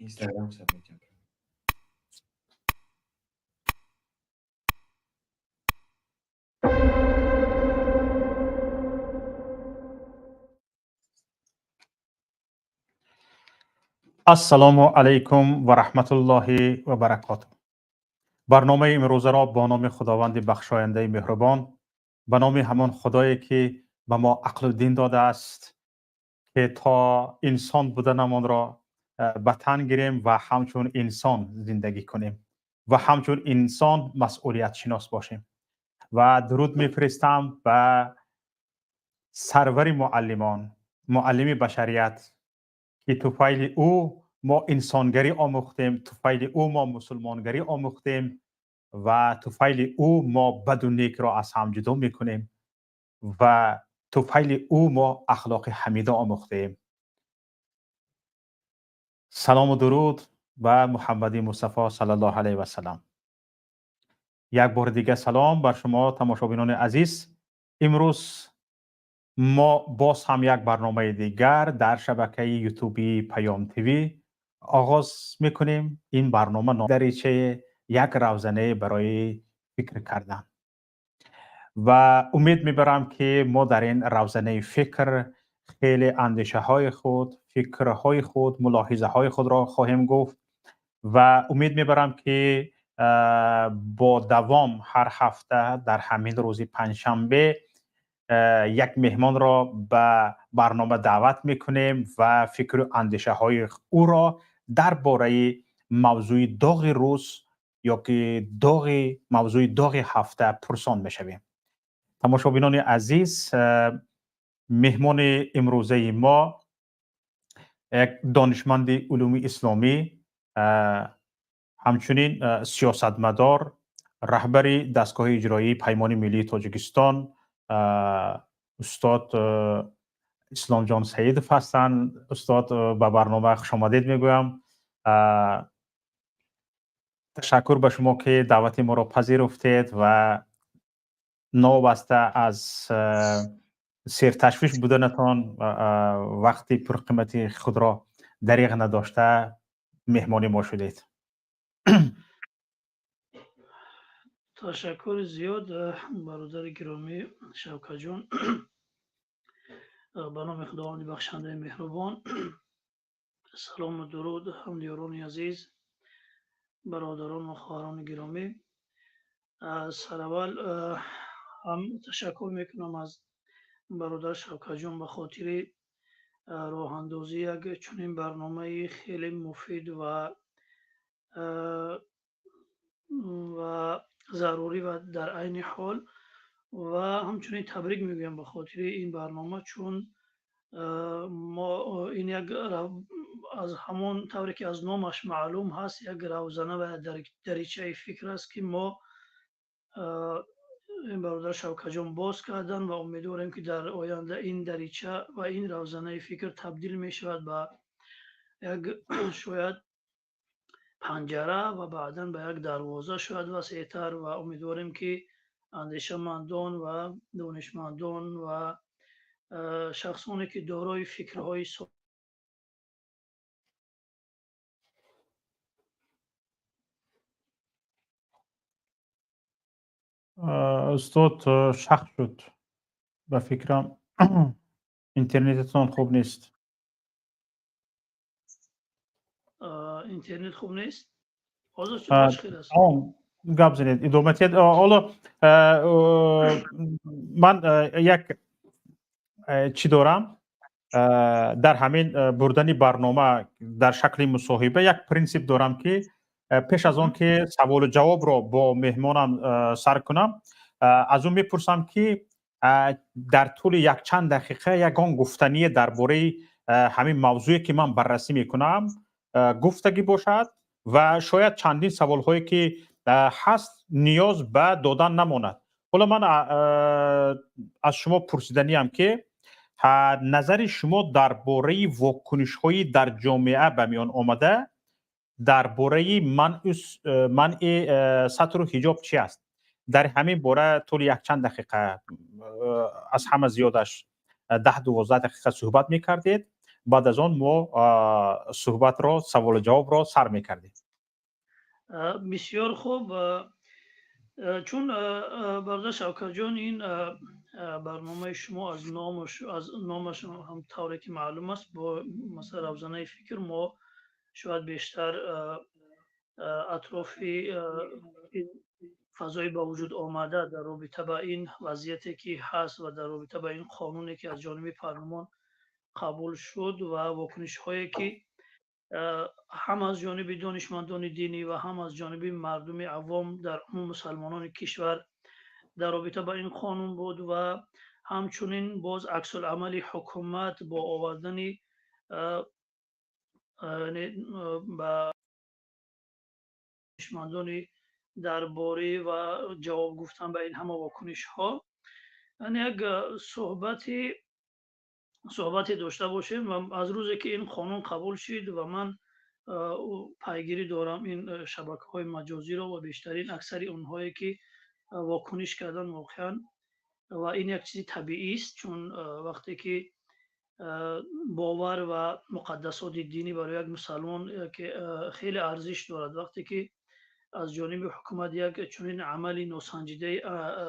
Instagram события. Ассалому алайкум ва раҳматуллоҳи ва баракотуҳ. Барномаи имрӯзаро бо номи Худованди бахшояндаи меҳрубон, ба номи ҳамон Худое ки ба мо ақлу дин додааст, ки то инсон буданамонро ба тан гирем ва ҳамчун инсон зиндагӣ кунем ва ҳамчун инсон масъулиятшинос бошем. Ва дуруд мефиристам ба сарвари муаллимон, муаллими башарият, ки туфайли ӯ мо инсонгарӣ омӯхтем, туфайли ӯ мо мусулмонгарӣ омӯхтем ва туфайли ӯ мо баду некро аз ҳам ҷудо мекунем ва туфайли ӯ мо ахлоқи ҳамида омӯхтем. Салому дуруд ба Муҳаммади Мустафо саллаллоҳу алайҳи васалам. Як бори дига салом бар шумо, тамошобинони азиз. Имрӯз мо боз ҳам як барномаи дигар дар шабакаи ютубии Паём ТВ оғоз мекунем. Ин барнома даричаи як равзанае барои фикр кардан ва умед мебарам, ки мо дар ин равзанаи фикр хеле андешаҳои худ, фикрҳои худ, мулоҳизаҳои худро хоҳем гуфт ва умед мебарам, ки бо давом ҳар ҳафта дар ҳамин рӯзи панҷшанбе як меҳмонро ба барнома даъват мекунем ва фикру андешаҳои ӯро дар бораи мавзӯи доғи рӯз ё ки доғи мавзӯи доғи ҳафта пурсон мешавем. Тамошобинони азиз, меҳмони имрӯзаи мо як донишманди улуми исломӣ, ҳамчунин сиёсатмадор, раҳбари дастгоҳи иҷроии Паймони миллии Тоҷикистон, устод Исломҷон Саидов ҳастанд. Устод, ба барнома хушомадед мегӯям. Ташаккур ба шумо, ки даъвати моро пазируфтед ва новобаста аз серташвиш буданатон вақти пурқимати худро дариғ надошта меҳмони мо шудед. Ташаккури зиёд, бародари гиромӣ Шавкатҷон. Ба номи Худованди бахшандаи меҳрубон. Салому дуруд, ҳамдиёрони азиз, бародарон ва хоҳарони гиромӣ. Сараввал ҳам ташаккур мекунам аз бародар Шавкатҷон ба хотири роҳандозии як чунин барномаи хеле муфид ва зарурӣ ва дар айни ҳол ва ҳамчунин табрик мегӯям ба хотири ин барнома, чун мо ин як аз ҳамон тавре ки аз номаш маълум ҳаст, як равзана ва даричаи фикр аст, ки мо ин бародар Шавкатҷон боз кардан ва умедворем, ки дар оянда ин дарича ва ин равзанаи фикр табдил мешавад ба як шояд панҷара ва баъдан ба як дарвоза шояд васеътар ва умедворем, ки андешамандон ва донишмандон ва шахсоне ки дорои фикрҳои Устод, шах шуд. Ба фикрам, интернетатон хуб нест. Интернет хуб нест ҳозир? Чӣ хел аст? Гап занед, идома диҳед. Ҳоло ман як чӣ дорам дар ҳамин бурдани барнома дар шакли мусоҳиба, як принсип дорам, ки пеш аз он ки саволу ҷавобро бо меҳмонам сар кунам, аз ӯ мепурсам, ки дар тӯли якчанд дақиқа ягон гуфтание дар бораи ҳамин мавзӯе, ки ман баррасӣ мекунам, гуфтагӣ бошад ва шояд чандин саволҳое ки ҳаст, ниёз ба додан намонад. Ҳоло ман аз шумо пурсиданиам, ки назари шумо дар бораи вокунишҳои дар ҷомеа ба миён омада дар бораи манъи сатру ҳиҷоб чи аст? Дар ҳамин бора тӯли якчанд дақиқа, аз ҳама зиёдаш 10-12 дақиқа суҳбат мекардед. Баъд аз он мо суҳбатро, саволу ҷавобро сар мекардем. Бисёр хуб, чун бародар Шавкатҷон, ин барномаи шумо аз номаш ҳам тавре ки маълум аст, бо масалан Равзанаи фикр, мо шояд бештар атрофи ин фазои ба вуҷуд омада дар робита ба ин вазъияте ки ҳаст ва дар робита ба ин қонуне ки аз ҷониби парлумон қабул шуд ва вокунишҳое ки ҳам аз ҷониби донишмандони динӣ ва ҳам аз ҷониби мардуми авом, дар умум мусалмонони кишвар, дар робита ба ин қонун буд ва ҳамчунин боз аксуламали ҳукумат бо овардани ба донишмандони дарборӣ ва ҷавоб гуфтан ба ин ҳама вокунишҳо, яъне як суҳбате дошта бошем. Ва аз рӯзе ки ин қонун қабул шид ва ман пайгирӣ дорам ин шабакаҳои маҷозиро ва бештарин аксари онҳое ки вокуниш кардан, воқеан ва ин як чизи табиист, чун вақте ки бовар ва муқаддасоти динӣ барои як мусалмон хеле арзиш дорад, вақте ки аз ҷониби ҳукумат як чунин амали носанҷидае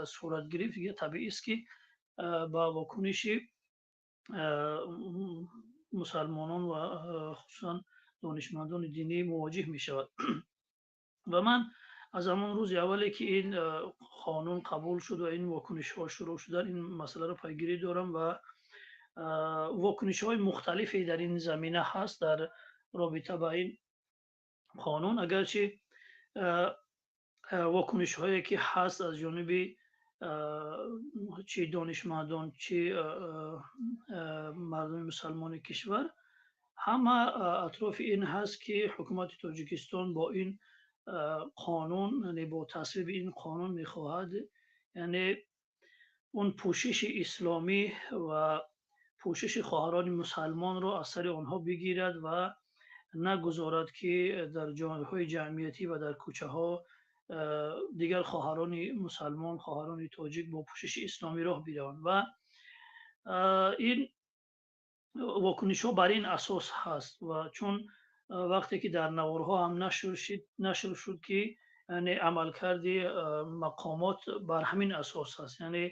сурат гирифт, табиист ки ба вокуниши мусалмонон ва хусусан донишмандони динӣ мувоҷиҳ мешавад. Ва ман аз ҳамон рӯзи аввале ки ин қонун қабул шуд ва ин вокунишҳо шурӯъ шуданд, ин масъаларо пайгирӣ дорам ва вокунишҳои мухталифе дар ин замина ҳаст дар робита ба ин қонун. Агарчи вокунишҳое ки ҳаст аз ҷониби чӣ донишмандон, чӣ мардуми мусалмони кишвар, ҳама атрофи ин ҳаст ки ҳукумати Тоҷикистон бо ин қонун, яъне бо тасвиби ин қонун мехоҳад, яъне он пӯшиши исломӣ ва пӯшиши хоҳарони мусалмонро аз сари онҳо бигирад ва нагузорад ки дар ҷойҳои ҷамъиятӣ ва дар кӯчаҳо дигар хоҳарони мусалмон, хоҳарони тоҷик бо пӯшиши исломӣ роҳ бираванд. Ва ин вокунишҳо бар ин асос ҳаст. Ва чун вақте ки дар наворҳо ҳам нашр шуд ки, яъне, амалкарди мақомот бар ҳамин асос аст, яъне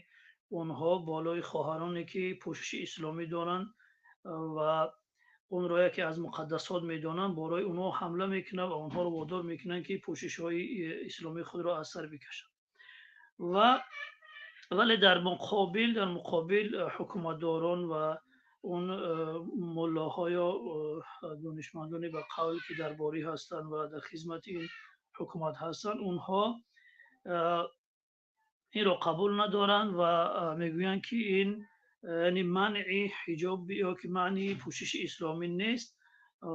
онҳо болои хоҳароне ки пӯшиши исломӣ доранд ва онро яке аз муқаддасот медонанд, болои онҳо ҳамла мекунанд ва онҳоро водор мекунанд ки пӯшишҳои исломии худро аз сар бикашанд. Ва вале дар муқобил ҳукуматдорон ва он муллоҳо ё донишмандоне ба қавл ки дарборӣ ҳастанд ва дар хизмати ин ҳукумат ҳастанд, онҳо инро қабул надоранд ва мегӯянд ки ин, яъне, манъи ҳиҷоб ё ки манъи пӯшиши исломӣ нест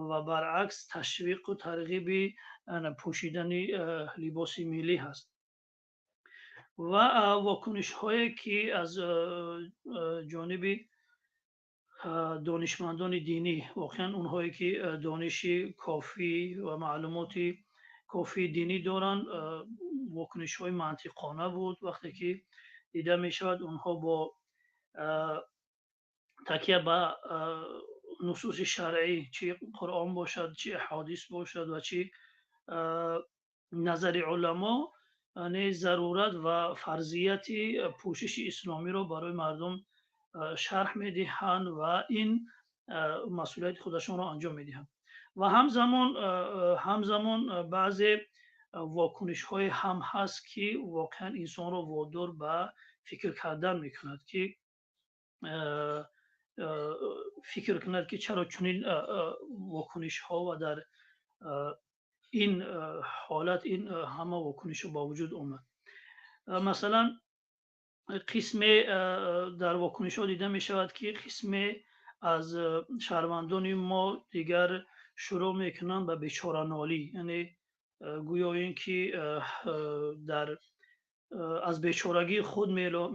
ва баръакс ташвиқу тарғиби пӯшидани либоси миллӣ ҳаст. Ва вокунишҳое ки аз ҷониби донишмандони динӣ, воқеан онҳое ки дониши кофӣ ва маълумоти кофии динӣ доранд, вокунишҳои мантиқона буд. Вақте ки дида мешавад, онҳо бо такя ба нусуси шаръӣ, чӣ Қуръон бошад, чӣ аҳодис бошад ва чӣ назари уламо, яъне зарурат ва фарзияти пӯшиши исломиро барои мардум шарҳ медиҳанд ва ин масъулияти худашонро анҷом медиҳанд. Ва ҳамзамон баъзе вокунишҳое ҳам ҳаст ки воқеан инсонро водор ба фикр кардан мекунад, ки фикр кунад ки чаро чунин вокунишҳо ва дар ин ҳолат ин ҳама вокунишҳо ба вуҷуд омад. Масалан, қисме дар вокунишҳо дида мешавад ки қисме аз шаҳрвандони мо дигар шурӯъ мекунанд ба бечоранолӣ, яъне гӯё ин ки дар аз бечорагии худ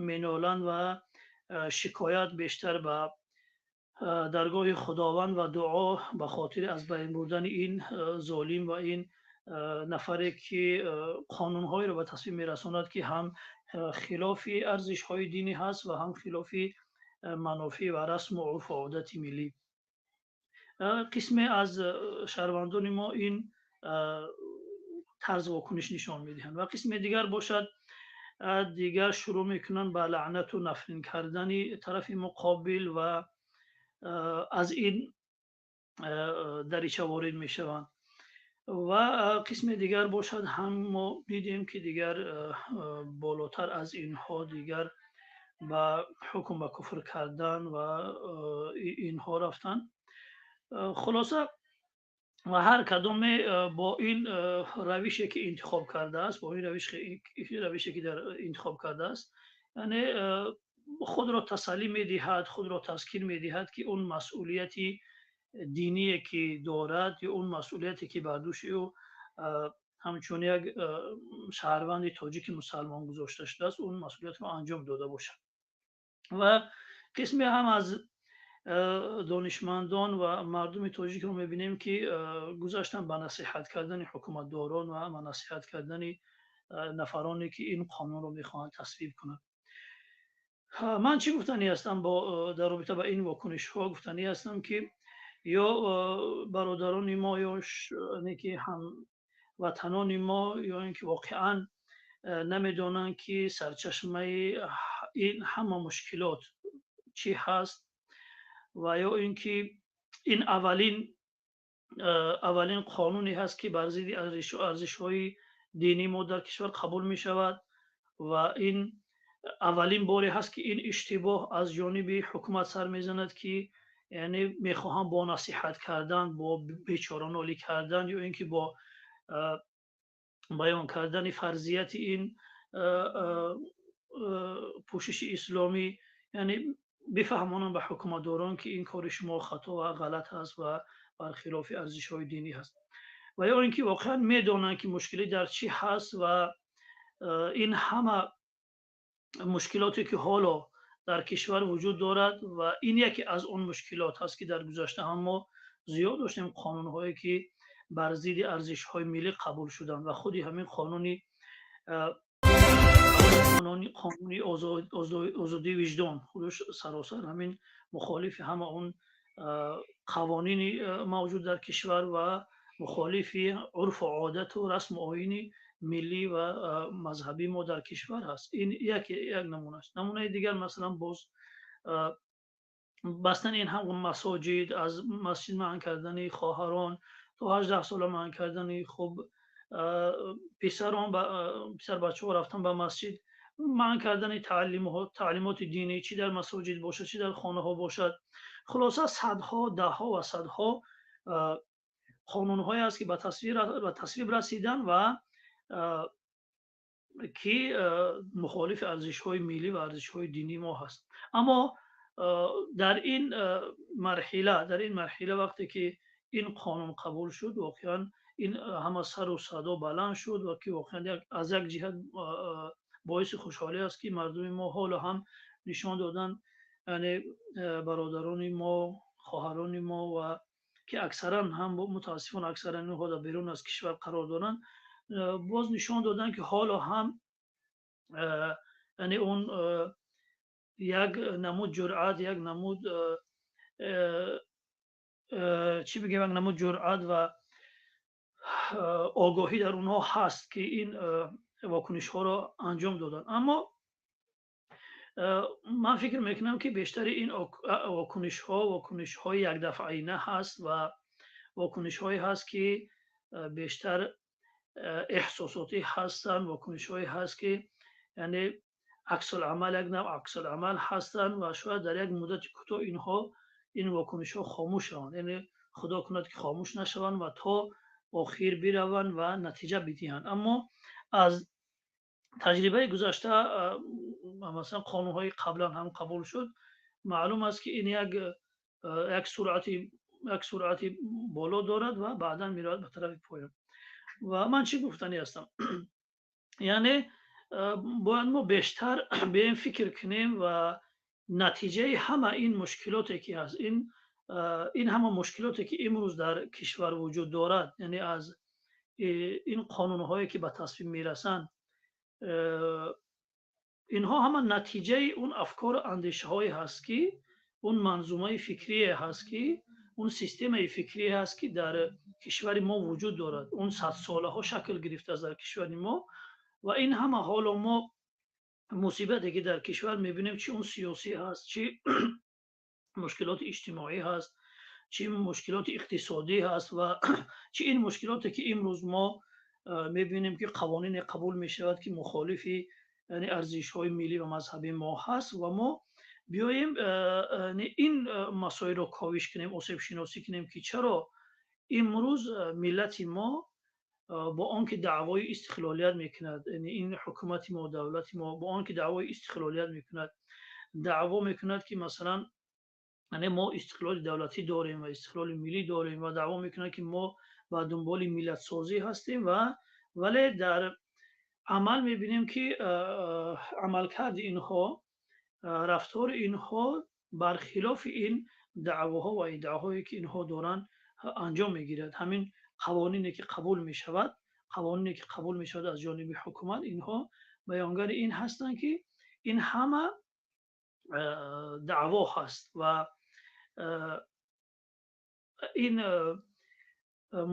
меноланд ва шикоят бештар ба даргоҳи Худованд ва дуо ба хотири аз байн бурдани ин золим ва ин нафаре ки қонунҳоеро ба тасвиб мерасонад ки ҳам хилофи арзишҳои динӣ ҳаст ва ҳам хилофи манофеъ ва расму урфу одати миллӣ. Қисме аз шаҳрвандони мо ин тарз вокуниш нишон медиҳанд ва қисми дигар бошад, дигар шурӯъ мекунанд ба лаънату нафрин кардани тарафи муқобил ва аз ин дарича ворид мешаванд. Ва қисми дигар бошад ҳам мо дидем, ки дигар болотар аз инҳо дигар ба ҳукм ба куфр кардан ва инҳо рафтанд. Хулоса, ва ҳар кадоме бо ин равише ки интихоб кардааст, бо ин равише ки дар интихоб кардааст, яъне худро тасаллӣ медиҳад, худро таскин медиҳад, ки он масъулияти диние ки дорад ё он масъулияте ки бар дӯши ӯ ҳамчун як шаҳрванди тоҷики мусалмон гузошта шудааст, он масъулиятро анҷом дода бошад. Ва қисме ҳам аз донишмандон ва мардуми тоҷикро мебинем, ки гузаштан ба насиҳат кардани ҳукуматдорон ва ба насиҳат кардани нафароне ки ин қонунро мехоҳанд тасвиб кунанд. Ман чӣ гуфтанӣ ҳастам бо дар робита ба ин вокунишҳо? Гуфтанӣ ҳастам, ки ё бародарони мо ё ки ҳамватанони мо ё ин ки воқеан намедонанд, ки сарчашмаи ин ҳама мушкилот чӣ ҳаст, ва ё ин ки ин аввалин қонуне ҳаст, ки бар зидди арзишҳои динии мо дар кишвар қабул мешавад, ва ин аввалин боре ҳаст, ки ин иштибоҳ аз ҷониби ҳукумат сар мезанад, ки яъне мехоҳам бо насиҳат кардан, бо бечоранолӣ кардан ё ин ки бо баён кардани фарзияти ин пӯшиши исломӣ, яъне бифаҳмонам ба ҳукуматдорон, ки ин кори шумо хато ва ғалат ҳаст ва бар хилофи арзишҳои динӣ ҳаст, ва ё ин ки воқеан медонанд, ки мушкилӣ дар чӣ ҳаст ва ин ҳама мушкилоте ки ҳоло дар кишвар вуҷуд дорад, ва ин яке аз он мушкилот ҳаст, ки дар гузашта ҳам мо зиёд доштем қонунҳое ки бар зидди арзишҳои миллӣ қабул шуданд, ва худи ҳамин қонуни озодии виҷдон худаш саросар ҳамин мухолифи ҳама он қавонини мавҷуд дар кишвар ва мухолифи урфу одату расму оини миллӣ ва мазҳабии мо дар кишвар ҳаст. Ин як намуна аст. Намунаи дигар, масалан, боз бастани ин ҳам масоҷид, аз масҷид манъ кардани хоҳарон то 18 сола, манъ кардани хуб писарон, писарбачаҳо рафтан ба масҷид, манъ кардани таълимоти динӣ, чӣ дар масоҷид бошад, чӣ дар хонаҳо бошад. Хулоса, садҳо, даҳҳо ва садҳо қонунҳое аст, ки ба тасвиб расиданд ва ки мухолифи арзишҳои миллӣ ва арзишҳои динии мо ҳаст. Аммо дар ин марҳила вақте ки ин қонун қабул шуд, воқеан ин ҳама сару садо баланд шуд ва ки воқеан аз як ҷиҳат боиси хушҳолӣ аст, ки мардуми мо ҳоло ҳам нишон доданд, яъне бародарони мо, хоҳарони мо, ва ки аксаран ҳам, мутаассифона, аксаран инҳо дар берун аз кишвар қарор доранд, боз нишон доданд, ки ҳоло ҳам яъне он як намуд ҷуръат, як намуд, чӣ бигем, як намуд ҷуръат ва огоҳӣ дар онҳо ҳаст, ки ин вокунишҳоро анҷом доданд. Аммо ман фикр мекунам, ки бештари ин вокунишҳо вокунишҳои якдафъаина ҳаст ва вокунишҳое ҳаст, ки бештар эҳсосотӣ ҳастанд, вокунишҳое ҳаст, ки яъне аксуламал, як навъ аксуламал ҳастанд ва шояд дар як муддати кӯтоҳ инҳо, ин вокунишҳо хомӯш шаванд. Яъне худо кунад, ки хомӯш нашаванд ва то охир бираванд ва натиҷа бидиҳанд. Аммо аз таҷрибаи гузашта, масалан, қонунҳои қаблан ҳам қабул шуд, маълум аст, ки ин як суръати боло дорад ва баъдан меравад ба тарафи поён. Ва ман чӣ гуфтанӣ ҳастам? Яъне бояд мо бештар бием фикр кунем ва натиҷаи ҳама ин мушкилоте ки ҳаст, ин ҳама мушкилоте ки имрӯз дар кишвар вуҷуд дорад, яъне аз ин қонунҳое ки ба тасвиб мерасанд, инҳо ҳама натиҷаи он афкору андешаҳое ҳаст, ки он манзумаи фикрие ҳаст, ки Он системаи фикрӣ ҳаст, ки дар кишвари мо вуҷуд дорад. Он садсолаҳо шакл гирифтааст дар кишвари мо ва ин ҳама ҳоло мо мусибате, ки дар кишвар мебинем, чӣ он сиёсӣ ҳаст, чӣ мушкилоти иҷтимоӣ ҳаст, чӣ мушкилоти иқтисодӣ ҳаст ва чӣ ин мушкилоте, ки имрӯз мо мебинем, ки қавонине қабул мешавад, ки мухолифи, яъне, арзишҳои миллӣ ва мазҳабии мо ҳаст. Ва мо биёем, ин масоилро ковиш кунем, осебшиносӣ кунем, ки чаро имрӯз миллати мо бо он ки даъвои истиқлолият мекунад, яъне ин ҳукумати мо, давлати мо бо он ки даъвои истиқлолият мекунад, даъво мекунад, ки масалан, яъне, мо истиқлоли давлатӣ дорем ва истиқлоли миллӣ дорем ва даъво мекунад, ки мо ба дунболи миллатсозӣ ҳастем, ва вале дар амал мебинем, ки амалкарди инҳо, рафтори инҳо бархилофи ин даъвоҳо ва иддаоҳое, ки инҳо доранд, анҷом мегирад. Ҳамин қавонине, ки қабул мешавад, қавонине, ки қабул мешавад аз ҷониби ҳукумат, инҳо баёнгари ин ҳастанд, ки ин ҳама даъво ҳаст ва ин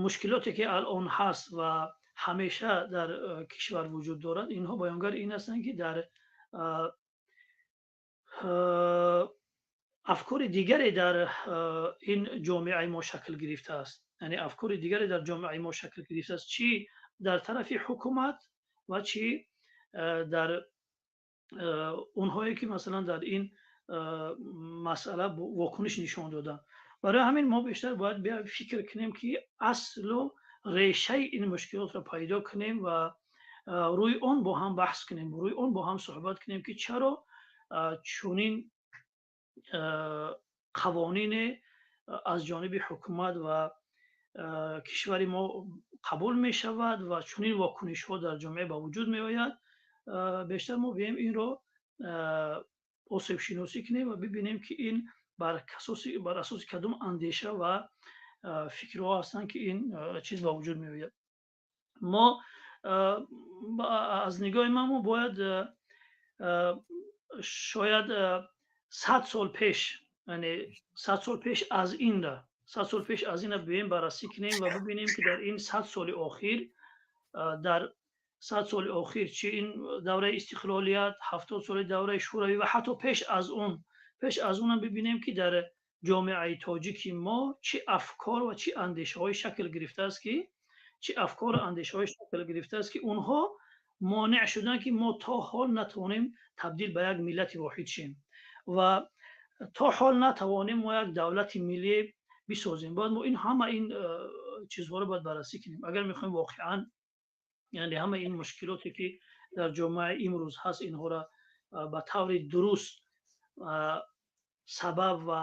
мушкилоте, ки алон ҳаст ва ҳамеша дар кишвар вуҷуд дорад, инҳо баёнгари ин ҳастанд, ки дар афкори дигаре дар ин ҷомеаи мо шакл гирифтааст, яъне афкори дигаре дар ҷомеаи мо шакл гирифтааст, чӣ дар тарафи ҳукумат ва чӣ дар онҳое, ки масалан дар ин масъала вокуниш нишон доданд. Барои ҳамин мо бештар бояд фикр кунем, ки аслу решаи ин мушкилотро пайдо кунем ва рӯи он бо ҳам баҳс кунем, рӯи он бо ҳам суҳбат кунем, ки чаро чунин қавонине аз ҷониби ҳукумат ва кишвари мо қабул мешавад ва чунин вокунишҳо дар ҷомеа ба вуҷуд меояд. Бештар мо биёем, инро осебшиносӣ кунем ва бибинем, ки ин бар асоси кадом андеша ва фикрҳо ҳастанд, ки ин чиз ба вуҷуд меояд. Мо, аз нигоҳи ман, мо бояд шояд 100 сол пеш, яъне 100 сол пеш аз инра, 100 сол пеш аз ина биёем, баррасӣ кунем ва бибинем, ки дар ин 100 соли охир, дар 100 соли охир, чи ин давраи истиқлолият, 70 соли давраи шӯравӣ ва ҳатто пеш аз он, пеш аз онам бибинем, ки дар ҷомеаи тоҷики мо чӣ афкор ва чӣ андешаҳое шакл гирифтааст, ки чӣ афкору андешаҳое шакл гирифтааст, ки онҳо монеъ шуданд, ки мо то ҳол натавонем табдил ба як миллати воҳид шем ва то ҳол натавонем мо як давлати миллӣ бисозем. Бояд мо ин ҳама ин чизҳоро бояд баррасӣ кунем, агар мехоҳем воқеан, яъне, ҳама ин мушкилоте, ки дар ҷомеаи имрӯз ҳаст, инҳоро ба таври дуруст сабаб ва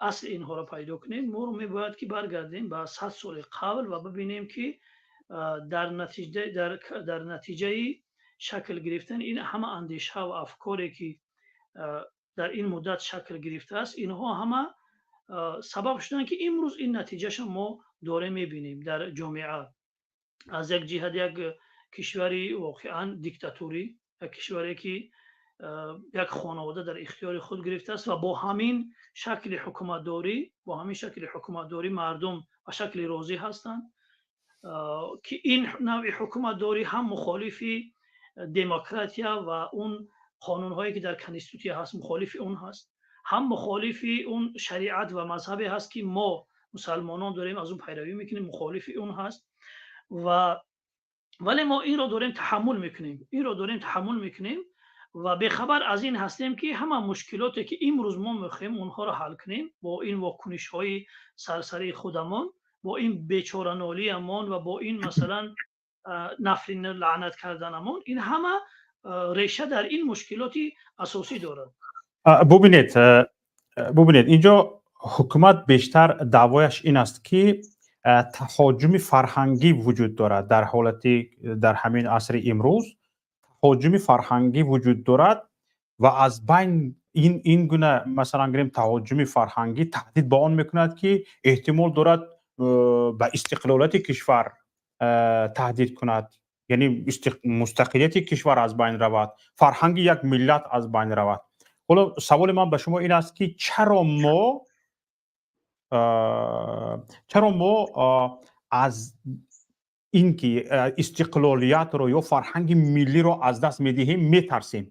асли инҳоро пайдо кунем. Моро мебояд, ки баргардем ба 100 соли қабл ва бибинем, ки дар натиҷаи шакл гирифтани ин ҳама андеша ва афкоре, ки дар ин муддат шакл гирифтааст, инҳо ҳама сабаб шуданд, ки имрӯз ин натиҷаша мо дорем, мебинем дар ҷомеа. Аз як ҷиҳат, як кишвари воқеан диктатурӣ, як кишваре, ки як хонавода дар ихтиёри худ гирифтааст ва бо ҳамин шакли ҳукуматдорӣ, бо ҳамин шакли ҳукуматдорӣ мардум ба шакли розӣ ҳастанд, ки ин навъи ҳукуматдорӣ ҳам мухолифи демократия ва он қонунҳое, ки дар конститутсия ҳаст, мухолифи он ҳаст, ҳам мухолифи он шариат ва мазҳабе ҳаст, ки мо мусалмонон дорем, аз он пайравӣ мекунем, мухолифи он ҳаст. Ва вале мо инро дорем таҳаммул мекунем, инро дорем таҳаммул мекунем ва бехабар аз ин ҳастем, ки ҳама мушкилоте, ки имрӯз мо мехоҳем онҳоро ҳал кунем бо ин вокунишҳои сарсарии худамон, бо ин бечоранолиамон ва бо ин, масалан, нафрин лаънат карданамон, ин ҳама реша дар ин мушкилоти асосӣ дорад. Бубинед, бубинед, инҷо ҳукумат бештар даъвояш ин аст, ки таҳоҷуми фарҳангӣ вуҷуд дорад. Дар ҳолати дар ҳамин асри имрӯз таҳоҷуми фарҳангӣ вуҷуд дорад ва аз байн ин гуна, масалан гирем, таҳоҷуми фарҳангӣ таҳдид ба он мекунад, ки эҳтимол дорад ба истиқлолияти кишвар таҳдид кунад, яъне мустақилияти кишвар аз байн равад, фарҳанги як миллат аз байн равад. Ҳоло саволи ман ба шумо ин аст, ки чаро мо Чаро мо аз ин ки истиқлолиятро ё фарҳанги миллиро аз даст медиҳем, метарсем?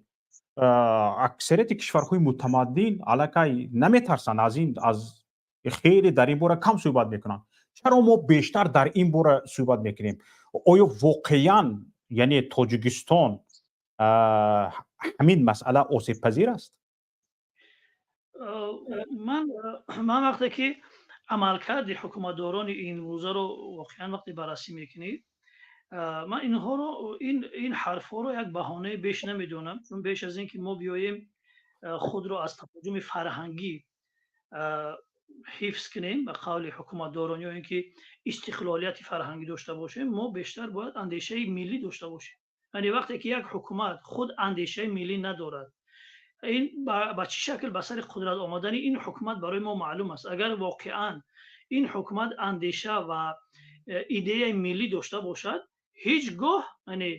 Аксарияти кишварҳои мутамаддин аллакай наметарсанд аз ин, аз хеле дар ин бора кам суҳбат мекунанд. Чаро мо бештар дар ин бора суҳбат мекунем? Оё воқеан, яъне, Тоҷикистон ҳамин масъала осебпазир аст? Ман вақте ки амалкарди ҳукуматдорони имрӯзаро воқеан вақте баррасӣ мекунед, ман инҳоро, ин ҳарфҳоро як баҳонаи беш намедонам, чун беш аз ин ки мо биёем худро аз таҳоҷуми фарҳангӣ ҳифз кунем, ба қавли ҳукуматдорон, ё ин ки истиқлолияти фарҳангӣ дошта бошем, мо бештар бояд андешаи миллӣ дошта бошем. Яъне вақте ки як ҳукумат худ андешаи миллӣ надорад, ин ба чӣ шакл ба сари қудрат омадани ин ҳукумат барои мо маълум аст. Агар воқеан ин ҳукумат андеша ва идеяи миллӣ дошта бошад, ҳеҷ гоҳ, яъне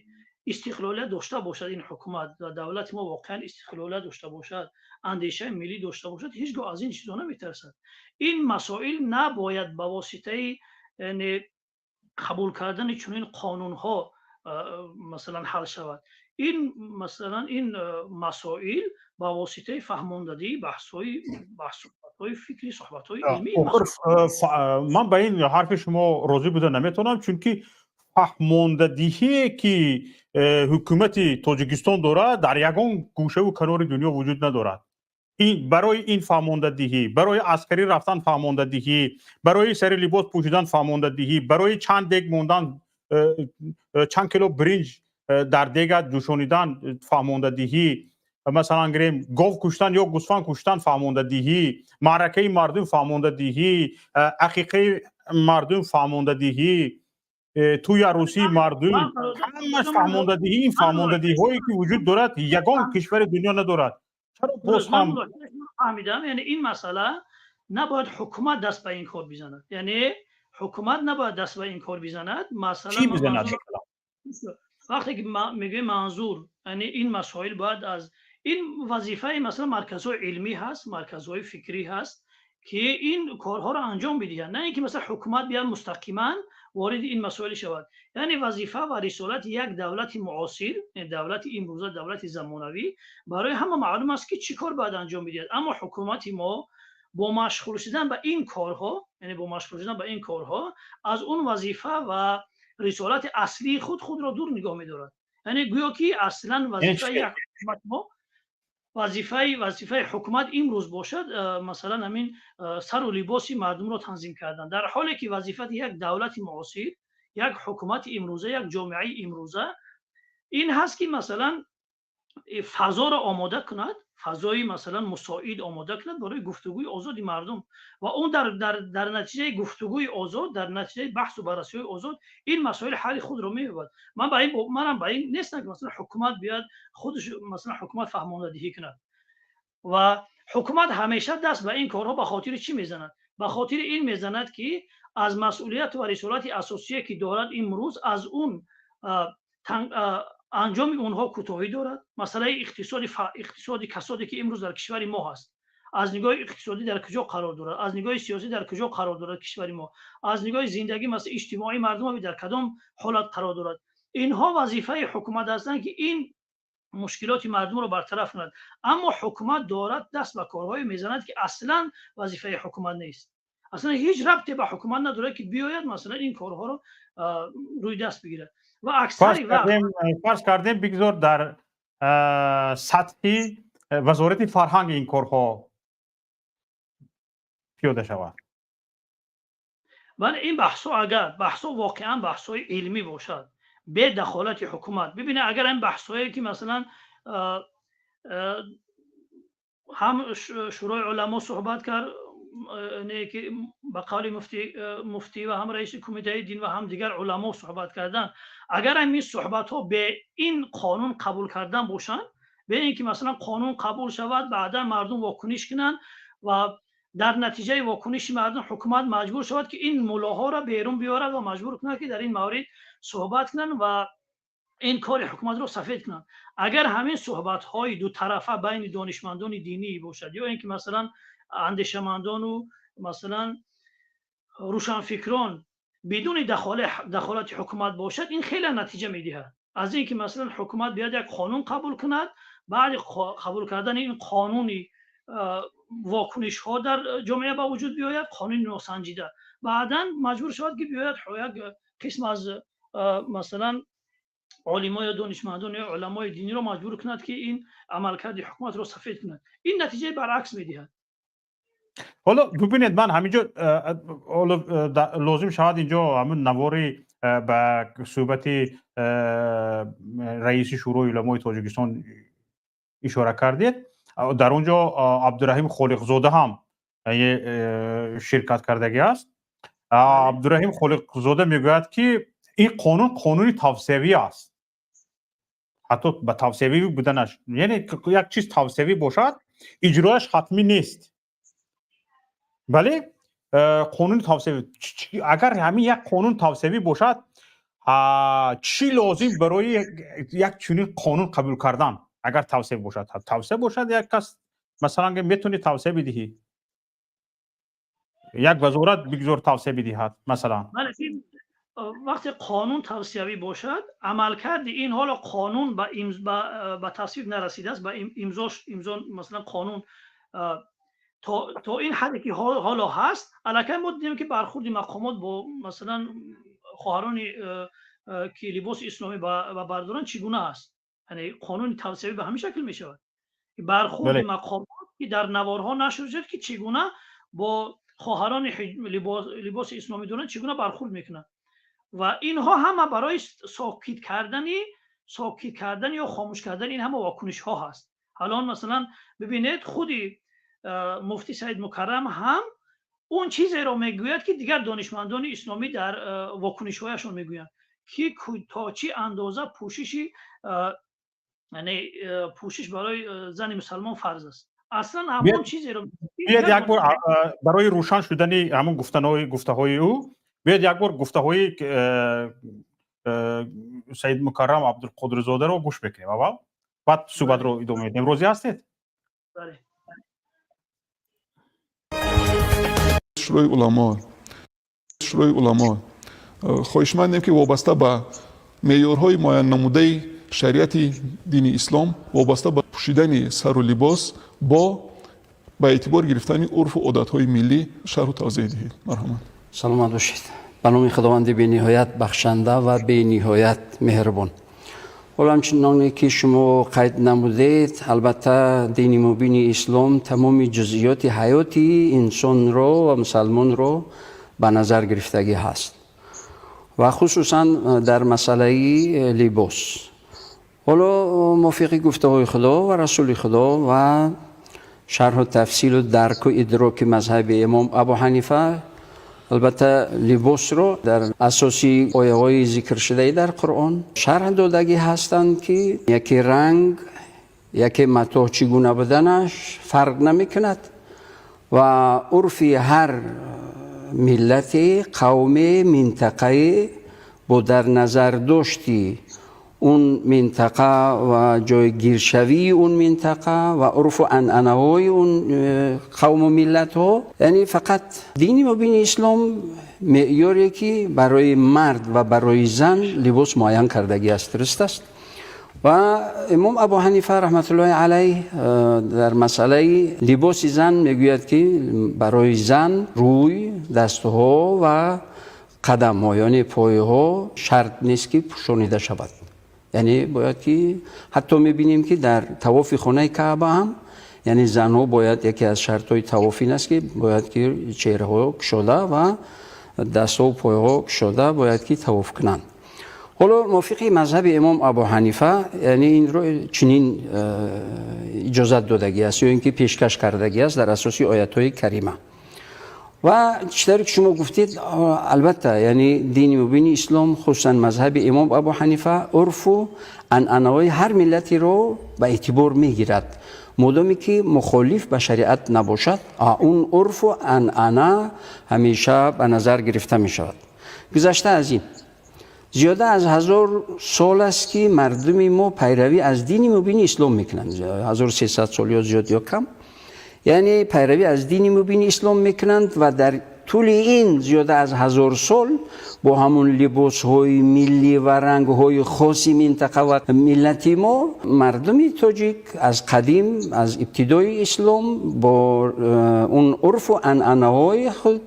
истиқлолият дошта бошад ин ҳукумат ва давлати мо воқеан истиқлолият дошта бошад, андешаи миллӣ дошта бошад, ҳеҷ гоҳ аз ин чизҳо наметарсад. Ин масоил набояд ба воситаи, яъне, қабул кардани чунин қонунҳо масалан ҳал шавад. Ин масалан ин масоил ба воситаи фаҳмондадии баҳсҳои фикрӣ, суҳбатҳои илмӣ. Охир ман ба ин ҳарфи шумо розӣ буда наметавонам, чунки фаҳмондадиҳие ки ҳукумати Тоҷикистон дорад, дар ягон гӯшаву канори дунё вуҷуд надорад. Ин барои ин фаҳмондадиҳӣ, барои аскарӣ рафтан фаҳмондадиҳӣ, барои сари либос пӯшидан фаҳмондадиҳӣ, барои чанд дег мондан, чанд кило биринҷ дар дега ҷӯшонидан фаҳмондадиҳӣ, масалан гирем, гов куштан ё гӯсфанд куштан фаҳмондадиҳӣ, маъракаи мардум фаҳмондадиҳӣ, ақиқаи мардум фаҳмондадиҳӣ, тӯи арӯсии мардум, ҳамаш фаҳмондадиҳӣ. Ин фаҳмондадиҳое ки вуҷуд дорад, ягон кишвари дунё надорад. Чаро боз ҳам Фаҳмидам. Яъне ин масъала набояд ҳукумат даст ба ин кор бизанад, яъне ҳукумат набояд даст ба ин кор бизанад. Масъала Чӣ бизанад? Вақте ки мегӯем манзур, яъне ин масоил бояд аз ин вазифаи масалан марказҳои илмӣ ҳаст, марказҳои фикрӣ ҳаст, ки ин корҳоро анҷом бидиҳанд, на ин ки масалан ҳукумат биёд, мустақиман вориди ин масоил шавад. Яъне вазифа ва рисолати як давлати муосир, давлати имрӯза, давлати замонавӣ, барои ҳама маълум аст, ки чӣ кор бояд анҷом бидиҳад. Аммо ҳукумати мо бо машғул шудан ба ин корҳо, яъне бо машғул шудан ба ин корҳо, аз он вазифа ва рисолати аслии худ худро дур нигоҳ медорад. Яъне гӯё ки аслан вазифаи як ҳукумати мо, вазифаи ҳукумат имрӯз бошад, масалан, ҳамин сару либоси мардумро танзим кардан, дар ҳоле ки вазифаи як давлати муосир, як ҳукумати имрӯза, як ҷомеаи имрӯза ин ҳаст, ки масалан фазоро омода кунад, фазои масалан мусоид омода кунад барои гуфтугӯи озоди мардум, ва он дар натиҷаи гуфтугӯи озод, дар натиҷаи баҳсу баррасиҳои озод ин масоил ҳалли худро меёбад. Ман ба ин манам ба ин нестам, ки масалан ҳукумат биёяд, худаш масалан ҳукумат фаҳмондадиҳӣ кунад. Ва ҳукумат ҳамеша даст ба ин корҳо ба хотири чӣ мезанад? Ба хотири ин мезанад, ки аз масъулият ва рисолати асосие, ки дорад имрӯз, аз он анҷоми онҳо кӯтоҳӣ дорад. Масъалаи иқтисоди касоде, ки имрӯз дар кишвари мо ҳаст, аз нигоҳи иқтисодӣ дар куҷо қарор дорад, аз нигоҳи сиёсӣ дар куҷо қарор дорад кишвари мо, аз нигоҳи зиндагӣ, масалан, иҷтимоии мардум дар кадом ҳолат қарор дорад, инҳо вазифаи ҳукумат ҳастанд, ки ин мушкилоти мардумро бартараф кунад. Аммо ҳукумат дорад даст ба корҳое мезанад, ки аслан вазифаи ҳукумат нест, аслан ҳеҷ рабте ба ҳукумат надорад, ки биёяд масалан ин корҳоро рӯи даст бигирад. Ва аксари фарз кардем, бигзор дар сатҳи Вазорати фарҳанг ин корҳо пиёда шавад. Бале, ин баҳсҳо, агар баҳсҳо воқеан баҳсҳои илмӣ бошад, бе дахолати ҳукумат, бибинед, агар ин баҳсҳое ки масалан ҳам Шӯрои уламо суҳбат кард, не ки ба қавли муфтӣ ва ҳам раиси кумитаи дин ва ҳам дигар уламо суҳбат кардан, агар ҳамин суҳбатҳо бе ин қонун қабул кардан бошанд, бе ин ки масалан қонун қабул шавад, баъдан мардум вокуниш кунанд ва дар натиҷаи вокуниши мардум ҳукумат маҷбур шавад, ки ин муллоҳоро берун биёрад ва маҷбур кунад, ки дар ин маврид суҳбат кунанд ва ин кори ҳукуматро сафед кунанд. Агар ҳамин суҳбатҳои дутарафа байни донишмандони динӣ бошад ё ин ки масалан андешамандону масалан рӯшанфикрон бидуни дахолати ҳукумат бошад, ин хеле натиҷа медиҳад. Аз ин ки масалан ҳукумат биёяд, як қонун қабул кунад, баъди қабул кардани ин қонуни вокунишҳо дар ҷомеа ба вуҷуд биёяд, қонуни носанҷида, баъдан маҷбур шавад, ки биёяд як қисм аз масалан олимо ё донишмандон ё уламои диниро маҷбур кунад, ки ин амалкарди ҳукуматро сафед кунад. Ин натиҷаи баръакс медиҳад. Ҳоло бубинед, ман ҳаминҷо ҳоло лозим шавад, инҷо ҳамун навори ба суҳбати раиси Шӯрои уламои Тоҷикистон ишора кардед. Дар он ҷо Абдураҳим Холиқзода ҳам ширкат кардагӣ аст. Абдураҳим Холиқзода мегӯяд, ки ин қонун қонуни тавсиявӣ аст. Ҳатто ба тавсиявӣ буданаш, яъне як чиз тавсиявӣ бошад, иҷрояш ҳатмӣ нест. Бале, қонуни тавсиявӣ, агар ҳамин як қонун тавсиявӣ бошад, чӣ лозим барои як чунин қонун қабул кардан? Агар тавсия бошад, тавсия бошад, як кас масалан метавонӣ тавсия бидиҳӣ, як вазорат бигзор тавсия бидиҳад масалан. Вақте қонун тавсиявӣ бошад, амалкарди ин, ҳоло қонун ба тасвиб нарасидааст, ба имзош, имзо, масалан, қонун то ин ҳадде ки ҳоло ҳаст, аллакай мо дидем, ки бархурди мақомот бо масалан хоҳарони, ки либоси исломӣ ба бар доранд, чӣ гуна аст. Яъне қонуни тавсиявӣ ба ҳамин шакл мешавад. Бархурди мақомот, ки дар наворҳо нашр шуд, ки чӣ гуна бо хоҳарони либоси исломӣ доранд, чӣ гуна бархурд мекунанд, ва инҳо ҳама барои сокит кардан ё хомӯш кардани ин ҳама вокунишҳо ҳаст. Ҳалон масалан бибинед, худи муфтӣ Саид Мукаррам ҳам он чизеро мегӯяд, ки дигар донишмандони исломӣ дар вокунишҳояшон мегӯянд, ки то чӣ андоза пӯшиши, яъне пӯшиш барои зани мусалмон фарз аст. Аслан ҳамон чизеро Биёед, як бор барои рӯшан шудани ҳамон гуфтаҳои ӯ, биёед, як бор гуфтаҳои Саид Мукаррам Абдулқодирзодаро гӯш мекунем аввал, баъд суҳбатро идома медиҳем. Розӣ ҳастед? Бале. Шӯрои уламо хоҳишмандем, ки вобаста ба меъёрҳои муайяннамудаи шариати дини ислом, вобаста ба пӯшидани сару либос бо ба эътибор гирифтани урфу одатҳои миллӣ шарҳу тавзеҳ диҳед. Марҳамат. Саломат бошед. Ба номи Худованди бениҳоят бахшанда ва бениҳоят меҳрубон. Ҳоло, ҳамчуноне ки шумо қайд намудед, албатта, дини мубини ислом тамоми ҷузъиёти ҳаёти инсонро ва мусалмонро ба назар гирифтагӣ ҳаст ва хусусан дар масъалаи либос. Ҳоло, мувофиқи гуфтаҳои Худо ва Расули Худо ва шарҳу тафсилу дарку идроки мазҳаби имом Абу Ҳанифа, албатта, либосро дар асоси ояҳои зикршудаи дар Қуръон шарҳ додагӣ ҳастанд, ки яке ранг, яке матоъ чӣ гуна буданаш фарқ намекунад ва урфи ҳар миллате, қавме, минтақае бо дар назардошти он минтақа ва ҷойгиршавии он минтақа ва урфу анъанаҳои он қавму миллатҳо. Яъне фақат дини мубини ислом меъёре, ки барои мард ва барои зан либос муайян кардагӣ аст, дуруст аст. Ва имом Абу Ҳанифа раҳматуллоҳи алайҳ дар масъалаи либоси зан мегӯяд, ки барои зан рӯй, дастҳо ва қадамҳо, яъне пойҳо шарт нест, ки пӯшонида шавад. Яъне бояд ки, ҳатто мебинем, ки дар тавофи хонаи Каъба ҳам, яъне занҳо бояд, яке аз шартҳои тавоф ин аст, ки бояд ки чеҳраҳо кушода ва дастҳову пойҳо кушода бояд ки тавоф кунанд. Ҳоло, мувофиқи мазҳаби имом Абу Ҳанифа, яъне инро чунин иҷозат додагӣ аст ё ин ки пешкаш кардагӣ аст дар асоси оятҳои карима. Ва чӣ тавре ки шумо гуфтед, албатта, яъне дини мубини ислом, хусусан мазҳаби имом Абу Ҳанифа, урфу анъанаҳои ҳар миллатеро ба эътибор мегирад, модоме ки мухолиф ба шариат набошад. Он урфу анъана ҳамеша ба назар гирифта мешавад. Гузашта аз ин, зиёда аз 1000 сол аст, ки мардуми мо пайравӣ аз дини мубини ислом мекунанд, 1300 сол ё зиёд ё кам, яъне пайравӣ аз дини мубини ислом мекунанд ва дар тӯли ин зиёда аз 1000 сол бо ҳамун либосҳои миллӣ ва рангҳои хоси минтақа ва миллати мо, мардуми тоҷик аз қадим, аз ибтидои ислом бо он урфу анъанаҳои худ,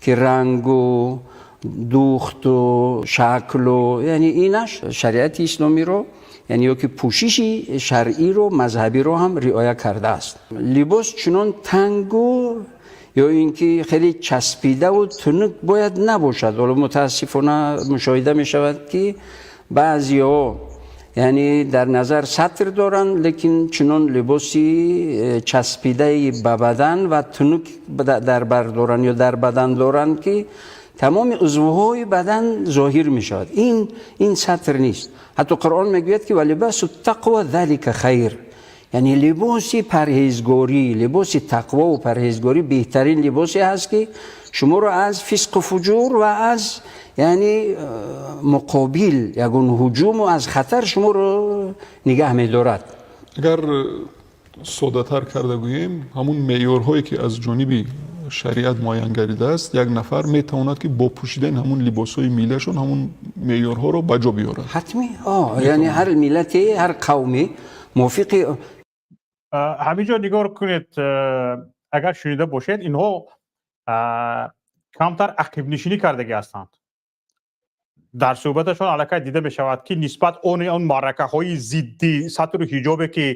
ки рангу духту шаклу, яъне инаш шариати исломиро, яъне ё ки пӯшиши шаръиро, мазҳабиро ҳам риоя кардааст. Либос чунон тангу ё ин ки хеле часпидаву тунук бояд набошад. Ҳоло мутаассифона мушоҳида мешавад, ки баъзеҳо, яъне дар назар сатр доранд, лекин чунон либоси часпидаи ба бадан ва тунук дар бар доранд ё дар бадан доранд, ки тамоми узвҳои бадан зоҳир мешавад. Ин сатр нест. Ҳатто Қуръон мегӯяд, ки ولباس التقوى ذلك خير, яъне либоси парҳезгорӣ, либоси тақвову парҳезгорӣ беҳтарин либосе ҳаст, ки шуморо аз фисқу фуҷур ва аз, яъне муқобил ягон ҳуҷуму аз хатар шуморо нигаҳ медорад. Агар соддатар карда гӯем, ҳамун меъёрҳое, ки аз ҷониби шариат муайян гардидааст, як нафар метавонад, ки бо пӯшидани ҳамун либосҳои миллиашон ҳамун меъёрҳоро ба ҷо биёрад. Ҳатмӣ, яъне ҳар миллате, ҳар қавме мувофиқи Ҳамин ҷо нигоҳ кунед, агар шунида бошед, инҳо камтар ақибнишинӣ кардагӣ ҳастанд. Дар суҳбаташон аллакай дида мешавад, ки нисбат он маъракаҳои зидди сатру ҳиҷобе, ки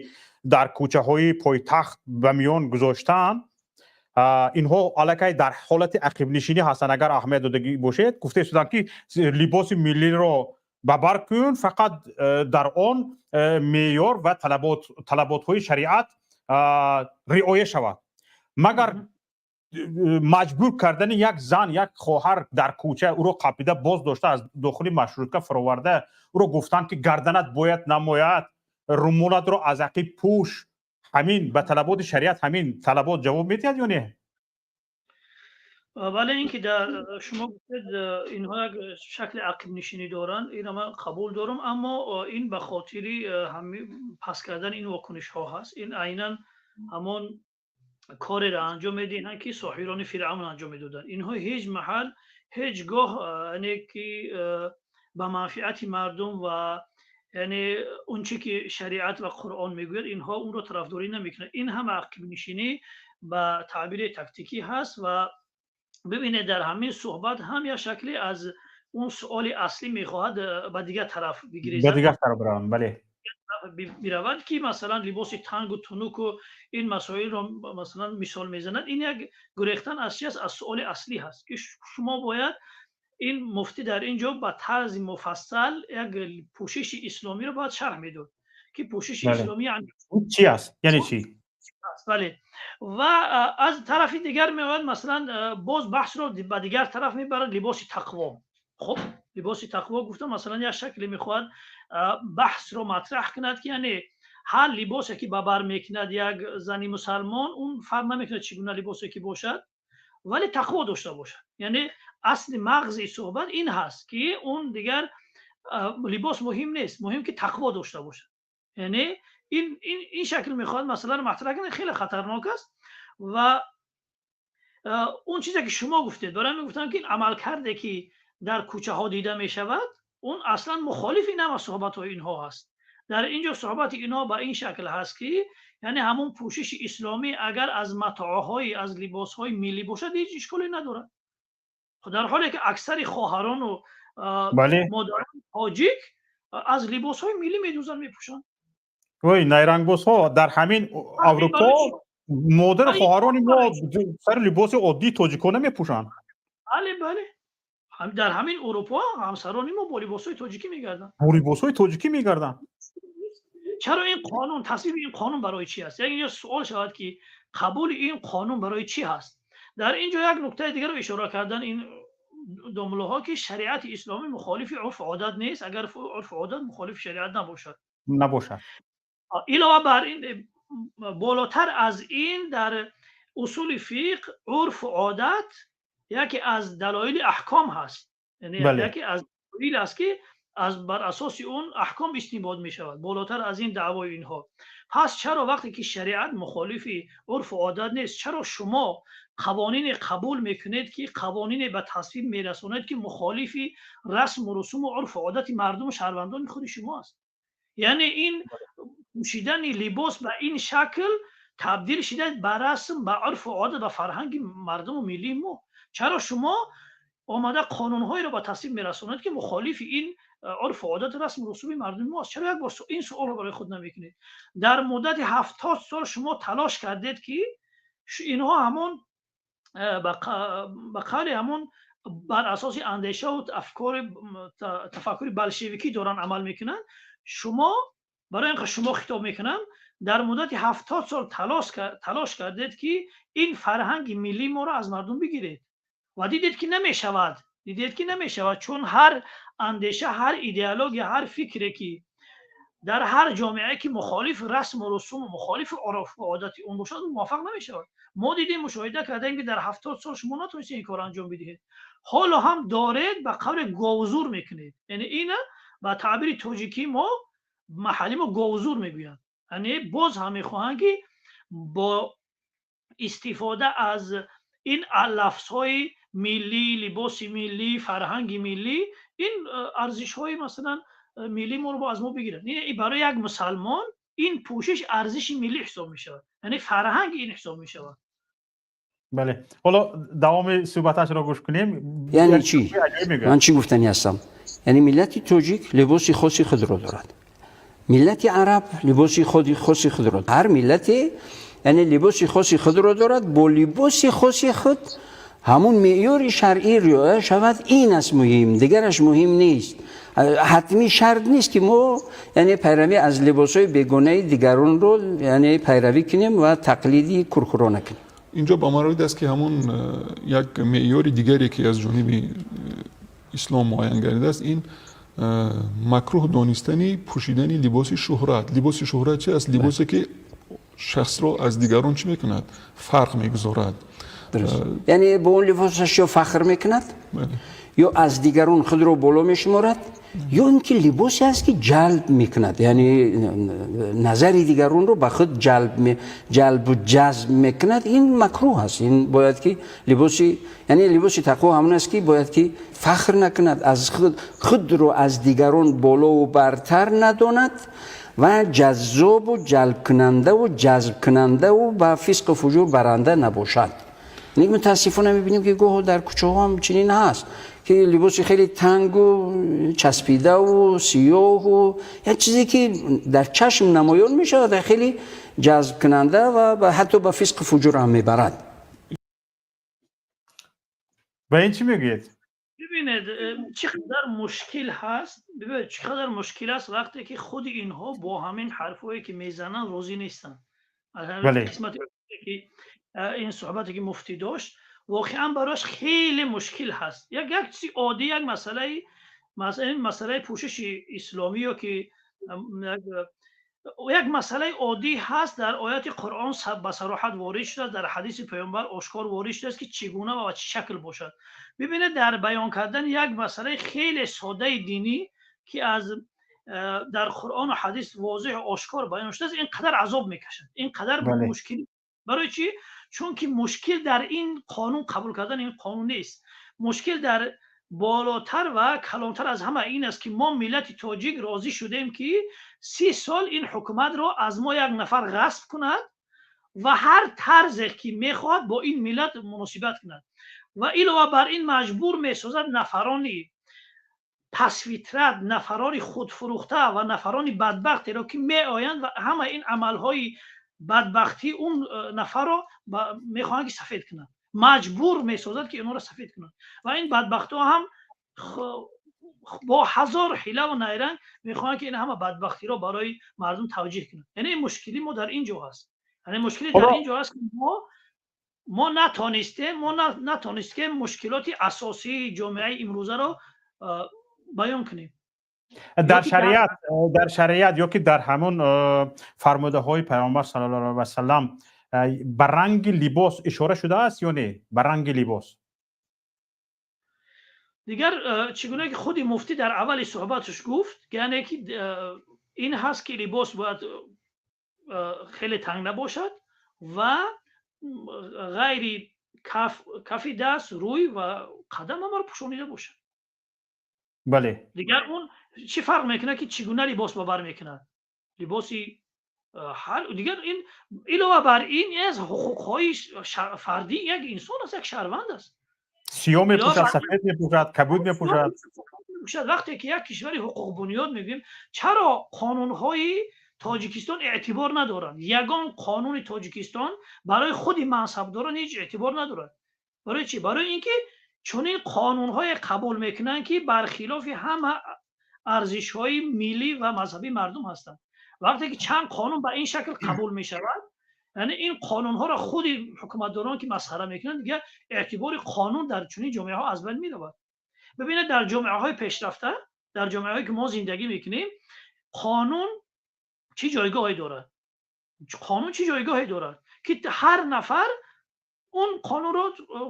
дар кӯчаҳои пойтахт ба миён гузоштаанд, инҳо аллакай дар ҳолати ақибнишинӣ ҳастанд. Агар аҳамият додагӣ бошед, гуфта истоданд, ки либоси миллиро ба бар кун, фақат дар он меъёр ва талаботҳои шариат риоя шавад. Магар маҷбур кардани як зан, як хоҳар дар кӯча, ӯро қапида боз дошта, аз дохили маршрутка фароварда, ӯро гуфтанд, ки гарданат бояд намояд, румолатро аз ақиб пӯш, ҳамин ба талаботи шариат, ҳамин талабот ҷавоб медиҳад ё не? Бале, ин ки дар шумо гуфтед, инҳо як шакли ақибнишинӣ доранд, инро ман қабул дорам, аммо ин ба хотири паст кардани ин вокунишҳо ҳаст. Ин айнан ҳамон кореро анҷом медиҳанд, ки соҳирони Фиръавн анҷом медоданд. Инҳо ҳеҷ маҳал, ҳеҷ гоҳ, яъне ки ба манфиати мардум ва яъне он чӣ ки шариат ва Қуръон мегӯяд, инҳо онро тарафдорӣ намекунанд. Ин ҳама ақибнишинӣ ба таъбири тактикӣ ҳаст. Ва бибинед, дар ҳамин суҳбат ҳам як шакле аз он суоли аслӣ мехоҳад ба дигар тараф бигирезад. Ба дигар тараф бираванд, бале. Биравад, ки масалан либоси тангу тунуку ин масоилро масалан мисол мезанад. Ин як гурехтан аз чи аст? Аз суоли аслӣ ҳаст, ки шумо бояд, ин муфтӣ дар ин ҷо ба тарзи муфассал як пӯшиши исломиро бояд шарҳ медод, ки пӯшиши исломӣ чи аст, яъне чӣ? Бале, ва аз тарафи дигар меояд, масалан, боз баҳсро ба дигар тараф мебарад, либоси тақво. Хуб, либоси тақво гуфта, масалан, як шакле мехоҳад баҳсро матраҳ кунад, ки яъне ҳар либосе, ки ба бар мекунад як зани мусалмон, он фарқ намекунад, чӣ гуна либосе ки бошад, вале тақво дошта бошад. Яъне асли мағзи суҳбат ин ҳаст, ки он дигар либос муҳим нест, муҳим ки тақво дошта бошад. Яъне ин шакл мехоҳад масъаларо матраҳ кунад, хеле хатарнок аст. Ва он чизе, ки шумо гуфтед, барои ҳамин гуфтам, ки амалкарде, ки дар кӯчаҳо дида мешавад, он аслан мухолифи ин ҳама суҳбатҳои инҳо ҳаст. Дар ин ҷо суҳбати инҳо ба ин шакл ҳаст, ки яъне ҳамон пӯшиши исломӣ агар аз матоъҳои, аз либосҳои миллӣ бошад, ҳеҷ ишколе надорад, дар ҳоле ки аксари хоҳарону модарони тоҷик аз либосҳои миллӣ медӯзанд, мепӯшанд. Ой, найрангбозҳо, дар ҳамин Аврупо модару хоҳарони мо сари либоси оддии тоҷикона мепӯшанд. Бале, дар ҳамин Урупо ҳамсарони мо бо либосҳои тоҷикӣ мегарданд. Бо либосҳои тоҷикӣ мегарданд. Чаро ин қонун, тасвиби ин қонун барои чӣ аст? Як инҷо суол шавад, ки қабули ин қонун барои чӣ ҳаст. Дар ин ҷо як нуктаи дигарро ишора кардан ин домуллоҳо, ки шариати исломӣ мухолифи урфу одат нест, агар урфу одат мухолифи шариат набошад. Набошад. Илова бар ин, болотар аз ин, дар усули фиқҳ урфу одат яке аз далоили аҳком ҳаст, яъне яке аз далоил аст, ки Аз бар асоси он аҳком истинбот мешавад, болотар аз ин даъвои инҳо. Пас чаро, вақте ки шариат мухолифи урфу одат нест, чаро шумо қавонине қабул мекунед, ки қавонине ба тасвиб мерасонед, ки мухолифи расму русуму урфу одати мардуму шаҳрвандони худи шумо аст? Яъне ин пӯшидани либос ба ин шакл табдил шуда ба расм, ба урфу одат, ба фарҳанги мардуму миллии мо. Чаро шумо омада қонунҳоеро ба тасвиб мерасонед, ки мухолифи ин урфу одат, расму русуми мардуми мо аст? Чаро як бор ин суолро барои худ намекунед? Дар муддати 70 сол шумо талош кардед, ки инҳо ҳамон ба қавли ҳамон бар асоси андешаву афкори тафаккури болшевикӣ доранд амал мекунанд. Шумо, барои ин шумо хитоб мекунам, дар муддати 70 сол талош кардед, ки ин фарҳанги миллии моро аз мардум бигиред ва дидед, ки намешавад. Дидед, ки намешавад, чун ҳар андеша, ҳар идеология, ҳар фикре, ки дар ҳар ҷомеае, ки мухолифи расму русуму мухолифи урфу одати он бошад, муваффақ намешавад. Мо дидем, мушоҳида кардем, ки дар 70 сол шумо натонистед ин корро анҷом бидиҳед. Ҳоло ҳам доред ба қавли говзур мекунед. Яъне ина ба таъбири тоҷикии мо, маҳалли мо, говзур мегӯянд. Яъне боз ҳам мехоҳанд, ки бо истифода аз ин лафзҳои миллӣ, либоси миллӣ, фарҳанги миллӣ, ин арзишҳои, масалан, миллии моро аз мо бигиранд. Барои як мусалмон ин пӯшиш арзиши миллӣ ҳисоб мешавад, яъне фарҳанги ин ҳисоб мешавад. Бале, ҳоло давоми суҳбаташро гӯш кунем. Яъне чӣ? Ман чӣ гуфтанӣ ҳастам? Яъне миллати тоҷик либоси хоси худро дорад, миллати араб либоси хоси худро, ҳар миллате яъне либоси хоси худро дорад. Бо либоси хоси худ ҳамун меъёри шаръӣ риоя шавад, ин аст муҳим, дигараш муҳим нест. Ҳатмӣ шарт нест, ки мо яъне пайравӣ аз либосҳои бегонаи дигаронро яъне пайравӣ кунем ва тақлиди куркурона кунем. Инҷо ба маврид аст, ки ҳамун як меъёри дигаре, ки аз ҷониби ислом муайян гардидааст, ин макрӯҳ донистани пӯшидани либоси шӯҳрат. Либоси шӯҳрат чи аст? Либосе, ки шахсро аз дигарон чӣ мекунад? Фарқ мегузорад. Яъне бо он либосаш ё фахр мекунад, ё аз дигарон худро боло мешуморад, ё ин ки либосе аст, ки ҷалб мекунад, яъне назари дигаронро ба худ ҷалбу ҷазб мекунад, ин макрӯҳ аст. Ин бояд ки либоси, яъне либоси тақво ҳамон аст, ки бояд ки фахр накунад аз худ, худро аз дигарон болову бартар надонад ва ҷаззобу ҷалбкунандаву ҷазбкунандаву ба фисқу фуҷур баранда набошад. Мутаассифона, мебинем, ки гоҳо дар кӯчаҳо ҳам чунин ҳаст, ки либоси хеле тангу часпидаву сиёҳу як чизе, ки дар чашм намоён мешавад, хеле ҷазбкунанда ва ҳатто ба фисқу фуҷур ҳам мебарад. Ба ин чӣ мегӯед? Бибинед, чӣ қадар мушкил ҳаст. Бибинед, чӣ қадар мушкил аст, вақте ки худи инҳо бо ҳамин ҳарфҳое, ки мезананд, розӣ нестанд. Қисмати ки ин суҳбате, ки муфтӣ дошт, воқеан барояш хеле мушкил ҳаст. Як чизи оддӣ, як масъалаи пӯшиши исломӣ ё ки як масъалаи оддӣ ҳаст, дар ояти Қуръон ба сароҳат ворид шудааст, дар ҳадиси паёмбар ошкор ворид шудааст, ки чӣ гуна ва чӣ шакл бошад. Бибинед, дар баён кардани як масъалаи хеле содаи динӣ, ки аз дар Қуръону ҳадис возеҳу ошкор баён шудааст, ин қадар азоб мекашад, ин қадар мушкил. Барои чӣ? Чунки мушкил дар ин қонун, қабул кардани ин қонун нест. Мушкил дар болотар ва калонтар аз ҳама ин аст, ки мо, миллати тоҷик, розӣ шудем, ки 30 сол ин ҳукуматро аз мо як нафар ғасб кунад ва ҳар тарзе, ки мехоҳад, бо ин миллат муносибат кунад ва илова бар ин маҷбур месозад нафарони пасфитрат, нафарони худфурӯхта ва нафарони бадбахтеро, ки меоянд ва ҳама ин амалҳои бадбахтии он нафарро мехоҳанд, ки сафед кунанд. Маҷбур месозад, ки инҳоро сафед кунанд ва ин бадбахтҳо ҳам бо ҳазор ҳилаву найранг мехоҳанд, ки ин ҳама бадбахтиро барои мардум тавҷеҳ кунанд. Яъне мушкили мо дар ин ҷо ҳаст. Яъне мушкили дар ин ҷо ҳаст, ки мо натонистем мушкилоти асосии ҷомеаи имрӯзаро баён кунем. Дар шариат ё ки дар ҳамон фармудаҳои паёмбар саллаллоҳу алайҳи васаллам ба ранги либос ишора шудааст ё не, ба ранги либос? Дигар чӣ гуна ки худи муфтӣ дар аввали суҳбаташ гуфт, яъне ки ин ҳаст ки либос бояд хеле танг набошад ва ғайри кафи даст, рӯй ва қадам ҳамаро пӯшонида бошад. Бале. Дигар он чӣ фарқ мекунад, ки чӣ гуна либос ба бар мекунад? Либоси ҳар дигар, ин илова бар ин аз ҳуқуқҳои фардии як инсон аст, як шаҳрванд аст. Сиёҳ мепӯшад, сафед мепӯшад, кабуд мепӯшад. Вақте ки як кишвари ҳуқуқбунёд мегӯем, чаро қонунҳои Тоҷикистон эътибор надоранд? Ягон қонуни Тоҷикистон барои худи мансабдорон ҳеҷ эътибор надорад. Барои чӣ? Барои ин ки чунин қонунҳое қабул мекунанд, ки бархилофи ҳама арзишҳои миллӣ ва мазҳабии мардум ҳастанд. Вақте ки чанд қонун ба ин шакл қабул мешавад, яъне ин қонунҳоро худи ҳукуматдорон ки масхара мекунанд, дигар эътибори қонун дар чунин ҷомеаҳо аз байн меравад. Бибинед, дар ҷомеаҳои пешрафта, дар ҷомеаҳое ки мо зиндагӣ мекунем, қонун чӣ ҷойгоҳе дорад? Қонун чӣ ҷойгоҳе дорад, ки ҳар нафар он қонунро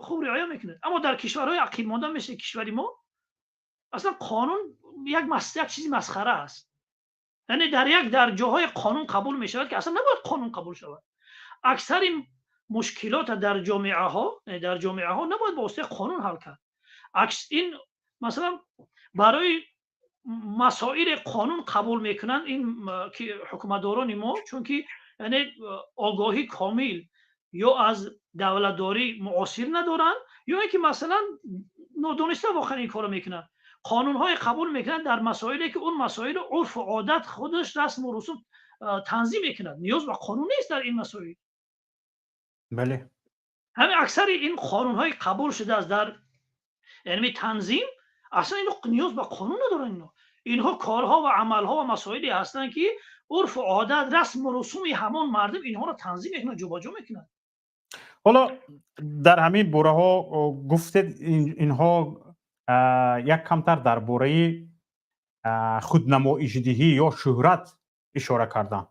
хуб риоя мекунад. Аммо дар кишварҳои ақибмонда мисли кишвари мо аслан қонун як чизи масхара аст. Яъне дар ҷоҳое қонун қабул мешавад, ки аслан набояд қонун қабул шавад. Аксари мушкилота дар ҷомеаҳо набояд ба воситаи қонун ҳал кард. Ин масалан барои масоили қонун қабул мекунанд ин ҳукуматдорони мо, чунки яъне огоҳии комил ё аз давлатдорӣ муосир надоранд, ё ин ки масалан нодониста воқеан ин корро мекунанд. Қонунҳое қабул мекунанд дар масоиле ки он масоили урфу одат худаш расму русум танзим мекунад. Ниёз ба қонун нест дар ин масоил. Бале. Ҳамин аксари ин қонунҳои қабул шудааст дар яъне танзим, аслан инҳо ниёз ба қонун надоранд. Инҳо корҳо ва амалҳо ва масоиле ҳастанд, ки урфу одат, расму русуми ҳамон мардум инҳоро танзим мекунад, ҷобаҷо мекунад. Ҳоло дар ҳамин бораҳо гуфтед, инҳо як камтар дар бораи худнамоишдиҳӣ ё шӯҳрат ишора карданд.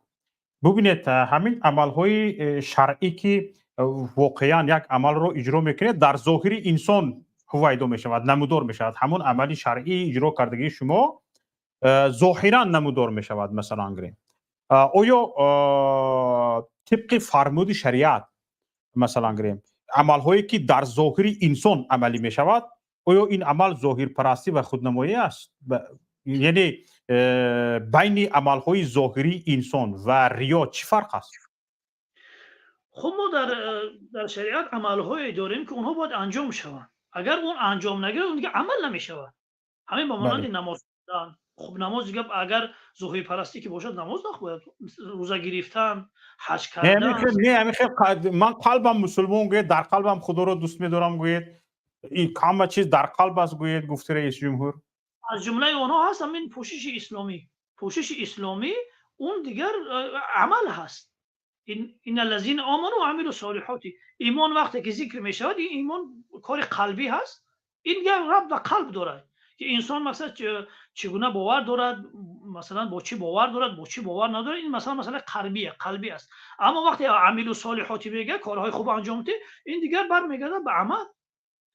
Бубинед, ҳамин амалҳои шаръӣ, ки воқеан як амалро иҷро мекунед, дар зоҳири инсон ҳувайдо мешавад, намудор мешавад. Ҳамон амали шаръӣ иҷро кардагии шумо зоҳиран намудор мешавад. Масалан гирем, оё тибқи фармуди шариат, масалан гирем, амалҳое ки дар зоҳири инсон амалӣ мешавад, оё ин амал зоҳирпарастӣ ва худнамоӣ аст? Яъне байни амалҳои зоҳирии инсон ва риё чӣ фарқ аст? Хуб, мо дар шариат амалҳое дорем, ки онҳо бояд анҷом шаванд. Агар он анҷом нагирад, он дигар амал намешавад. Ҳамин ба монанди намоз хондан. Хуб, намоз дигар агар зоҳирпарастӣ ки бошад, намоз нахоҳад, рӯза гирифтан, ҳаҷ кардан. Не, ҳамин хел ман қалбам мусулмон гӯяд, дар қалбам Худоро дӯст медорам гӯяд, ин ҳама чиз дар қалб аст гӯяд, гуфти раиси ҷумҳур. Аз ҷумлаи онҳо ҳаст ҳамин пӯшиши исломӣ. Пӯшиши исломӣ он дигар амал ҳаст. Ин аллазина оману ва амилу солиҳоти. Имон вақте ки зикр мешавад, ин имон кори қалбӣ ҳаст. Ин дигар рабт ба қалб дорад, ки инсон масалан чӣ гуна бовар дорад, масалан бо чӣ бовар дорад, бо чӣ бовар надорад, ин масалан масъалаи қалбӣ аст. Аммо вақте амилу солиҳоти мегӯяд, корҳои хуб анҷом медиҳад, ин дигар бармегардад ба амал,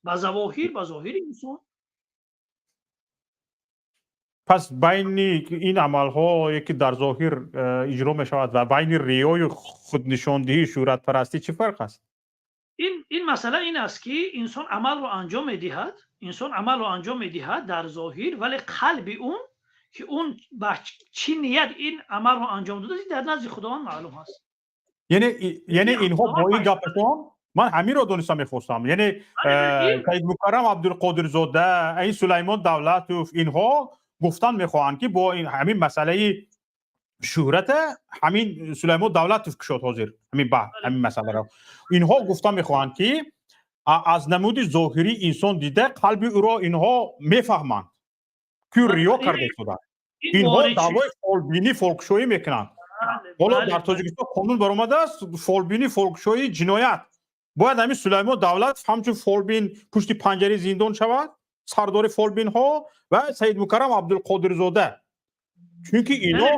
ба завоҳир, ба зоҳири инсон. Пас байни ин амалҳое ки дар зоҳир иҷро мешавад ва байни риёю худнишондиҳӣ, шӯҳратпарастӣ чӣ фарқ аст? Ин масъала ин аст, ки инсон амалро анҷом медиҳад, инсон амалро анҷом медиҳад дар зоҳир, вале қалби он ки он ба чӣ ният ин амалро анҷом додааст, дар назди Худованд маълум аст. Яъне инҳо бо ин гапашон ман ҳаминро дониста мехостам. Яъне Саид Мукаррам Абдулқодирзода, ин Сулаймон Давлатов, инҳо гуфтан мехоҳанд, ки бо ҳамин масъалаи шӯҳрата ҳамин Сулаймон Давлатов кушод ҳозир ҳамин баҳ ҳамин масъаларо. Инҳо гуфтан мехоҳанд, ки аз намуди зоҳирии инсон дида қалби ӯро инҳо мефаҳманд, ки риё карда истодаанд. Инҳо даъвои фолбинӣ, фолкшоӣ мекунанд. Ҳоло дар Тоҷикистон қонун баромадааст, фолбинӣ, фолкшоӣ ҷиноят. Бояд ҳамин Сулаймон Давлатов ҳамчун фолбин пушти панҷараи зиндон шавад, сардори фолбинҳо ва Саид Мукаррам Абдулқодирзода. Чунки ино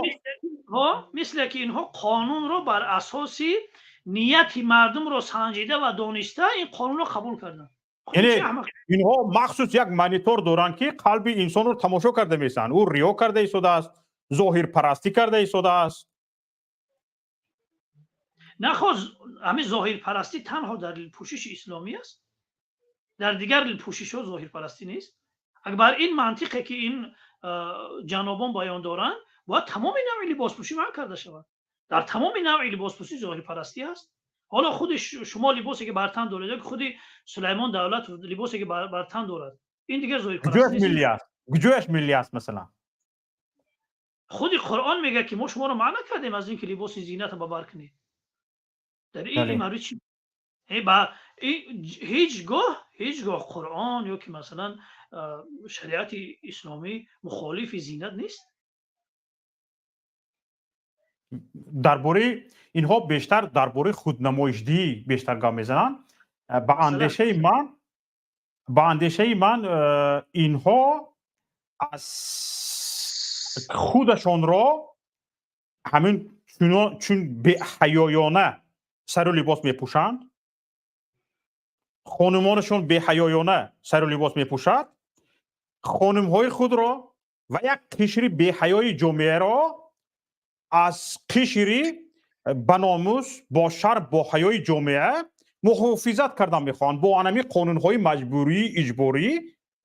мисле ки инҳо қонунро бар асоси нияти мардумро санҷида ва дониста ин қонунро қабул карданд. Яъне инҳо махсус як монитор доранд, ки қалби инсонро тамошо карда месанд. Ӯ риё карда истодааст, зоҳирпарастӣ карда истодааст. Нахост, ҳамин зоҳирпарастӣ танҳо дар пӯшиши исломӣ аст? Дар дигар пӯшишҳо зоҳирпарастӣ нест? Агар бар ин мантиқе, ки ин ҷанобон баён доранд, бояд тамоми навъи либоспӯшӣ манъ карда шавад. Дар тамоми навъи либоспӯшӣ зоҳирпарастӣ ҳаст. Ҳоло худи шумо либосе, ки бар тан доред, худи Сулаймон Давлатов либосе, ки бар тан дорад, ин дигар зоҳирпарастӣ миллӣ аст? Куҷояш миллӣ аст, масалан? Худи Қуръон мегӯяд, ки мо шуморо манъ накардем аз ин ки либоси зинатро ба бар кунед. Дар ин маврид чи ҳеҷ гоҳ Қуръон ё ки масалан шариати исломӣ мухолифи зинат нест. Дар бораи инҳо бештар дар бораи худнамоишдиҳӣ бештар гап мезананд. Ба андешаи ман, инҳо аз худашонро ҳамин чун беҳаёёна сару либос мепӯшанд, хонумонашон беҳаёёна сару либос мепӯшад, хонумҳои худро ва як қишри беҳаёи ҷомеаро аз қишри баномус, бошарм, боҳаёи ҷомеа муҳофизат кардан мехоҳанд. Бо анами қонунҳои маҷбурии иҷборӣ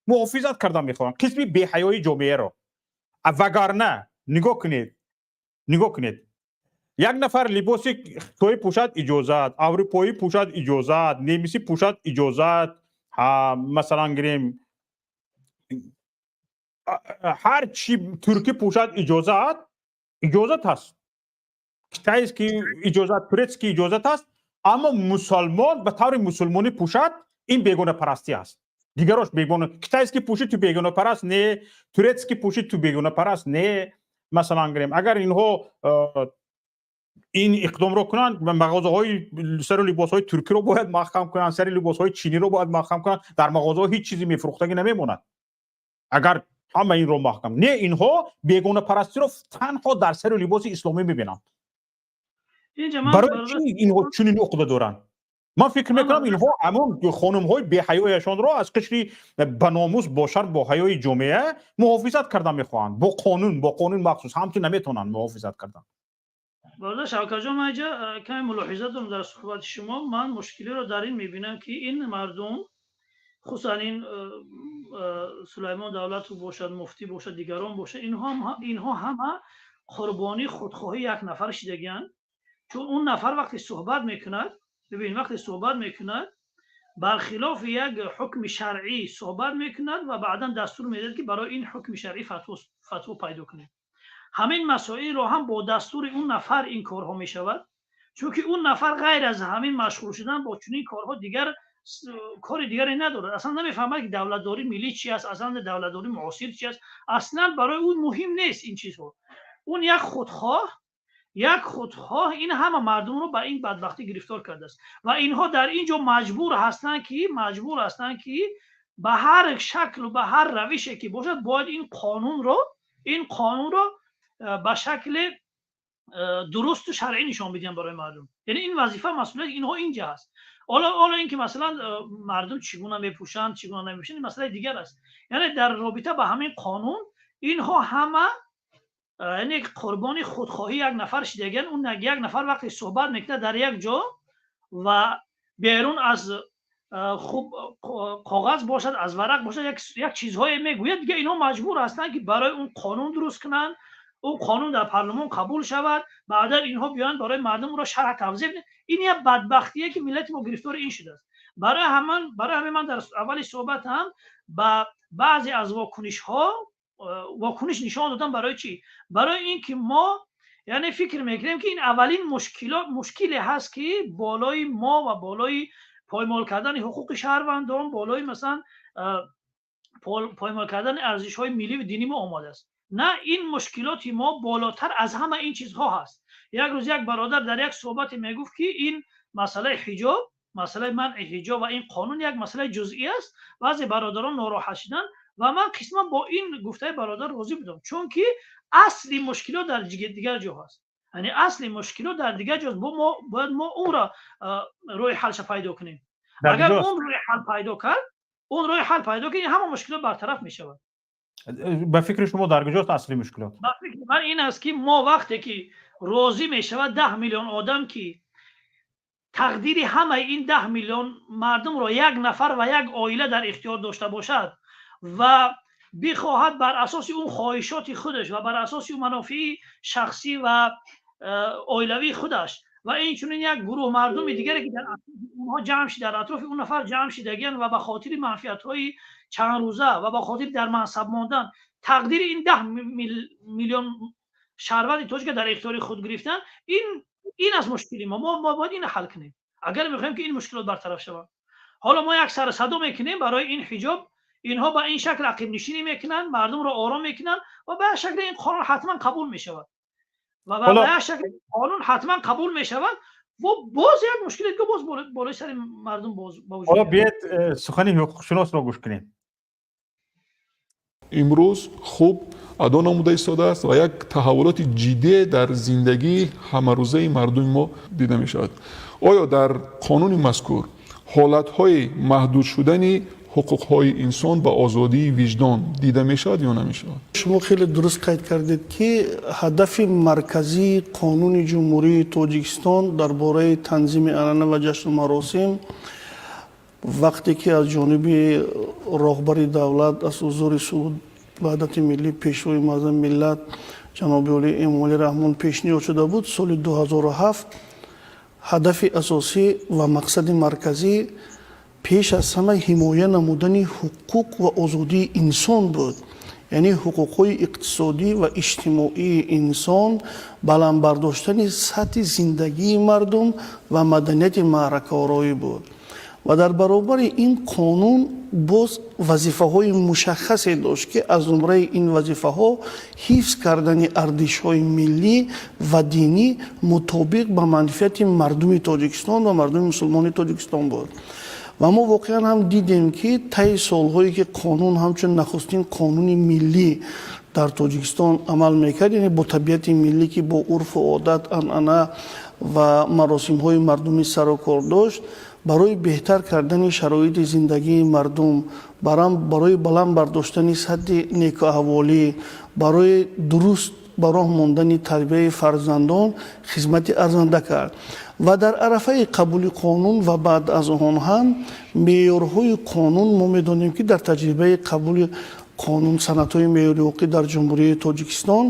муҳофизат кардан мехоҳанд қисми беҳаёи ҷомеаро. Вагарна нигоҳ кунед, як нафар либоси хитоӣ пӯшад, иҷозат, аврупоӣ пӯшад, иҷозат, немисӣ пӯшад, иҷозат, масалан гирем, ҳар чи туркӣ пӯшад, иҷозат аст, китайский иҷозат, турецкий иҷозат аст, аммо мусалмон ба таври мусулмонӣ пӯшад, ин бегонапарастӣ аст. Дигарош бегона. Китайский пӯшид, ту бегонапараст не, турецкий пӯшид, ту бегонапараст не. Масалан гирем, агар инҳо ин иқдомро кунанд, мағозаҳои сару либосҳои туркиро бояд маҳкам кунанд, сари либосҳои чиниро бояд маҳкам кунанд. Дар мағозаҳо ҳеҷ чизе мефурӯхтагӣ намемонад, агар ҳама инро маҳкам не. Инҳо бегонапарастиро танҳо дар сару либоси исломӣ мебинанд. Барои чӣ инҳо чунин уқда доранд? Ман фикр мекунам, инҳо ҳамон хонумҳои беҳаёяшонро аз қишри баномус, бошарм, боҳаёи ҷомеа муҳофизат кардан мехоҳанд бо қонун махсус. Ҳамчун наметавонанд муҳофизат кардан. Бародар Шавкатҷон, ман инҷа каме мулоҳиза дорам дар суҳбати шумо. Ман мушкилиро дар ин мебинам, ки ин мардум, хусусан ин Сулаймон Давлатов бошад, муфтӣ бошад, дигарон бошад, инҳо ҳама қурбонии худхоҳии як нафар шидагианд. Чун он нафар вақте суҳбат мекунад, бибин, вақте суҳбат мекунад, бархилофи як ҳукми шаръӣ суҳбат мекунад ва баъдан дастур медиҳад, ки барои ин ҳукми шаръӣ фатво пайдо кунед. Ҳамин масоилро ҳам бо дастури он нафар ин корҳо мешавад, чунки он нафар ғайр аз ҳамин машғул шудан бо чунин корҳо дигар кори дигаре надорад. Аслан намефаҳмад, ки давлатдории миллӣ чи аст, аслан давлатдории муосир чи аст. Аслан барои ӯ муҳим нест ин чизҳо. Он як худхоҳ ин ҳама мардумро ба ин бадбахтӣ гирифтор кардааст ва инҳо дар ин ҷо маҷбур ҳастанд, ки ба ҳар шаклу ба ҳар равише ки бошад, бояд ин қонунро ба шакли дурусту шаръӣ нишон бидиҳанд барои мардум. Яъне ин вазифа, масъулияти инҳо инҷа ҳаст. Ҳоло ин ки масалан мардум чӣ гуна мепӯшанд, чӣ гуна намепӯшанд, ин масъалаи дигар аст. Яъне дар робита ба ҳамин қонун инҳо ҳама, яъне, қурбони худхоҳӣ як нафар шидагиан. Он як нафар вақте суҳбат мекунад дар як ҷо ва берун аз хуб коғаз бошад, аз варақ бошад, як чизҳое мегӯяд, дигар инҳо маҷбур ҳастанд, ки барои он қонун дуруст кунанд, он қонун дар парлумон қабул шавад, баъдан инҳо биёянд, барои мардум ӯро шарҳ, тавзеҳ. Ин як бадбахтие, ки миллати мо гирифтори ин шудааст. Барои ҳамин ман дар аввали суҳбат ҳам ба баъзе аз вокунишҳо вокуниш нишон додам. Барои чӣ? Барои ин ки мо, яъне, фикр мекунем, ки ин аввалин мушкиле ҳаст, ки болои мо ва болои поймол кардани ҳуқуқи шаҳрвандон, болои масалан поймол кардани арзишҳои миллӣ ва динии мо омадааст. На, ин мушкилоти мо болотар аз ҳама ин чизҳо ҳаст. Як рӯз як бародар дар як суҳбате мегуфт, ки ин масъалаи ҳиҷоб, масъалаи манъи ҳиҷоб ва ин қонун як масъалаи ҷузъӣ аст. Баъзе бародарон нороҳат шуданд ва ман қисман бо ин гуфтаи бародар розӣ будам, чунки асли мушкилот дар дигар ҷо ҳаст. Яъне асли мушкилот дар дигар ҷост. Бо мо бояд мо онро роҳи ҳалша пайдо кунем. Агар он роҳи ҳал пайдо кард. Он роҳи ҳал пайдо ки, ҳама мушкилот бартараф мешавад. Ба фикри шумо, дар куҷост асли мушкилот? Ба фикри ман ин аст, ки мо вақте ки розӣ мешавад 10 миллион одам, ки тақдири ҳамаи ин 10 миллион мардумро як нафар ва як оила дар ихтиёр дошта бошад ва бихоҳад бар асоси он хоҳишоти худаш ва бар асоси манофеи шахсӣ ва оилавии худаш ва инчунин як гурӯҳ мардуми дигаре, ки дар онҳо ҷамъ, дар атрофи он нафар ҷамъ шидагиянд ва ба хотири манфиатҳои чандрӯза ва ба хотири дар мансаб мондан тақдири ин 10 миллион шаҳрванди тоҷика дар ихтиёри худ гирифтан, ин аст мушкили мо. Мо бояд инро ҳал кунем, агар мехоҳем, ки ин мушкилот бартараф шаванд. Ҳоло мо як сару садо мекунем барои ин ҳиҷоб, инҳо ба ин шакл ақибнишинӣ мекунанд, мардумро ором мекунанд ва ба як шакли ин қонун ҳатман қабул мешавад ва ба як шакли қонун ҳатман қабул мешавад ва боз як мушкили дига боз болои сари мардум боз ба вуҷуд. Ҳоло биёед, сухани ҳуқуқшиносро гӯш кунем. Имрӯз хуб адо намуда истодааст ва як таҳаввулоти ҷиддие дар зиндагии ҳамарӯзаи мардуми мо дида мешавад. Оё дар қонуни мазкур ҳолатҳои маҳдуд шудани ҳуқуқҳои инсон ба озодии виҷдон дида мешавад ё намешавад? Шумо хеле дуруст қайд кардед, ки ҳадафи марказии Қонуни Ҷумҳурии Тоҷикистон дар бораи танзими анъана ва ҷашну маросим, вақте ки аз ҷониби роҳбари давлат, асосгузори сулҳу ваҳдати миллӣ, Пешвои муаззами миллат ҷаноби олӣ Эмомалӣ Раҳмон пешниҳод шуда буд соли 2007, ҳадафи асосӣ ва мақсади марказӣ пеш аз ҳама ҳимоя намудани ҳуқуқ ва озодии инсон буд, яъне ҳуқуқҳои иқтисодӣ ва иҷтимоии инсон, баланд бардоштани сатҳи зиндагии мардум ва маданияти маъракаороӣ буд. Ва дар баробари ин қонун боз вазифаҳои мушаххасе дошт, ки аз зумраи ин вазифаҳо ҳифз кардани арзишҳои миллӣ ва динӣ мутобиқ ба манфиати мардуми Тоҷикистон ва мардуми мусулмони Тоҷикистон буд. Ва мо воқеан ҳам дидем, ки таи солҳое ки қонун ҳамчун нахустин қонуни миллӣ дар Тоҷикистон амал мекард, яъне бо табиати миллӣ, ки бо урфу одат, анъана ва маросимҳои мардумӣ сару кор дошт, барои беҳтар кардани шароити зиндагии мардум, барои баланд бардоштани сатҳи некуаҳволӣ, барои дуруст ба роҳ мондани тарбияи фарзандон хизмати арзанда кард. Ва дар арафаи қабули қонун ва баъд аз он ҳам меъёрҳои қонун, мо медонем, ки дар таҷрибаи қабули қонун, санадҳои меъёри ҳуқуқӣ дар Ҷумҳурии Тоҷикистон,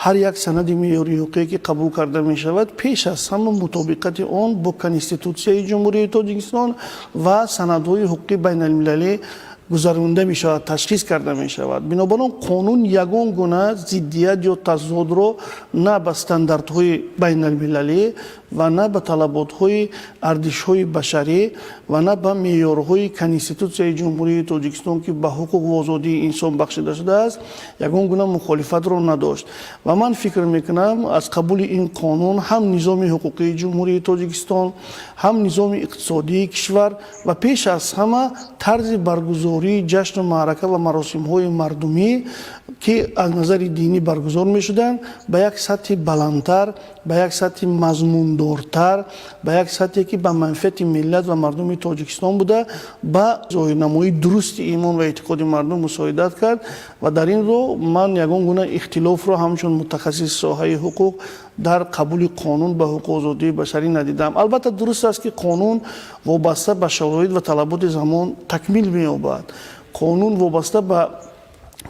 ҳар як санади меъёри ҳуқуқие, ки қабул карда мешавад, пеш аз ҳама мутобиқати он бо Конститутсияи Ҷумҳурии Тоҷикистон ва санадҳои ҳуқуқии байналмилалӣ гузаронда мешавад, ташхис карда мешавад. Бинобар он қонун ягон гуна зиддият ё тазодро на ба стандартҳои байналмилалӣ ва на ба талаботҳои арзишҳои башарӣ ва на ба меъёрҳои Конститутсияи Ҷумҳурии Тоҷикистон, ки ба ҳуқуқ ва озодии инсон бахшида шудааст, ягон гуна мухолифатро надошт. Ва ман фикр мекунам, аз қабули ин қонун ҳам низоми ҳуқуқии Ҷумҳурии Тоҷикистон, ҳам низоми иқтисодии кишвар ва пеш аз ҳама тарзи баргузории ҷашну маърака ва маросимҳои мардумӣ, ки аз назари динӣ баргузор мешуданд, ба як сатҳи баландтар, ба як сатҳи мазмундортар, ба як сатҳе, ки ба манфиати миллат ва мардуми Тоҷикистон буда, ба зоҳирнамоии дурусти имон ва эътиқоди мардум мусоидат кард. Ва дар ин роҳ ман ягон гуна ихтилофро ҳамчун мутахассиси соҳаи ҳуқуқ дар қабули қонун ба ҳуқуқ озодии башарӣ надидам. Албатта, дуруст аст, ки қонун вобаста ба шароит ва талаботи замон такмил меёбад. Қонун вобаста ба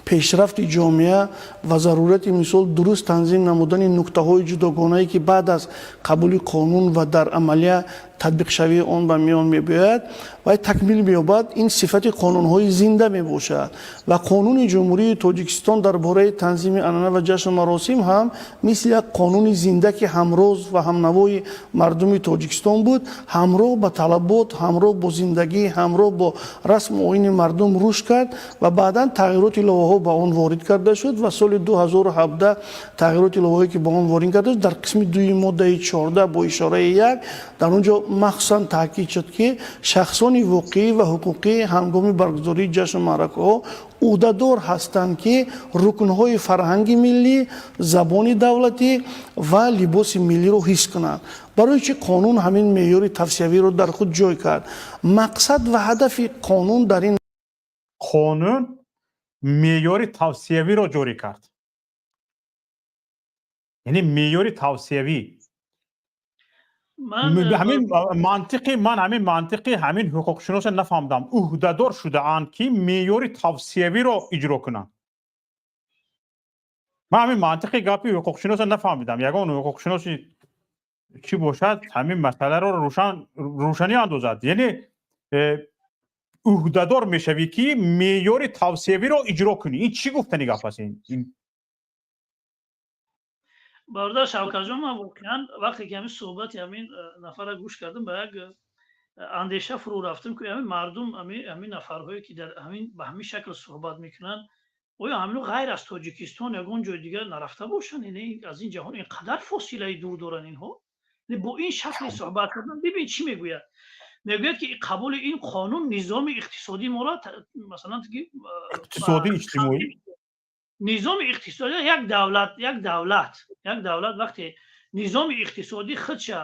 пешрафти ҷомеа ва зарурати, мисол, дуруст танзим намудани нуктаҳои ҷудогонае, ки баъд аз қабули қонун ва дар амалия татбиқшавии он ба миён мебиёяд, вай такмил меёбад. Ин сифати қонунҳои зинда мебошад. Ва Қонуни Ҷумҳурии Тоҷикистон дар бораи танзими анъана ва ҷашну маросим ҳам мисли як қонуни зинда, ки ҳамроз ва ҳамнавои мардуми Тоҷикистон буд, ҳамроҳ ба талабот, ҳамроҳ бо зиндагӣ, ҳамроҳ бо расму оини мардум рушд кард ва баъдан тағйироти иловаҳо ба он ворид карда шуд. Ва соли 2017 тағйироти иловаҳое, ки ба он ворид карда шуд, дар қисми дуюми моддаи 14 бо ишораи 1 дар он ҷо махсусан таъкид шуд, ки шахсони воқеӣ ва ҳуқуқӣ ҳангоми баргузории ҷашну маъракаҳо ӯҳдадор ҳастанд, ки рукнҳои фарҳанги миллӣ, забони давлатӣ ва либоси миллиро ҳифз кунанд. Барои чӣ қонун ҳамин меъёри тавсиявиро дар худ ҷой кард? Мақсад ва ҳадафи қонун дар ин Қонун меъёри тавсиявиро ҷорӣ кард, яъне меъёри тавсиявӣ. Ҳамин мантиқи ман, ҳамин мантиқи ҳамин ҳуқуқшиноса нафаҳмдам. Уҳдадор шудаанд, ки меъёри тавсиявиро иҷро кунанд. Ман ҳамин мантиқи гапи ҳуқуқшиноса нафаҳмидам. Ягон ҳуқуқшиноси чӣ бошад, ҳамин масъаларо рӯшанӣ андозад. Яъне уҳдадор мешавӣ, ки меъёри тавсиявиро иҷро кунӣ. Ин чӣ гуфтани гап аст ин? Бародар Шавкатҷон, ман воқеан вақте ки ҳамин суҳбати ҳамин нафарро гӯш кардам, ба як андеша фурӯ рафтам, ки ҳамин мардум, ҳамин нафарҳое, ки дар ҳамин ба ҳамин шакл суҳбат мекунанд, оё ҳамино ғайр аз Тоҷикистон ягон ҷои дигар нарафта бошанд? Яъне аз ин ҷаҳон ин қадар фосилаи дур доранд инҳо? Бо ин шакли суҳбат кардан, бибин, чӣ мегӯяд. Мегӯяд, ки қабули ин қонун низоми иқтисодии моро, масалан, иқтисодӣ, иҷтимоӣ. Низоми иқтисодӣ як давлат вақте низоми иқтисодӣ худша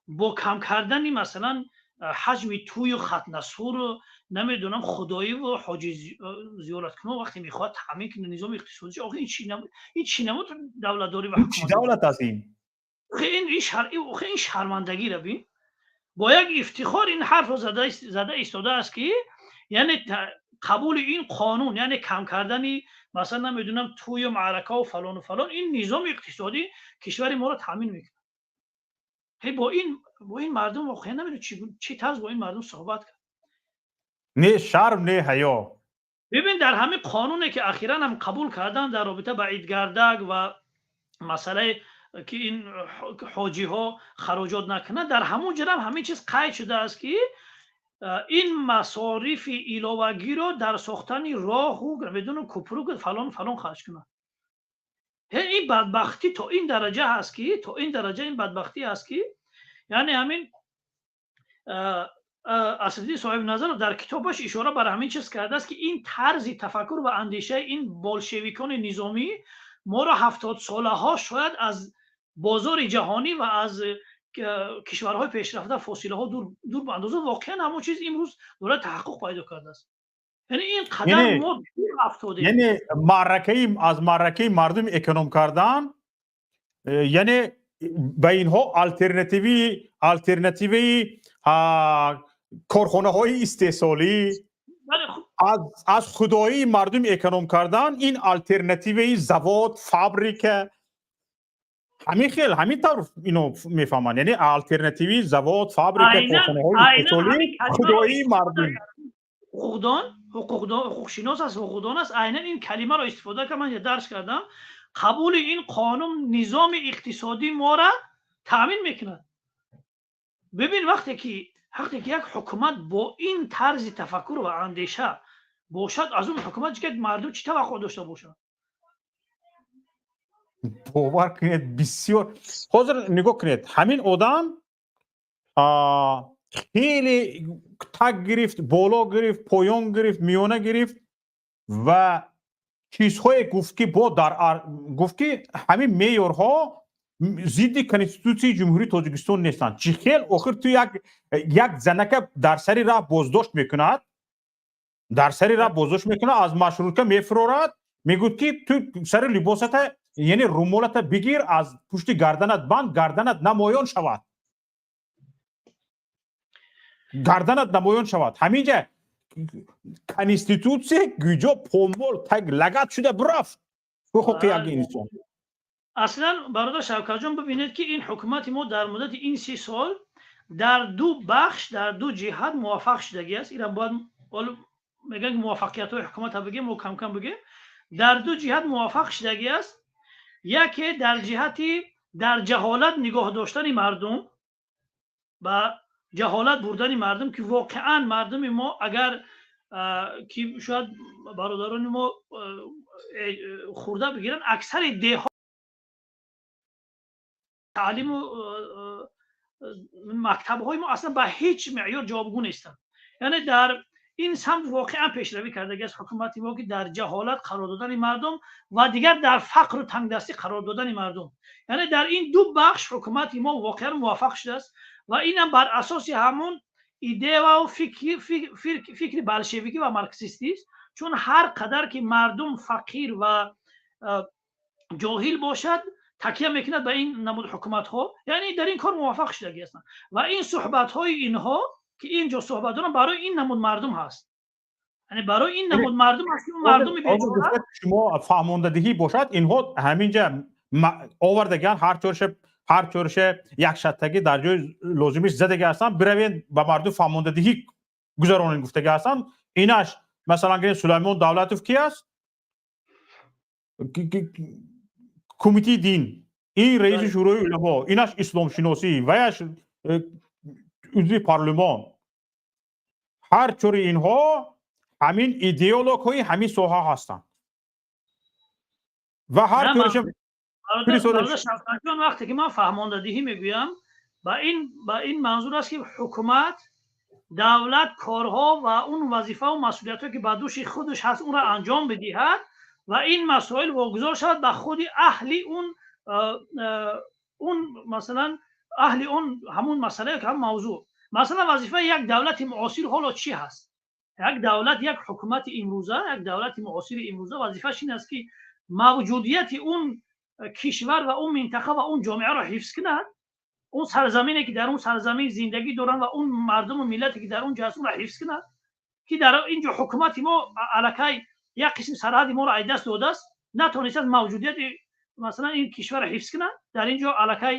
бо кам кардани, масалан, ҳаҷми тӯю хатнасуру, намедонам, худоиву ҳоҷи зиёраткуно вақте мехоҳад таъмин кунад низоми иқтисодӣ, охи ин чӣ намуд давлатдорӣ ва чӣ давлат аст ин? Охи, ин шармандагиро бин. Бо як ифтихор ин ҳарфро зада истодааст, ки яъне қабули ин қонун, яъне кам кардани, масалан, намедонам, тӯю маъракаву фалону фалон, ин низоми иқтисодӣ кишвари моро таъмин мекунад. Бо ин мардум воқеан намедонам чӣ тарз бо ин мардум суҳбат кард. Не шарм, не ҳаё. Бибин, дар ҳамин қонуне, ки ахиран ҳам қабул кардан дар робита ба идгардак ва масъалае, ки ин ҳоҷиҳо хароҷот накунанд, дар ҳамон ҷарам ҳамин чиз қайд шудааст, ки ин масорифи иловагиро дар сохтани роҳу, медонам, кӯпрук, фалон фалон харҷ кунанд. Ин бадбахтӣ то ин дараҷа ҳаст, ки то ин дараҷа ин бадбахтӣ ҳаст, ки яъне ҳамин Асриддин Соҳибназаров дар китобаш ишора бар ҳамин чиз кардааст, ки ин тарзи тафаккур ва андешаи ин болшевикони низомӣ моро 70 солаҳо шояд аз бозори ҷаҳонӣ ва аз кишварҳои пешрафта фосилаҳо дур андозад. Воқеан ҳамон чиз имрӯз дорад таҳаққуқ пайдо кардааст. Яъне ин қадар мо дур афтодем. Яъне маъракаи аз маъракаи мардум эконом кардан, яъне ба инҳо алтернативаи корхонаҳои истеҳсолӣ, аз худоии мардум эконом кардан, ин алтернативаи завод, фабрика, ҳамин хел, ҳамин тавр ино мефаҳманд. Яъне алтернативи завод, фабрика, корхонаҳои истеҳсолӣ, худоии мардум. Ҳуқуқдон, ҳуқуқшинос аст, ҳуқуқдон аст. Айнан ин калимаро истифода кард. Ман дарс кардам: қабули ин қонун низоми иқтисодии моро таъмин мекунад. Бибин, вақте ки як ҳукумат бо ин тарзи тафаккур ва андеша бошад, аз он ҳукумат мардум чӣ таваққӯъ дошта бошад? Бовар кунед, бисёр. Ҳозир нигоҳ кунед, ҳамин одам хеле таг гирифт, боло гирифт, поён гирифт, миёна гирифт ва чизҳое гуфт, ки бо дар гуфт, ки ҳамин меъёрҳо зидди Конститутсияи Ҷумҳурии Тоҷикистон нестанд. Чӣ хел охир ту як занака дар сари раҳ боздошт мекунад, дар сари раҳ боздошт мекунад, аз маршрутка мефурорад, мегӯяд, ки ту сари либосата, яъне румолата бигир, аз пушти гарданат банд, гарданат намоён шавад, гарданат намоён шавад. Ҳаминҷа конститутсия гуҷо помол таг лагат шуда бирафт, ҳуқуқи як инсон? Аслан, бародар Шавкатҷон, бибинед, ки ин ҳукумати мо дар муддати ин 30 сол дар ду бахш, дар ду ҷиҳат муваффақ шудагӣ аст. Ира бояд, мегӯян, ки муваффақиятҳои ҳукумата бигем, мо камкам бигем. Дар ду ҷиҳат муваффақ шудагӣ аст. Яке дар ҷиҳати дар ҷаҳолат нигоҳ доштани мардум, ба ҷаҳолат бурдани мардум, ки воқеан мардуми мо, агар ки шояд бародарони мо хурда бигиранд, аксари деҳо таълиму мактабҳои мо аслан ба ҳеҷ меъёр ҷавобгӯ нестанд. Яъне дар ин самт воқеан пешравӣ кардагиаст ҳукумати мо, ки дар ҷаҳолат қарор додани мардум ва дигар дар фақру тангдастӣ қарор додани мардум. Яъне дар ин ду бахш ҳукумати мо воқеан муваффақ шудааст ва инам бар асоси ҳамон Идея ва фикри болшевикӣ ва марксистӣ аст, чун ҳар қадар ки мардум фақир ва ҷоҳил бошад, такя мекунад ба ин намуд ҳукуматҳо, яъне дар ин кор муваффақ шудагӣ ҳастанд. Ва ин суҳбатҳои инҳо ки инҷо суҳбат доранд, барои ин намуд мардум ҳаст, яъне барои ин намуд мардум ҳаст ки мардуми бечора. Шумо фаҳмондадиҳӣ бошад, инҳо ҳаминҷа овардагиан, ҳар чорше як шаттагӣ дар ҷои лозимиш задагӣ ҳастанд, биравен ба мардум фаҳмондадиҳӣ гузаронен гуфтагӣ ҳастанд. Инаш масалан гирем, Сулаймон Давлатов ки аст? Кумитаи дин, ин раиси Шӯрои уламо, инаш исломшиносӣ, ваяш узви парлумон. Ҳар чори инҳо ҳамин идеологҳои ҳамин соҳа ҳастанд ва ҳар чоришам. Шавкатҷон, вақте ки ман фаҳмондадиҳӣ мегӯям, ба ин манзур аст, ки ҳукумат, давлат корҳо ва он вазифаву масъулиятҳое ки ба дӯши худаш ҳаст, онро анҷом бидиҳад ва ин масоил вогузор шавад ба худи аҳли он, масалан, аҳли он ҳамун масъала, ҳамун мавзӯъ. Масалан, вазифаи як давлати муосир ҳоло чӣ ҳаст? Як давлат, як ҳукумати имрӯза, як давлати муосири имрӯза вазифааш ин аст, ки мавҷудияти он кишвар ва он минтақа ва он ҷомеаро ҳифз кунад, он сарзамине ки дар он сарзамин зиндагӣ доранд ва он мардуму миллате ки дар он ҷо ҳаст, онро ҳифз кунад, ки дар ин ҷо ҳукумати мо аллакай як қисми сарҳади моро аз даст додааст, натонистааст мавҷудияти, масалан, ин кишварро ҳифз кунад, дар ин ҷо аллакай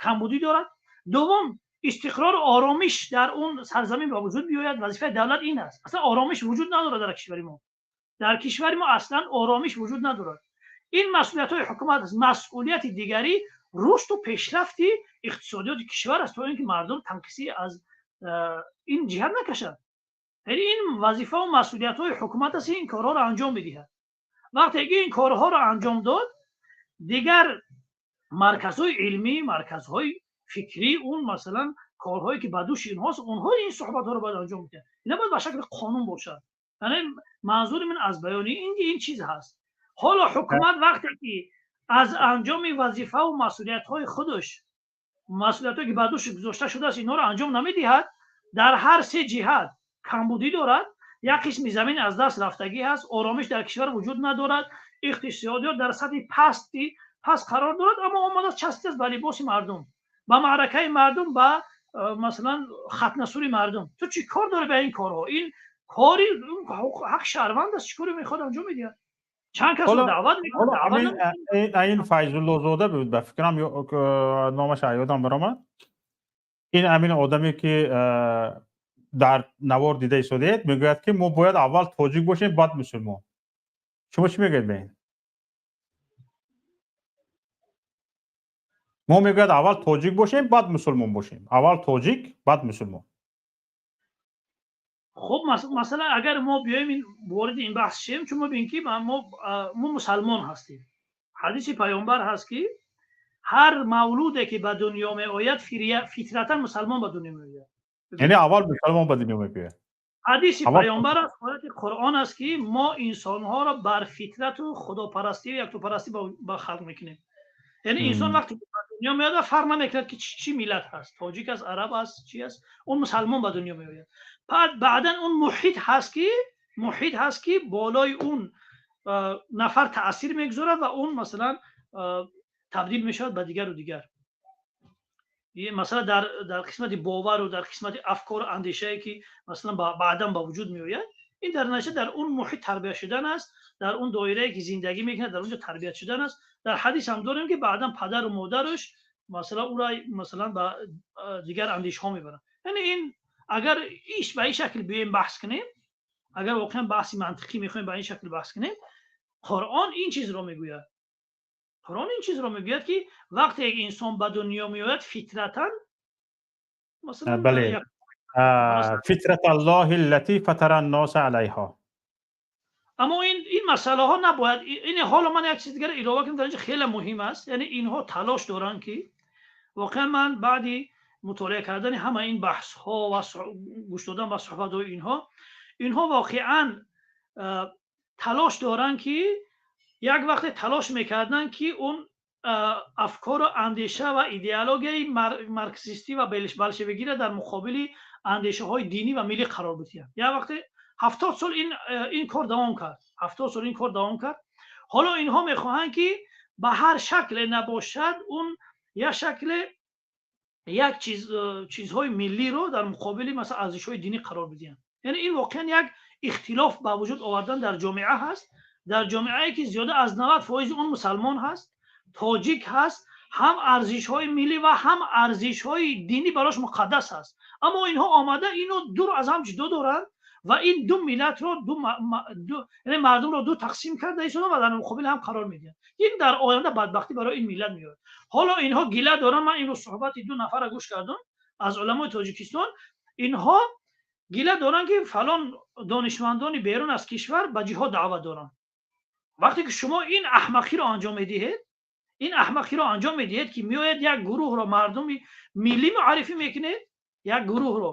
камбудӣ дорад. Дуввум, истиқрору оромиш дар он сарзамин ба вуҷуд биёяд. Вазифаи давлат ин аст. Аслан оромиш вуҷуд надорад дар кишвари мо, дар кишвари мо аслан оромиш вуҷуд надорад. Ин масъулиятҳои ҳукумат аст. Масъулияти дигарӣ рушду пешрафти иқтисодиёти кишвар аст, то ин ки мардум танқисӣ аз ин ҷиҳат накашад. Яъне ин вазифаву масъулиятҳои ҳукумат аст, ин корҳоро анҷом бидиҳад. Вақте ки ин корҳоро анҷом дод, дигар марказҳои илмӣ, марказҳои фикрӣ, он, масалан, корҳое ки ба дӯши инҳост, онҳо ин суҳбатҳоро бояд анҷом бидиҳанд. Ина бояд ба шакли қонун бошад. Яъне манзури ман аз баёни ин чиз ҳаст. Ҳоло ҳукумат вақте ки аз анҷоми вазифаву масъулиятҳои худаш, масъулиятҳое ки ба дӯши гузошта шудааст, инҳоро анҷом намедиҳад, дар ҳар се ҷиҳат камбудӣ дорад, як қисми замин аз даст рафтагӣ ҳаст, оромиш дар кишвар вуҷуд надорад, иқтисодиёт дар сатҳи пасти паст қарор дорад, аммо омадааст, часпидааст ба либоси мардум, ба маъракаи мардум, ба, масалан, хатнасури мардум. Ту чӣ кор дорӣ ба ин корҳо? Ин кори ҳақ шаҳрванд аст, чӣ коре мехоҳад анҷом медиҳад. Чанд касро даъват мекунад. Ин Файзуллозода буд, ба фикрам, номаш ёдам баромад. Ин ҳамин одаме ки дар навор дида истодед, мегӯяд, ки мо бояд аввал тоҷик бошем, баъд мусулмон. Шумо чӣ мегӯед ба ин? Мо, мегӯяд, аввал тоҷик бошем, баъд мусулмон бошем, аввал тоҷик, баъд мусулмон. Хуб, масалан, агар мо биёем, вориди ин баҳс шем, чун мо бинем, ки мо мусалмон ҳастем, ҳадиси паёмбар ҳаст, ки ҳар мавлуде ки ба дунё меояд, фитратан мусалмон ба дунё меояд. Яъне аввал мусалмон ба дунё меояд. Ҳадиси паёмбар аст, ояти Қуръон аст, ки мо инсонҳоро бар фитрату худопарастию яктопарастӣ ба халқ мекунем. Яъне инсон вақте ба дунё меояд, фарқ намекунад, ки чӣ миллат ҳаст, тоҷик аст, араб аст, чи аст, он мусалмон ба дунё меояд. Баъдан он муҳит ҳаст, ки болои он нафар таъсир мегузорад ва он, масалан, табдил мешавад ба дигару дигар. Масалан, дар қисмати бовару дар қисмати афкору андешае ки, масалан, баъдан ба вуҷуд меояд, ин дар натиҷа дар он муҳит тарбия шудан аст, дар он доирае ки зиндагӣ мекунад, дар он ҷо тарбият шудан аст. Дар ҳадис ҳам дорем, ки баъдан падару модараш, масалан, ӯро, масалан, ба дигар андешаҳо мебаранд. Яъне ин агар иш ба ин шакл биёем баҳс кунем, агар воқеан баҳси мантиқӣ мехоҳем, ба ин шакл баҳс кунем, Қуръон ин чизро мегӯяд. Қуръон ин чизро мегӯяд, ки вақте як инсон ба дунё меояд, фитратан масалан бале, فطرة الله التي فطر الناس عليها. Аммо ин масъалаҳо набояд ин ҳоло ман як чиз дигар илова кунам, дар инҷо хеле муҳим аст. Яъне инҳо талош доранд, ки воқеан ман баъди мутолиа кардани ҳама ин баҳсҳо ва гӯш додан ба суҳбатҳои инҳо воқеан талош доранд, ки як вақте талош мекарданд, ки он афкору андеша ва идеологияи марксистӣ ва болшевикиро дар муқобили андешаҳои динӣ ва миллӣ қарор бидиҳанд. Як вақте 70 сол ин кор давом кард, 70 сол ин кор давом кард. Ҳоло инҳо мехоҳанд, ки ба ҳар шакле набошад, он як шакле як чизҳои миллиро дар муқобили, масалан, арзишҳои динӣ қарор бидиҳанд. Яъне ин воқеан як ихтилоф ба вуҷуд овардан дар ҷомеа ҳаст, дар ҷомеае ки зиёда аз 90% он мусалмон ҳаст, тоҷик ҳаст, ҳам арзишҳои миллӣ ва ҳам арзишҳои динӣ барош муқаддас ҳаст. Аммо инҳо омада ино дур аз ҳам ҷудо доранд ва ин ду миллатро, яъне мардумро ду тақсим карда истодан ва дар муқобили ҳам қарор медиҳанд. Ин дар оянда бадбахтӣ барои ин миллат меояд. Ҳоло инҳо гила доранд. Ман имрӯз суҳбати ду нафарро гӯш кардам аз уламои Тоҷикистон. Инҳо гила доранд, ки фалон донишмандони берун аз кишвар ба ҷиҳод даъват доранд. Вақте ки шумо ин аҳмақиро анҷом медиҳед, ин аҳмақиро анҷом медиҳед, ки меояд як гурӯҳро мардуми миллӣ муаррифӣ мекунед, як гурӯҳро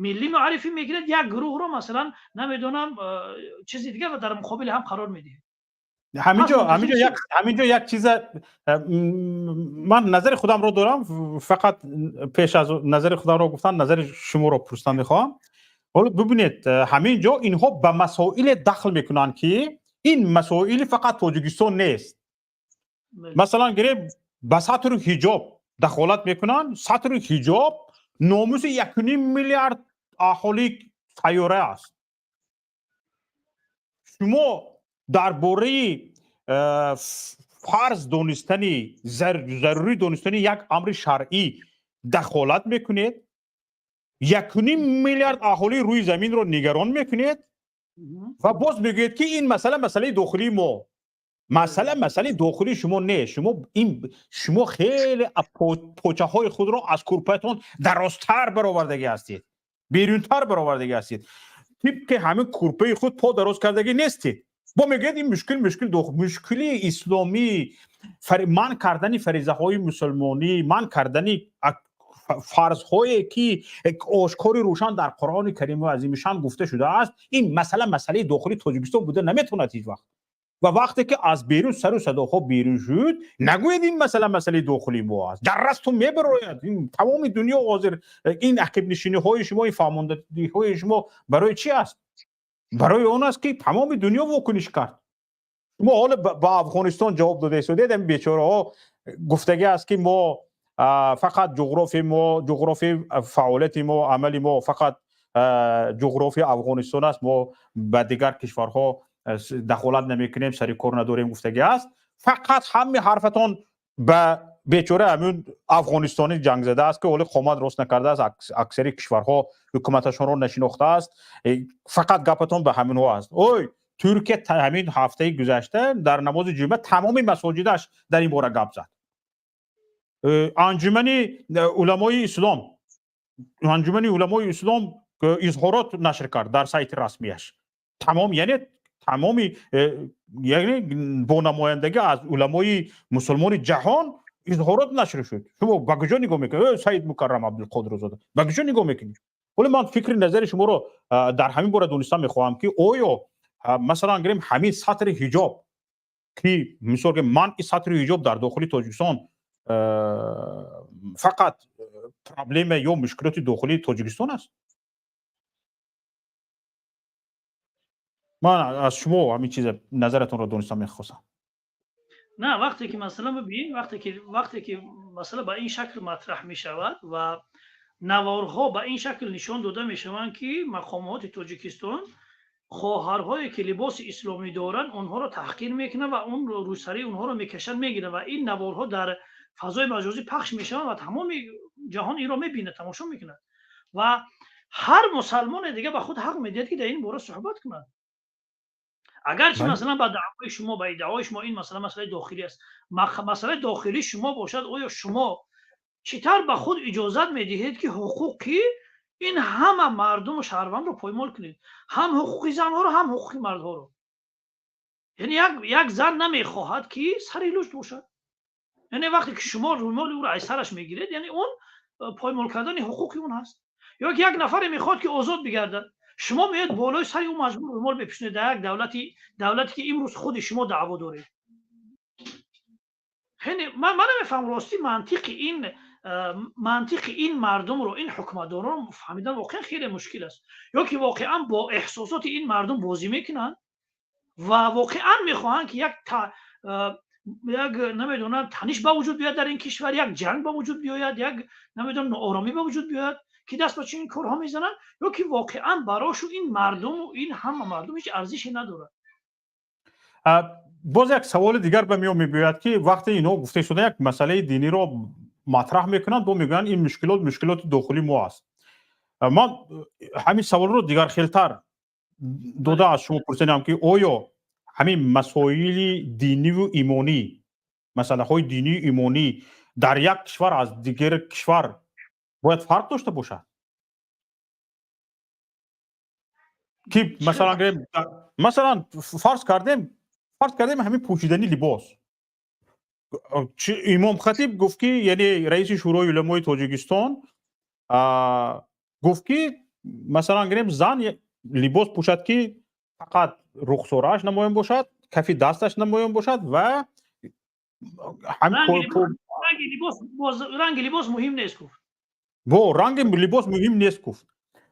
миллӣ муаррифӣ мекунед, як гурӯҳро, масалан, намедонам, чизи дигар ва дар муқобили ҳам қарор медиҳед. Ҳаминҷо як чиза ман назари худамро дорам. Фақат пеш аз назари худамро гуфтан, назари шуморо пурсидан мехоҳам. Ҳоло бибинед, ҳамин ҷо инҳо ба масоиле дахл мекунанд, ки ин масоили фақат Тоҷикистон нест. Масалан, гирем, ба сатру ҳиҷоб дахолат мекунанд. Сатру ҳиҷоб номуси 1,5 миллиард аҳолии сайёра аст. Шумо дар бораи фарз донистани, зарурӣ донистани як амри шаръӣ дахолат мекунед, 1,5 миллиард аҳолии рӯи заминро нигарон мекунед ва боз мегӯед, ки ин масъала масъалаи дохилии мо. Масъала масъалаи дохилии шумо нест. Шумо ин, шумо хеле почаҳои худро аз курпаатон дарозтар баровардагӣ ҳастед, берунтар баровардагӣ ҳастед. Тибқи ҳамин курпаи худ по дароз кардагӣ нестед. Бо мегӯяд, ин мушкил мушкили исломӣ, манъ кардани фаризаҳои мусулмонӣ, манъ кардани фарзҳое, ки ошкори рӯшан дар Қуръони Кариму Азимушшаън гуфта шудааст, ин масъала масъалаи дохилии Тоҷикистон буда наметавонад ҳеҷ вақт. Ва вақте ки аз берун сару садоҳо берун шуд, нагӯед, ин масъала масъалаи дохилии мо аст. Дар расту мебарояд. Тамоми дунё ҳозир ин ақибнишиниҳои шумо, ин фаҳмондадиҳои шумо барои чӣ аст? Барои он аст, ки тамоми дунё вокуниш кард. Шумо ҳоло ба Афғонистон ҷавоб дода истодед. Ин бечораҳо гуфтагӣ аст, ки мо фақат ҷуғрофи мо, ҷуғрофи фаъолияти мо, амали мо фақат ҷуғрофи Афғонистон аст, мо ба дигар кишварҳо дахолат намекунем, сари кор надорем, гуфтагӣ аст. Фақат ҳами ҳарфатон ба бечора ҳамин афғонистони ҷангзада аст, ки ҳоли қомат рост накардааст, аксари кишварҳо ҳукуматашонро нашинохтааст. Фақат гапатон ба ҳаминҳо аст. Ой, Туркия ҳамин ҳафтаи гузашта дар намози ҷумъа тамоми масоҷидаш дар ин бора гап зад. Анҷумани уламои ислом изҳорот нашр кард дар сайти расмияш. Тамом, яъне тамоми, яъне бо намояндагӣ аз уламои мусулмони ҷаҳон изҳорот нашр шуд. Шумо ба куҷо нигоҳ мекунед, Саид Мукаррам Абдулқодирзода? Ба куҷо нигоҳ мекунед? Ҳоло ман фикри назари шуморо дар ҳамин бора донистан мехоҳам, ки оё, масалан, гирем, ҳамин сатри ҳиҷоб, ки мисол гирем, манъи сатри ҳиҷоб дар дохили Тоҷикистон фақат проблема ё мушкилоти дохилии Тоҷикистон аст? Ман аз шумо ҳамин чиза назаратонро донистан мехостам. На, вақте ки, масалан, бибин, вақте ки масъала ба ин шакл матраҳ мешавад ва наворҳо ба ин шакл нишон дода мешаванд, ки мақомоти Тоҷикистон хоҳарҳое, ки либоси исломӣ доранд, онҳоро таҳқир мекунанд ва он рӯсарии онҳоро мекашанд, мегиранд ва ин наворҳо дар фазои маҷозӣ пахш мешаванд ва тамоми ҷаҳон инро мебинад, тамошо мекунад ва ҳар мусалмоне дига ба худ ҳақ медиҳад, ки дар ин бора суҳбат кунад. Агарчи, масалан, ба даъвои шумо, ба иддаои шумо ин масъала масъалаи дохилӣ аст, масъалаи дохилии шумо бошад, оё шумо чӣ тавр ба худ иҷозат медиҳед, ки ҳуқуқи ин ҳама мардуму шаҳрвандро поймол кунед, ҳам ҳуқуқи занҳоро, ҳам ҳуқуқи мардҳоро? Яъне як зан намехоҳад, ки сари лӯч бошад. Яъне вақте ки шумо рӯмоли ӯро аз сараш мегиред, яъне он поймол кардани ҳуқуқи он ҳаст. Ё ки як нафаре мехоҳад, ки озод бигардад, шумо меоед, болои сари ӯ маҷбур рӯмол мепӯшонед дар як давлате, ки имрӯз худи шумо даъво доред. Ман намефаҳмам, ростӣ, мантиқи ин. Мантиқи ин мардумро, ин ҳукуматдоронро фаҳмидан воқеан хеле мушкил аст. Ё ки воқеан бо эҳсосоти ин мардум бозӣ мекунанд ва воқеан мехоҳанд, ки як намедонам таниш ба вуҷуд биёяд дар ин кишвар, як ҷанг ба вуҷуд биёяд, як намедонам ноороми ба вуҷуд биёяд, ки даст ба чунин корҳо мезананд, ё ки воқеан барошу ин мардуму ин ҳама мардум ҳеҷ арзише надорад. Боз як саволи дигар ба миён мебиёяд, ки вақте инҳо гуфта шуда як масъалаи диниро матраҳ мекунанд, бо мегӯянд ин мушкилот мушкилоти дохилии мо аст. Ман ҳамин саволро дигархелтар дода аз шумо пурсидам, ки оё ҳамин масоили диниву имонӣ, масъалаҳои динию имонӣ дар як кишвар аз дигар кишвар бояд фарқ дошта бошад? Ки масалан гирем, масалан фарз кардем ҳамин пӯшидани либос. Имом хатиб гуфт, ки яъне раиси Шӯрои уламои Тоҷикистон гуфт, ки масалан гирем, зан либос пӯшад, ки фақат рухсорааш намоён бошад, кафи дасташ намоён бошад ва ранги либос муҳим нест, гуфт. Бо ранги либос муҳим нест, гуфт.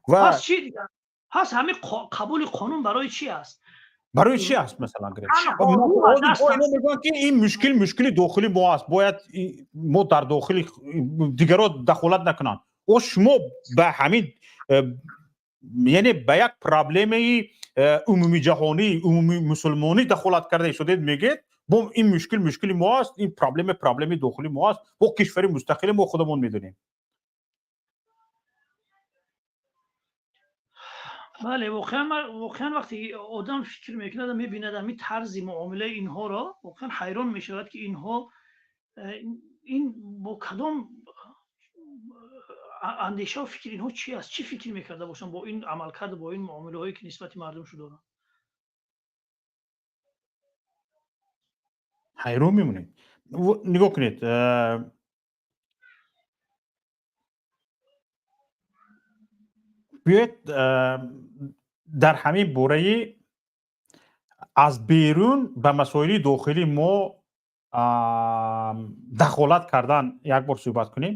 Ва пас чӣ дигар? Пас ҳамин қабули қонун барои чӣ аст? Барои чӣ аст? Масалан гирем, ино мегӯянд, ки ин мушкил мушкили дохили мо аст, бояд мо дар дохили дигарро дахолат накунанд. О шумо ба ҳамин, яъне ба як проблемаи умумиҷаҳонӣ, умумимусулмонӣ дахолат карда истодед, мегӯед бо ин мушкил мушкили мо аст, ин проблема проблеми дохили мо аст, бо кишвари мустақили мо худамон медонем. Бале, воқеан вақте одам фикр мекунад ва мебинад ҳамин тарзи муомилаи инҳоро, воқеан ҳайрон мешавад, ки инҳо ин бо кадом андешаву фикр, инҳо чи аст, чӣ фикр мекарда бошанд бо ин амалкард, бо ин муомилаҳое, ки нисбати мардум шудоранд. Ҳайрон мемонед. Нигоҳ кунед, биёед дар ҳамин бораи аз берун ба масоили дохилии мо дахолат кардан як бор суҳбат кунем.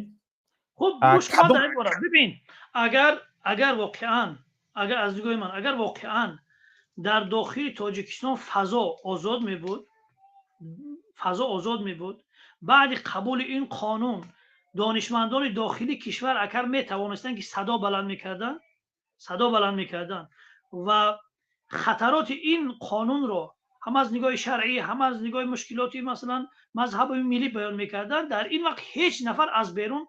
Хуб, гӯш кун дар ин бора. Бибин, агар воқеан, агар аз нигоҳи ман, агар воқеан дар дохили Тоҷикистон фазо озод мебуд, фазо озод мебуд, баъди қабули ин қонун донишмандони дохили кишвар агар метавонистанд, ки садо баланд мекарданд ва хатароти ин қонунро ҳам аз нигоҳи шаръӣ, ҳам аз нигоҳи мушкилоти масалан мазҳаби миллӣ баён мекарданд, дар ин вақт ҳеҷ нафар аз берун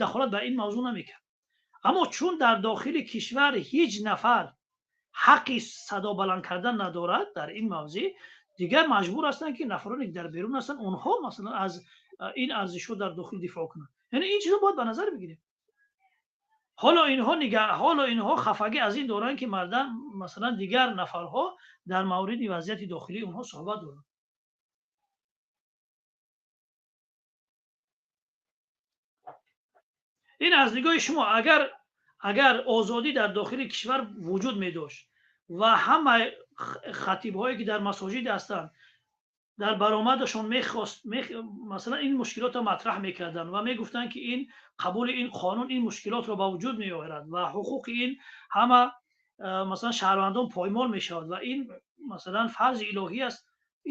дахолат ба ин мавзӯъ намекард. Аммо чун дар дохили кишвар ҳеҷ нафар ҳаққи садо баланд кардан надорад дар ин мавзеъ, дигар маҷбур ҳастанд, ки нафароне, ки дар берун ҳастанд, онҳо масалан аз ин арзишҳо дар дохил дифоъ кунанд. Яъне ин чизо бояд ба назар бигирем. Ҳоло инҳо хафагӣ аз ин доранд, ки мардам масалан дигар нафарҳо дар мавриди вазъияти дохилии онҳо суҳбат доранд. Ин аз нигоҳи шумо, агар озодӣ дар дохили кишвар вуҷуд медошт ва ҳама хатибҳое, ки дар масоҷид ҳастанд, дар баромадашон мехост масалан ин мушкилотро матраҳ мекарданд ва мегуфтанд, ки ин қабули ин қонун ин мушкилотро ба вуҷуд меорад ва ҳуқуқи ин ҳама масалан шаҳрвандон поймол мешавад ва ин масалан фарзи илоҳӣ аст,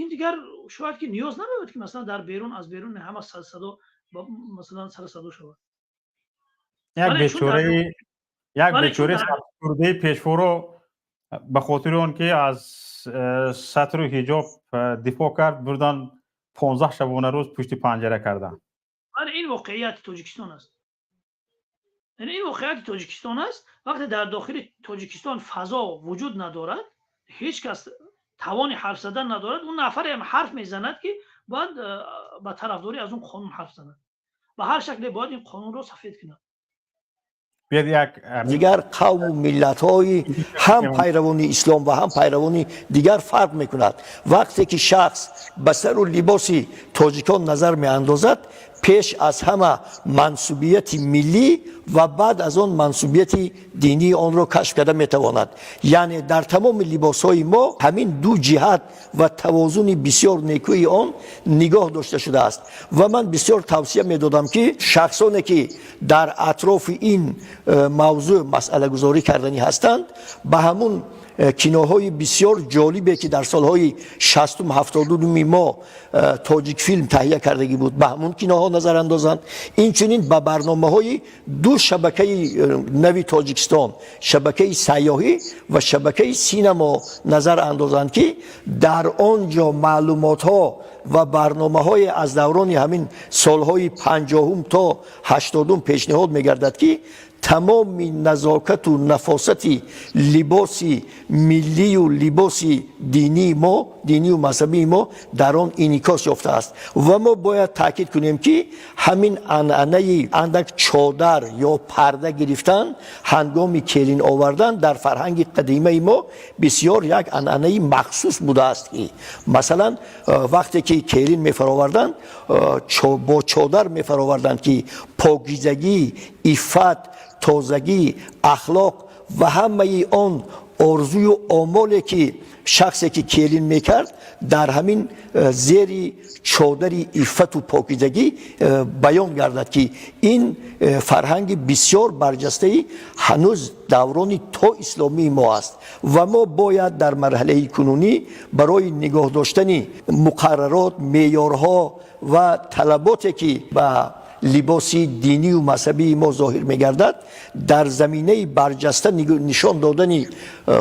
ин дигар шояд ки ниёз намеояд, ки масалан дар берун аз берун ҳама садо масалан сар садо шавад. Як бечораи сархӯрдаи пешворо ба хотири он ки аз сатру ҳиҷоб дифоъ кард, бурдан 15 шабонарӯз пушти панҷара карданд. Бале, ин воқеияти Тоҷикистон аст. Яъне ин воқеияти Тоҷикистон аст. Вақте дар дохили Тоҷикистон фазо вуҷуд надорад, ҳеҷ кас тавони ҳарф задан надорад. Он нафаре ҳам ҳарф мезанад, ки бояд ба тарафдорӣ аз он қонун ҳарф занад, ба ҳар шакле бояд ин қонунро сафед кунад. Дигар қавму миллатҳои ҳам пайравони ислом ва ҳам пайравони дигар фарқ мекунад. Вақте ки шахс ба сару либоси тоҷикон назар меандозад, пеш аз ҳама мансубияти миллӣ ва баъд аз он мансубияти динии онро кашф карда метавонад. Яъне дар тамоми либосҳои мо ҳамин ду ҷиҳат ва тавозуни бисёр некӯи он нигоҳ дошта шудааст. Ва ман бисёр тавсия медодам, ки шахсоне ки дар атрофи ин мавзӯъ масъалагузорӣ карданӣ ҳастанд, ба ҳамун киноҳои бисёр ҷолибе, ки дар солҳои шастум ҳафтодуми мо Тоҷикфилм таҳия кардагӣ буд, ба ҳамун киноҳо назар андозанд. Инчунин ба барномаҳои ду шабакаи нави Тоҷикистон, шабакаи сайёҳӣ ва шабакаи синамо назар андозанд, ки дар он ҷо маълумотҳо ва барномаҳое аз даврони ҳамин солҳои 50-ум то 80-ум пешниҳод мегардад, ки тамоми назокату нафосати либоси миллию либоси динии мо, динию мазҳабии мо дар он инъикос ёфтааст. Ва мо бояд таъкид кунем, ки ҳамин анъанаи андак чодар ё парда гирифтан ҳангоми келин овардан дар фарҳанги қадимаи мо бисёр як анъанаи махсус будааст, ки масалан вақте ки келин мефароварданд, бо чодар мефароварданд, ки покизагӣ, иффат, тозагӣ, ахлоқ ва ҳамаи он орзую омоле, ки шахсе ки келин мекард, дар ҳамин зери чодари иффату покизагӣ баён гардад, ки ин фарҳанги бисёр барҷастаи ҳанӯз даврони то исломии мо аст. Ва мо бояд дар марҳалаи кунунӣ барои нигоҳ доштани муқаррарот, меъёрҳо ва талаботе, ки ба либоси динию мазҳабии мо зоҳир мегардад, дар заминаи барҷаста нишон додани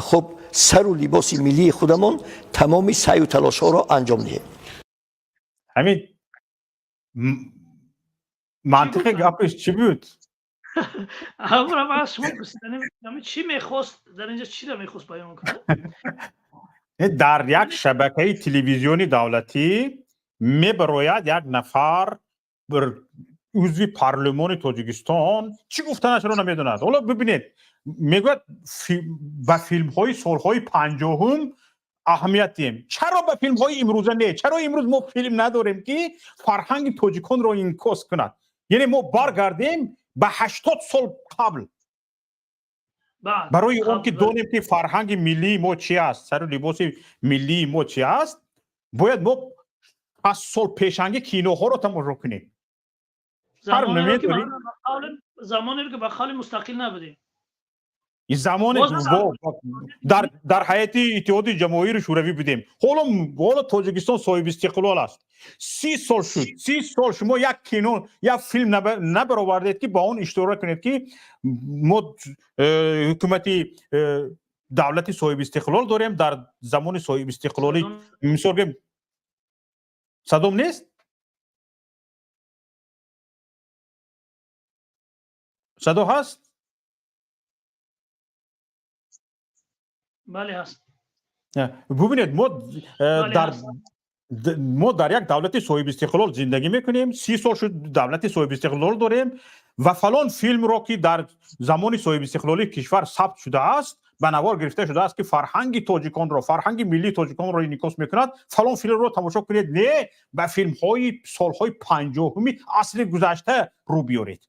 хуб сару либоси миллии худамон тамоми саъю талошҳоро анҷом диҳем. Ҳамин мантиқи гапиш чӣ буд? Ҳамра ман аз шумо пурсиданем, чӣ мехост дар инҷа, чиро мехост баён кунад? Дар як шабакаи телевизиони давлатӣ мебарояд як нафар узви парлумони Тоҷикистон, чӣ гуфтанашро намедонад. Ҳоло бибинед, мегӯяд, ба филмҳои солҳои 50-ум аҳамият диҳем. Чаро ба филмҳои имрӯза не? Чаро имрӯз мо филм надорем, ки фарҳанги тоҷиконро инъикос кунад? Яъне мо баргардем ба 80 сол қабл барои он ки донем, ки фарҳанги миллии мо чи аст, сару либоси миллии мо чи аст, бояд мо 60 сол пешанги киноҳоро тамошо кунем. Замонеро, ки ба қавли мустақил набудем. Замоне дар ҳайати Иттиҳоди Ҷамоҳири Шӯравӣ будем. Ҳоло Тоҷикистон соҳиби истиқлол аст, 30 сол шуд. 30 сол шумо як кино, як филм набаровардед, ки ба он иштирок кунед, ки мо ҳукумати давлати соҳиби истиқлол дорем. Дар замони соҳиби истиқлолӣ, мисол гӯем, садом нест, садо ҳаст? Бале, ҳаст. Бубинед, мо дар як давлати соҳибистиқлол зиндагӣ мекунем, 30 сол шуд давлати соҳибистиқлол дорем, ва фалон филмро, ки дар замони соҳибистиқлолии кишвар сабт шудааст, ба навор гирифта шудааст, ки фарҳанги тоҷиконро, фарҳанги миллии тоҷиконро инъикос мекунад, фалон филмро тамошо кунед, не ба филмҳои солҳои 50-уми асри гузашта рӯ биёред.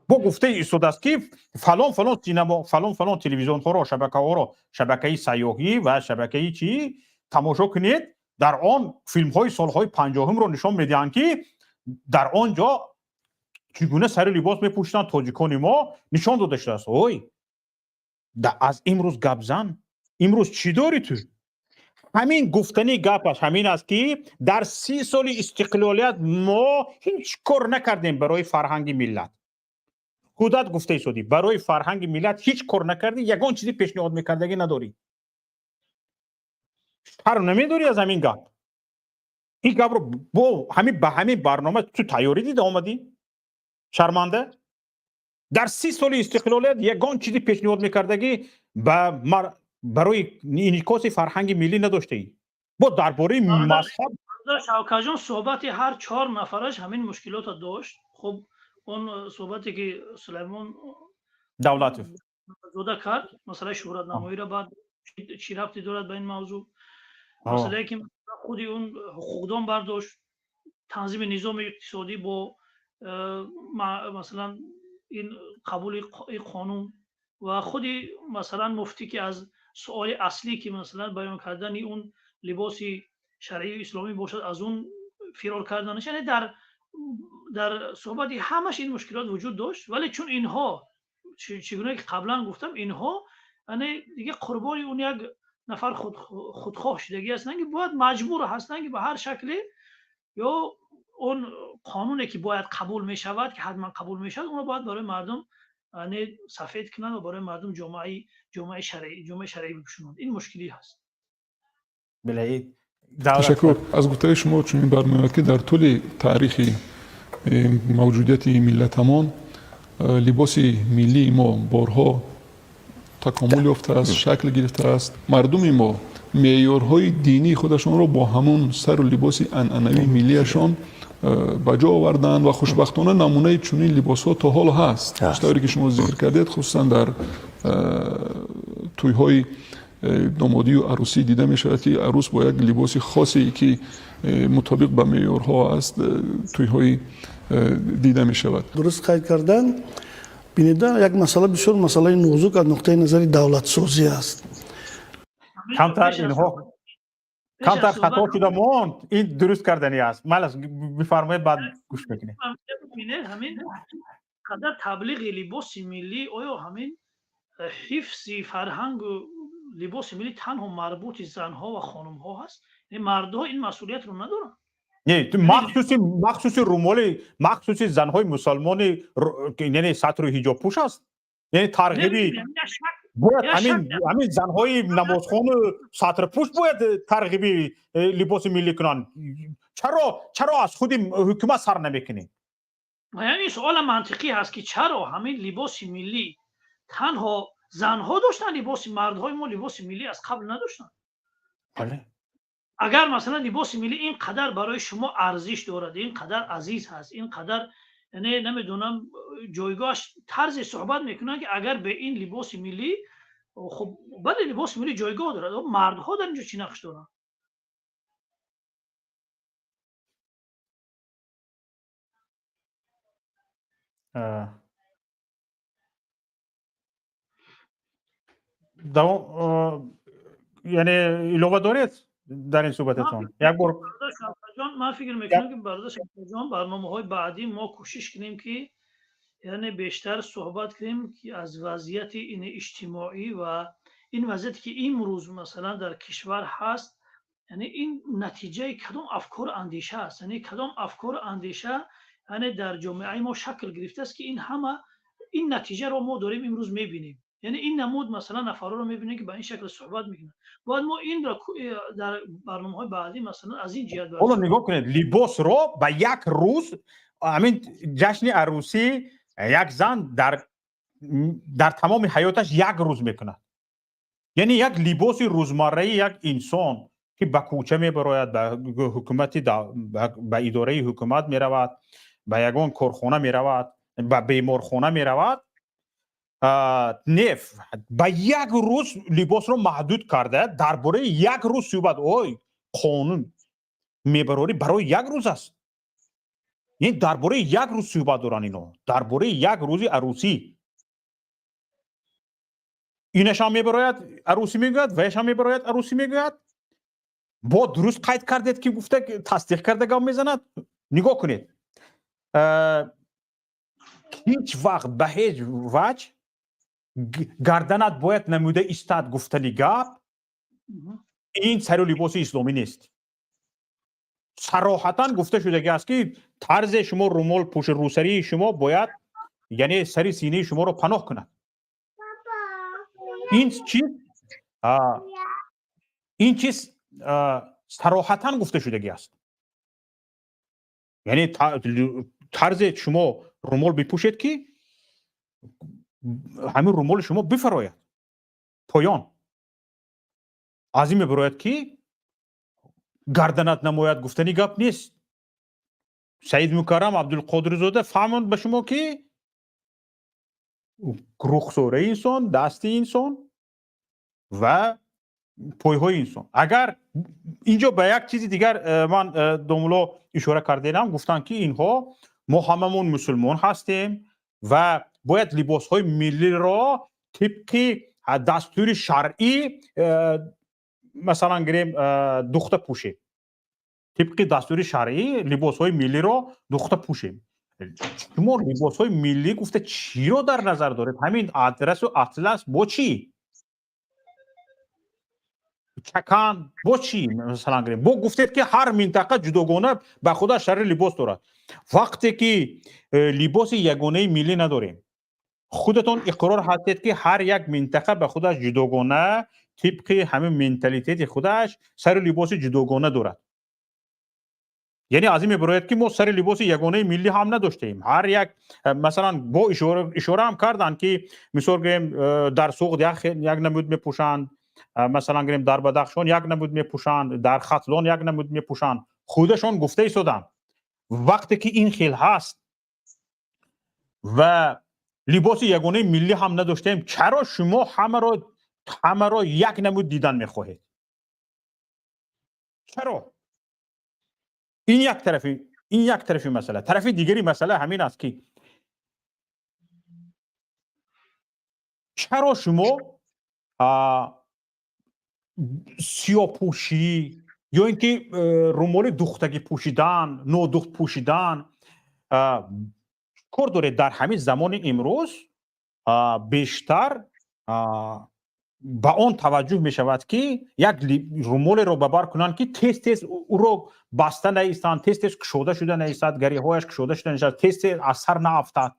Бо гуфтаи истодааст, ки фалон фалон синамо, фалон фалон телевизионҳоро, шабакаҳоро, шабакаи сайёҳӣ ва шабакаи чӣ тамошо кунед, дар он филмҳои солҳои 50-умро нишон медиҳанд, ки дар он ҷо чӣ гуна сари либос мепӯшиданд тоҷикони мо, нишон дода шудааст. Ой, аз имрӯз гап зан, имрӯз чӣ дорӣ ту? Ҳамин гуфтани гапаш ҳамин аст, ки дар 30 соли истиқлолият мо ҳеҷ кор накардем барои фарҳанги миллат. Худат гуфта истодӣ, барои фарҳанги миллат ҳеҷ кор накардӣ, ягон чизи пешниҳод мекардагӣ надорӣ. Шарм намедорӣ аз ҳамин гап? Ин гапро бо ҳамин ба ҳамин барнома ту тайёрӣ дида омадӣ, шарманда. Дар 30 соли истиқлолият ягон чизи пешниҳод мекардагӣ барои инъикоси фарҳанги миллӣ надоштаӣ. Бо дар бораи мазҳаб. Шавкатҷон, суҳбати ҳар чор нафараш ҳамин мушкилотро дошт. Хуб, он суҳбате, ки Сулаймон Давлатов зода кард, масъалаи шӯҳратнамоиро, баъд чӣ рабте дорад ба ин мавзӯъ? Масъалае ки худи он ҳуқуқдон бардошт, танзими низоми иқтисодӣ бо масалан ин қабули қонун ва худи масалан муфтӣ, ки аз суоли аслӣ, ки масалан баён кардани он либоси шаръии исломӣ бошад, аз он фирор карданаш. Яъне дар суҳбати ҳамаш ин мушкилот вуҷуд дошт, вале чун инҳо, чӣ гуна ки қаблан гуфтам, инҳо яъне дига қурбони он як нафар худхоҳ шудагӣ ҳастанд, ки бояд маҷбур ҳастанд, ки ба ҳар шакле ё он қонуне ки бояд қабул мешавад, ки ҳатман қабул мешавад, онро бояд барои мардум яъне сафед кунанд ва барои мардум ҷомаи шаръӣ бипӯшонанд. Ин мушкилӣ ҳаст. Ташаккур. Аз гуфтаи шумо чунин бармеояд, ки дар тӯли таърихи мавҷудияти миллатамон либоси миллии мо борҳо такомул ёфтааст, шакл гирифтааст. Мардуми мо меъёрҳои динии худашонро бо ҳамун сару либоси анъанавии миллиашон ба ҷо оварданд ва хушбахтона намунаи чунин либосҳо то ҳол ҳаст, тавре ки шумо зикр кардед, хусусан дар тӯйҳои домодию арӯсӣ дида мешавад, ки арӯс бо як либоси хосе, ки мутобиқ ба меъёрҳо аст, тӯйҳои дида мешавад. Дуруст қайд кардан. Бинеда, як масъала, бисёр масъалаи нозук аз нуқтаи назари давлатсозӣ аст. Камтар инҳо камтар хато шуда монд, ин дуруст кардани аст. Малас, бифармоед, баъд гӯш мекунем. Ҳамин қадар таблиғи либоси миллӣ, оё ҳамин ҳифзи фарҳангу либоси миллӣ танҳо марбути занҳо ва хонумҳо ҳаст? Мардҳо ин масъулиятро надоранд? Не, махсуси румоли махсуси занҳои мусалмони, яъне сатру ҳиҷобпӯш аст, яъне тарғиби бояд ҳамин занҳои намозхону сатрпӯш бояд тарғиби либоси миллӣ кунанд. Чаро аз худи ҳукумат сар намекунем? Ин суола мантиқӣ ҳаст, ки чаро ҳамин либоси миллӣ танҳо занҳо доштанд, либоси мардҳои мо либоси миллӣ аз қабл надоштанд. Агар масалан либоси миллӣ ин қадар барои шумо арзиш дорад, ин қадар азиз ҳаст, ин қадар, яъне намедонам, ҷойгоҳаш, тарзе суҳбат мекунанд, ки агар бе ин либоси миллӣ, хуб, бале, либоси миллӣ ҷойгоҳ дорад, мардҳо дар инҷо чӣ нақш доранд? Давом, яъне илова доред дар ин суҳбататон як бор? Ман фикр мекунам, ки бародар Шавкатҷон, барномаҳои баъдӣ мо кӯшиш кунем, ки яъне бештар суҳбат кунем, ки аз вазъияти ин иҷтимоӣ ва ин вазъияте, ки имрӯз масалан дар кишвар ҳаст, яъне ин натиҷаи кадом афкору андеша аст, яъне кадом афкору андеша яъне дар ҷомеаи мо шакл гирифтааст, ки ин ҳама ин натиҷаро мо дорем имрӯз мебинем. Яъне ин намуд масалан нафарҳоро мебинем, ки ба ин шакл суҳбат мекунанд. Бояд мо инро дар барномаҳои баъдӣ масалан аз ин ҷиҳат. Ҳоло нигоҳ кунед, либосро ба як рӯз, ҳамин ҷашни арӯсӣ, як зан дар тамоми ҳаёташ як рӯз мекунад. Яъне як либоси рӯзмарраи як инсон, ки ба кӯча мебарояд, ба ҳукумати, ба идораи ҳукумат меравад, ба ягон корхона меравад, ба беморхона меравад, не, ба як рӯз либосро маҳдуд карда, дар бораи як рӯз суҳбат, ой, қонун мебарорӣ, барои як рӯз аст. Ин дар бораи як рӯз суҳбат доранд ино, дар бораи як рӯзи арӯсӣ. Инашам мебарояд, арӯсӣ мегӯяд, ваяшам мебарояд, арӯсӣ мегӯяд. Бо дуруст қайд кардед, ки гуфта, тасдиқ карда гап мезанад. Нигоҳ кунед, ҳеҷ вақт ба ҳеҷ ваҷҳ гарданат бояд намуда истад гуфтани гап ин сару либоси исломӣ нест. Сароҳатан гуфта шудагӣ аст, ки тарзе шумо румол пӯши, рӯсарии шумо бояд, яъне сари синаи шуморо паноҳ кунад. Ин чиз сароҳатан гуфта шудагӣ аст. Яъне тарзе шумо румол бипӯшед, ки ҳамин румоли шумо бифарояд поён. Аз ин мебарояд, ки гарданат намояд гуфтани гап нест. Саид Мукаррам Абдулқодирзода фаҳмонд ба шумо, ки Рухсораи инсон, дасти инсон ва пойҳои инсон. Агар инҷо ба як чизи дигар ман домулло ишора кардем, гуфтанд, ки инҳо мо ҳамамон мусулмон ҳастем ва бояд либосҳои миллиро тибқи дастури шаръӣ, масалан гирем, духта пӯшем, тибқи дастури шаръӣ либосҳои миллиро духта пӯшем. Шумо либосҳои миллӣ гуфта чиро дар назар доред? Ҳамин адрасу атлас бо чӣ, чакан бо чӣ? Масалан гирем, бо гуфтед, ки ҳар минтақа ҷудогона ба худаш шаръи либос дорад. Вақте ки либоси ягонаи миллӣ надорем, худатон иқрор ҳастед, ки ҳар як минтақа ба худаш ҷудогона, тибқи ҳамин менталитети худаш сари либоси ҷудогона дорад. Яъне аз ин мебарояд, ки мо сари либоси ягонаи миллӣ ҳам надоштаем. Ҳар як масалан, бо ишораам карданд, ки мисол гирем, дар Суғд як намуд мепӯшанд, масалан гирем, дар Бадахшон як намуд мепӯшанд, дар Хатлон як намуд мепӯшанд. Худашон гуфта истоданд. Вақте ки ин хел ҳаст ва либоси ягонаи миллӣ ҳам надоштаем, чаро шумо ҳамаро як намуд дидан мехоҳед? Чаро? Ин як тарафи масъала. Тарафи дигари масъала ҳамин аст, ки чаро шумо сиёҳпӯшӣ ё ин ки румоли духтагӣ пӯшидан, нодухт пӯшидан кор доред? Дар ҳамин замони имрӯз бештар ба он таваҷҷӯҳ мешавад, ки як румолеро ба бар кунанд, ки тез тез ӯро баста наистанд, тез тез кушода шуда наистад, гариҳояш кушода шуда наистад, тез тез аз сар наафтад.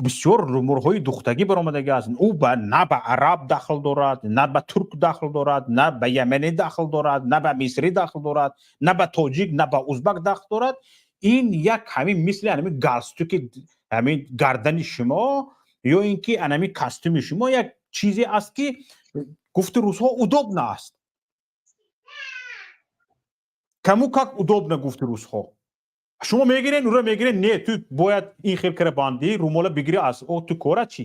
Бисёр румолҳои духтагӣ баромадагӣ аст. Ӯ на ба араб дахл дорад, на ба турк дахл дорад, на ба яманӣ дахл дорад, на ба мисрӣ дахл дорад, на ба тоҷик, на ба узбак дахл дорад. Ин як ҳамин мисли ҳамин галстуки ҳамин гардани шумо ё ин ки ҳамин костюми шумо як чизе аст, ки гуфти русҳо, удобно аст, кому как удобно, гуфти русҳо. Шумо мегирен, уро мегирен, не, ту бояд ин хел кара бандӣ, румола бигирӣ, аз о ту кора чӣ?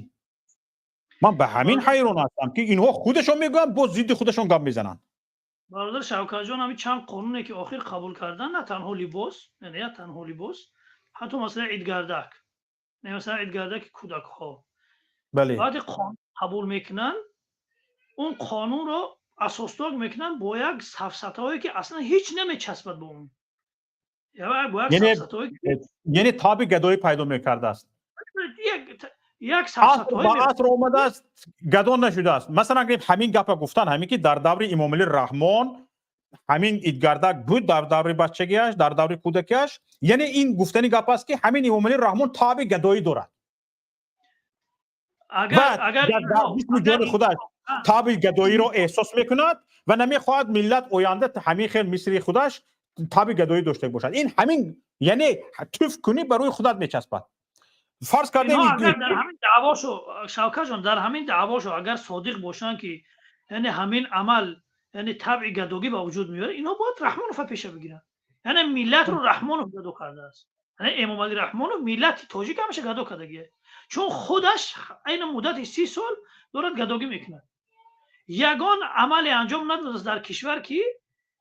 Ман ба ҳамин ҳайрон ҳастам, ки инҳо худашон мегӯянд, боз зидди худашон гап мезананд. Бародар Шавкатҷон, ҳамин чанд қонуне, ки охир қабул кардан, на танҳо либос, на танҳо либос, ҳатто масалан идгардак, масалан идгардаки кӯдакҳо. Баъде қонун қабул мекунанд, он қонунро асоснок мекунанд бо як сафсатаҳое, ки аслан ҳеҷ намечаспад бо он. Яъне таби гадоӣ пайдо мекардааст. Як ба аср омадааст, гадо нашудааст. Масалан гирем, ҳамин гапа гуфтан, ҳамин ки дар даври Имомалӣ Раҳмон ҳамин идгардак буд, дар даври бачагиаш, дар даври кӯдакиаш. Яъне ин гуфтани гап аст, ки ҳамин Имомалӣ Раҳмон таби гадоӣ дорад, ҷисму ҷони худаш таби гадоиро эҳсос мекунад ва намехоҳад миллат оянда ҳамин хел мисли худаш таби гадоӣ дошта бошад. Ин ҳамин, яъне туф кунӣ, ба рӯи худат мечаспад. Фарз кардем. Дар ҳамин даъвошо, Шавкатҷон, дар ҳамин даъвошо агар содиқ бошанд, ки яъне ҳамин амал, яъне табъи гадогӣ ба вуҷуд меорад, инҳо бояд Раҳмонова пеша бигиранд. Яъне миллатро Раҳмонов гадо кардааст. Яъне Эмомалӣ Раҳмонов миллати тоҷик ҳамаша гадо кардагия, чун худаш айна муддати 30 сол дорад гадогӣ мекунад. Ягон амале анҷом надодааст дар кишвар, ки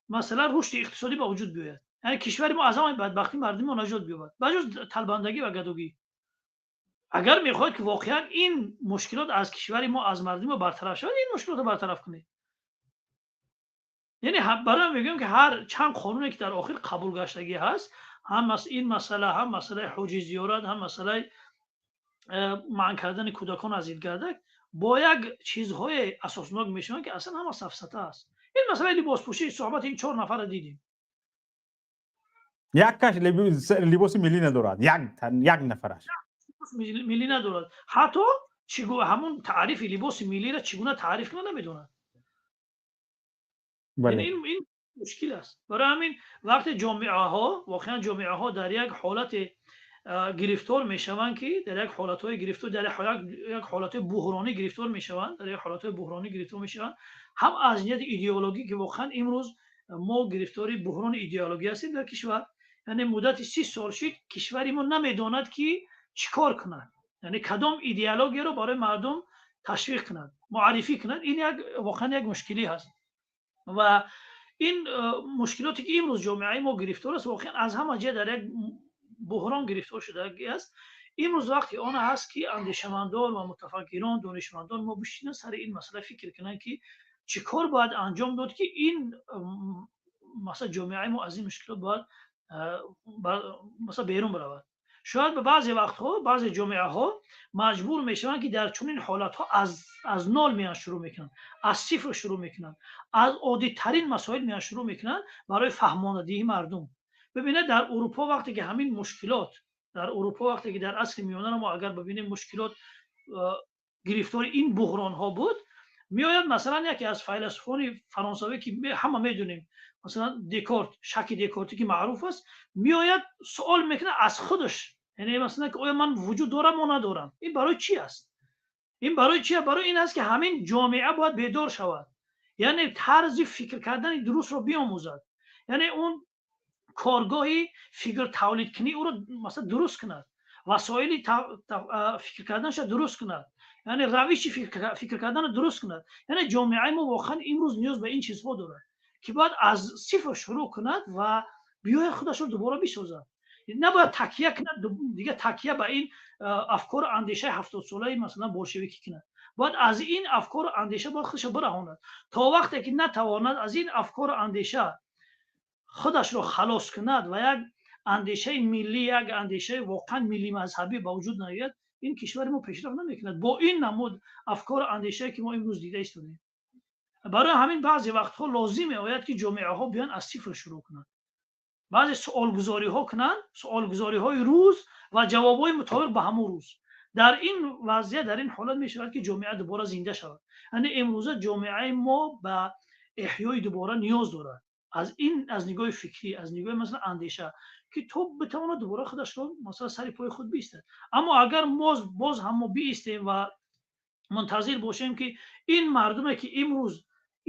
масалан рушди иқтисодӣ ба вуҷуд биёяд, яъне кишвари мо аз ҳамаи бадбахтӣ мардуми мо наҷот биёбад, ба ҷуз талбандагӣ ва гадогӣ. Агар мехоҳед, ки воқеан ин мушкилот аз кишвари мо, аз мардуми мо бартараф шавад, ин мушкилотро бартараф кунед. Яъне барои мегӯям, ки ҳар чанд қонуне, ки дар охир қабул гаштагӣ ҳаст, ҳам ин масъала, ҳам масъалаи ҳуҷи зиёрат, ҳам масъалаи манъ кардани кӯдакон аз идгардак, бо як чизҳое асоснок мешаванд, ки аслан ҳама сафсата аст. Ин масъалаи либоспӯшӣ, суҳбати ин чор нафарро дидем. Як каш либоси миллӣ надорад, як нафараш. Миллӣ надорад, ҳатто ҳамун таърифи либоси миллиро чӣ гуна таъриф кунад, намедонад. Ин мушкил аст. Барои ҳамин вақте ҷомеаҳо, воқеан ҷомеаҳо дар як ҳолате гирифтор мешаванд, ки дар як ҳолатҳои гирифтор, дар як ҳолатҳои буҳронӣ гирифтор мешаванд, дар як ҳолатҳои буҳронӣ гирифтор мешаванд, ҳам аз ҷиҳати идеологӣ, ки воқеан имрӯз мо гирифтори буҳрони идеологӣ ҳастем дар кишвар. Яъне муддати 30 сол шид, кишвари мо намедонад, ки чӣ кор кунад. Яъне кадом идеологияро барои мардум ташвиқ кунад, муаррифӣ кунад, ин як воқеан як мушкилӣ ҳаст. Ва ин мушкилоте ки имрӯз ҷомеаи мо гирифтор аст, воқеан аз ҳама ҷиҳат дар як буҳрон гирифтор шудагӣ аст. Имрӯз вақти он ҳаст, ки андешамандон ва мутафаккирон, донишмандон мо бишинанд, сари ин масъала фикр кунанд, ки чӣ кор бояд анҷом дод, ки ин масалан ҷомеаи мо аз ин мушкилот бояд масалан берун биравад. Шояд ба баъзе вақтҳо баъзе ҷомеаҳо маҷбур мешаванд, ки дар чунин ҳолатҳо аз нол меян шурӯъ мекунанд, аз сифр шурӯъ мекунанд, аз оддитарин масоил меян шурӯъ мекунанд барои фаҳмонадиҳии мардум. Бибинед, дар Урупо вақте ки ҳамин мушкилот, дар Урупо вақте ки дар асри миёнаро мо агар бибинем, мушкилот гирифтори ин буҳронҳо буд, меояд масалан яке аз файласуфони фаронсавӣ, ки ҳама медонем, масалан Декорт, шаки Декортӣ, ки маъруф аст, меояд суол мекунад аз худаш, яъне масалан ки оё ман вуҷуд дорам ё надорам? Ин барои чӣ аст? Ин барои чи? Барои ин аст, ки ҳамин ҷомеа бояд бедор шавад, яъне тарзи фикр кардани дурустро биомӯзад, яъне он коргоҳи фикр тавлидкунӣ ӯро масалан дуруст кунад, васоили фикр карданашро дуруст кунад, яъне равиши фикр карданро дуруст кунад. Яъне ҷомеаи мо воқеан имрӯз ниёз ба ин чизҳо дорад, ки бояд аз сифр шурӯъ кунад ва биёяд худашро дубора бисозад. Набояд такя кунад, дигар такя ба ин афкору андешаи 70-солаи масалан болшевикӣ кунад. Бояд аз ин афкору андеша бояд худашро бираҳонад. То вақте ки натавонад аз ин афкору андеша худашро халос кунад ва як андешаи миллӣ, як андешаи воқеан миллӣ мазҳабӣ ба вуҷуд наояд, ин кишвари мо пешрафт намекунад бо ин намуд афкору андешае, ки мо имрӯз дида истодем. Барои ҳамин баъзе вақтҳо лозим меояд, ки ҷомеаҳо биёянд, аз сифр шурӯъ кунанд, баъзе суолгузориҳо кунанд, суолгузориҳои рӯз ва ҷавобҳои мутобиқ ба ҳамон рӯз. Дар ин вазъият, дар ин ҳолат мешавад, ки ҷомеа дубора зинда шавад. Яъне имрӯза ҷомеаи мо ба эҳёи дубора ниёз дорад аз ин, аз нигоҳи фикрӣ, аз нигоҳи масалан андеша, ки то битавонад дубора худашро масалан сари пои худ биистад. Аммо агар боз ҳам мо биистем ва мунтазир бошем, ки ин мардуме, ки имрӯз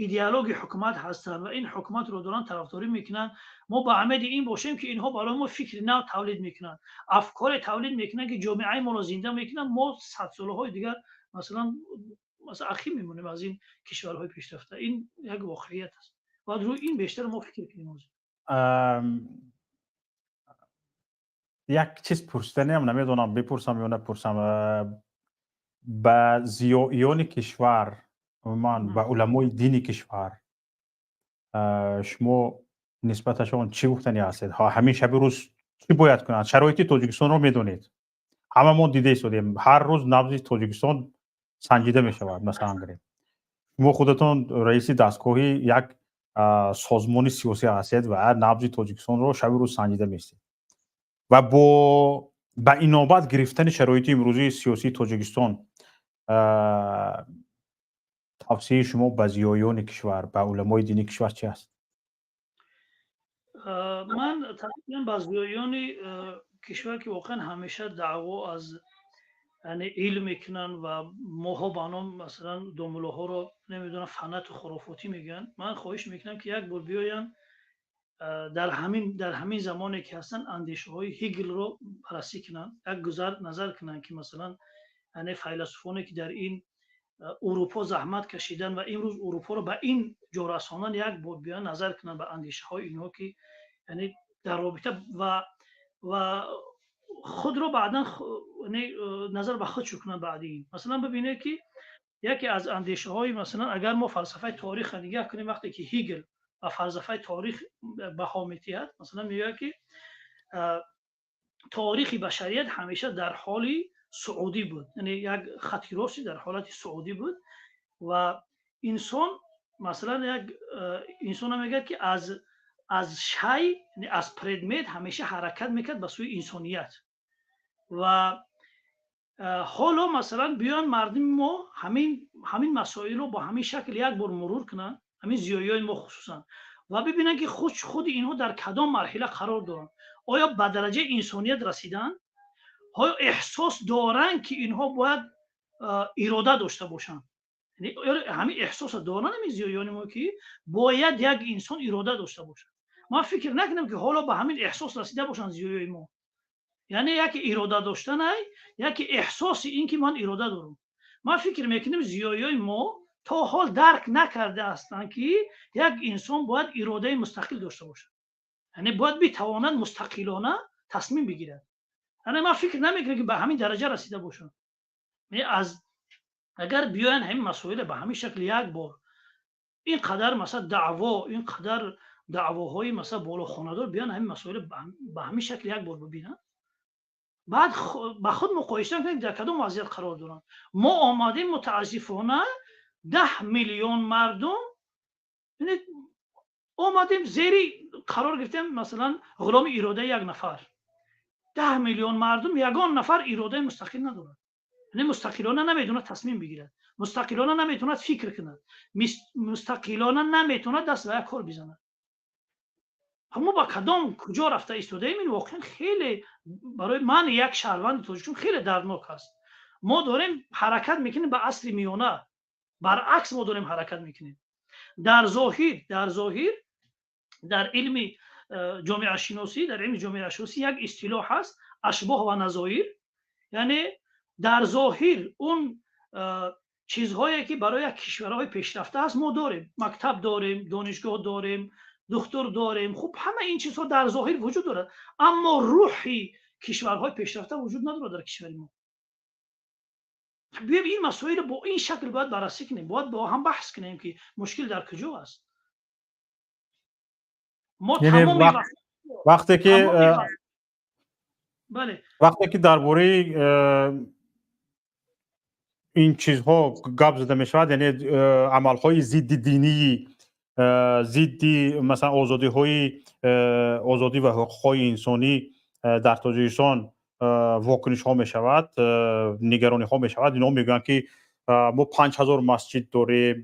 идеологи ҳукумат ҳастанд ва ин ҳукуматро доранд тарафдорӣ мекунанд, мо ба умеди ин бошем, ки инҳо барои мо фикри нав тавлид мекунанд, афкоре тавлид мекунанд, ки ҷомеаи моро зинда мекунанд, мо садсолаҳои дигар масалан ақиб мемонем аз ин кишварҳои пешрафта. Ин як воқеият аст, бояд рӯи ин бештар мо фикр кунем ҳозир. Як чиз пурсиданиам, намедонам бипурсам ё напурсам. Ба зиёиёни кишвар, умуман ба уламои дини кишвар шумо нисбаташон чӣ гуфтанӣ ҳастед? Ҳамин шаби рӯз чӣ бояд кунанд? Шароити Тоҷикистонро медонед, ҳамамон дида истодем, ҳар рӯз набзи Тоҷикистон санҷида мешавад. Масалан гирем, шумо худатон раиси дастгоҳи як созмони сиёсӣ ҳастед ва набзи Тоҷикистонро шаби рӯз санҷида меистед ва бо ба инобат гирифтани шароити имрӯзии сиёсии Тоҷикистон, тавсияи шумо ба зиёиёни кишвар, ба уламои дини кишвар чи аст? Ман тақрибан ба зиёиёни кишвар, ки воқеан ҳамеша даъво аз яъне илм мекунанд ва моҳо ба ном масалан домуллоҳоро намедонам фанату хурофотӣ мегӯянд, ман хоҳиш мекунам, ки як бор биёянд, дар ҳамин замоне ки ҳастанд, андешаҳои Ҳегелро баррасӣ кунанд, як гузар назар кунанд, ки масалан яъне файласуфоне, ки дар ин Урупо заҳмат кашидан ва имрӯз Урупоро ба ин ҷо расонанд, як бор биёянд, назар кунанд ба андешаҳои инҳо, ки яъне дар робита ва худро баъдан назар ба худ кунанд. Баъди ин масалан бибинед, ки яке аз андешаҳои масалан агар мо фалсафаи торихро нигаҳ кунем, вақте ки Ҳегел ба фалсафаи торих баҳо медиҳад, масалан мегӯяд, ки торихи башарият ҳамеша дар ҳоли суудӣ буд, яъне як хати рости дар ҳолати суудӣ буд. Ва инсон масалан як инсона мегӯяд, ки аз шай, аз предмет ҳамеша ҳаракат мекард ба сӯи инсоният. Ва ҳоло масалан биёянд мардуми мо ҳамин масоилро бо ҳамин шакл як бор мурур кунанд, ҳамин зиёиёни мо хусусан, ва бибинанд, ки худи инҳо дар кадом марҳила қарор доранд. Оё ба дараҷаи инсоният расиданд? Оё эҳсос доранд, ки инҳо бояд ирода дошта бошанд? Ҳамин эҳсосро доранд ҳамин зиёиёни мо, ки бояд як инсон ирода дошта бошад? Ман фикр накунам, ки ҳоло ба ҳамин эҳсос расида бошанд зиёиёи мо. Яъне яке ирода доштанай, яке эҳсоси ин ки ман ирода дорам. Ман фикр мекунам, зиёиёи мо то ҳол дарк накарда ҳастанд, ки як инсон бояд иродаи мустақил дошта бошад, яъне бояд битавонад мустақилона тасмим бигирад. Яъне ман фикр намекунам, ки ба ҳамин дараҷа расида бошанд. Аз агар биёянд, ҳамин масоила ба ҳамин шакл як бор, ин қадар, масалан, даъво, ин қадар даъвоҳои, масалан, болохонадор, биёянд, ҳамин масоила ба ҳамин шакл як бор бибинанд, баъд ба худ муқоиса кунед, дар кадом вазъият қарор доранд. Мо омадем, мутаассифона, 10 миллион мардум омадем, зери қарор гирифтем, масалан, ғуломи иродаи як нафар. 10 миллион мардум, ягон нафар иродаи мустақил надорад, яъне мустақилона наметавонад тасмим бигирад, мустақилона наметавонад фикр кунад, мустақилона наметавонад даст ба як кор бизанад. Мо ба кадом куҷо рафта истодаем? Ин воқеан хеле барои ман, як шаҳрванди тоҷикистон, хеле дарднок аст. Мо дорем ҳаракат мекунем ба асри миёна, баръакс мо дорем ҳаракат мекунем. Дар зоҳир, дар илми ҷомеашиносӣ, дар илми ҷомеашиносӣ як истилоҳ ҳаст: ашбоҳ ва назоир. Яъне дар зоҳир он чизҳое ки барои як кишварҳои пешрафта аст, мо дорем: мактаб дорем, донишгоҳ дорем, духтур дорем. Хуб, ҳама ин чизҳо дар зоҳир вуҷуд дорад, аммо рӯҳи кишварҳои пешрафта вуҷуд надорад дар кишвари мо. Биёем, ин масоилро бо ин шакл бояд баррасӣ кунем, бояд бо ҳам баҳс кунем, ки мушкил дар куҷо аст. Мо тамоми вақте ки Бале. Вақте ки дар бораи ин чизҳо гап зада мешавад, яъне амалҳои зидди динии, зидди, масалан, озодиҳои, озодӣ ва ҳуқуқҳои инсонӣ дар Тоҷикистон вокунишҳо мешавад, нигарониҳо мешавад. Инҳо мегӯянд, ки мо 5000 масҷид дорем,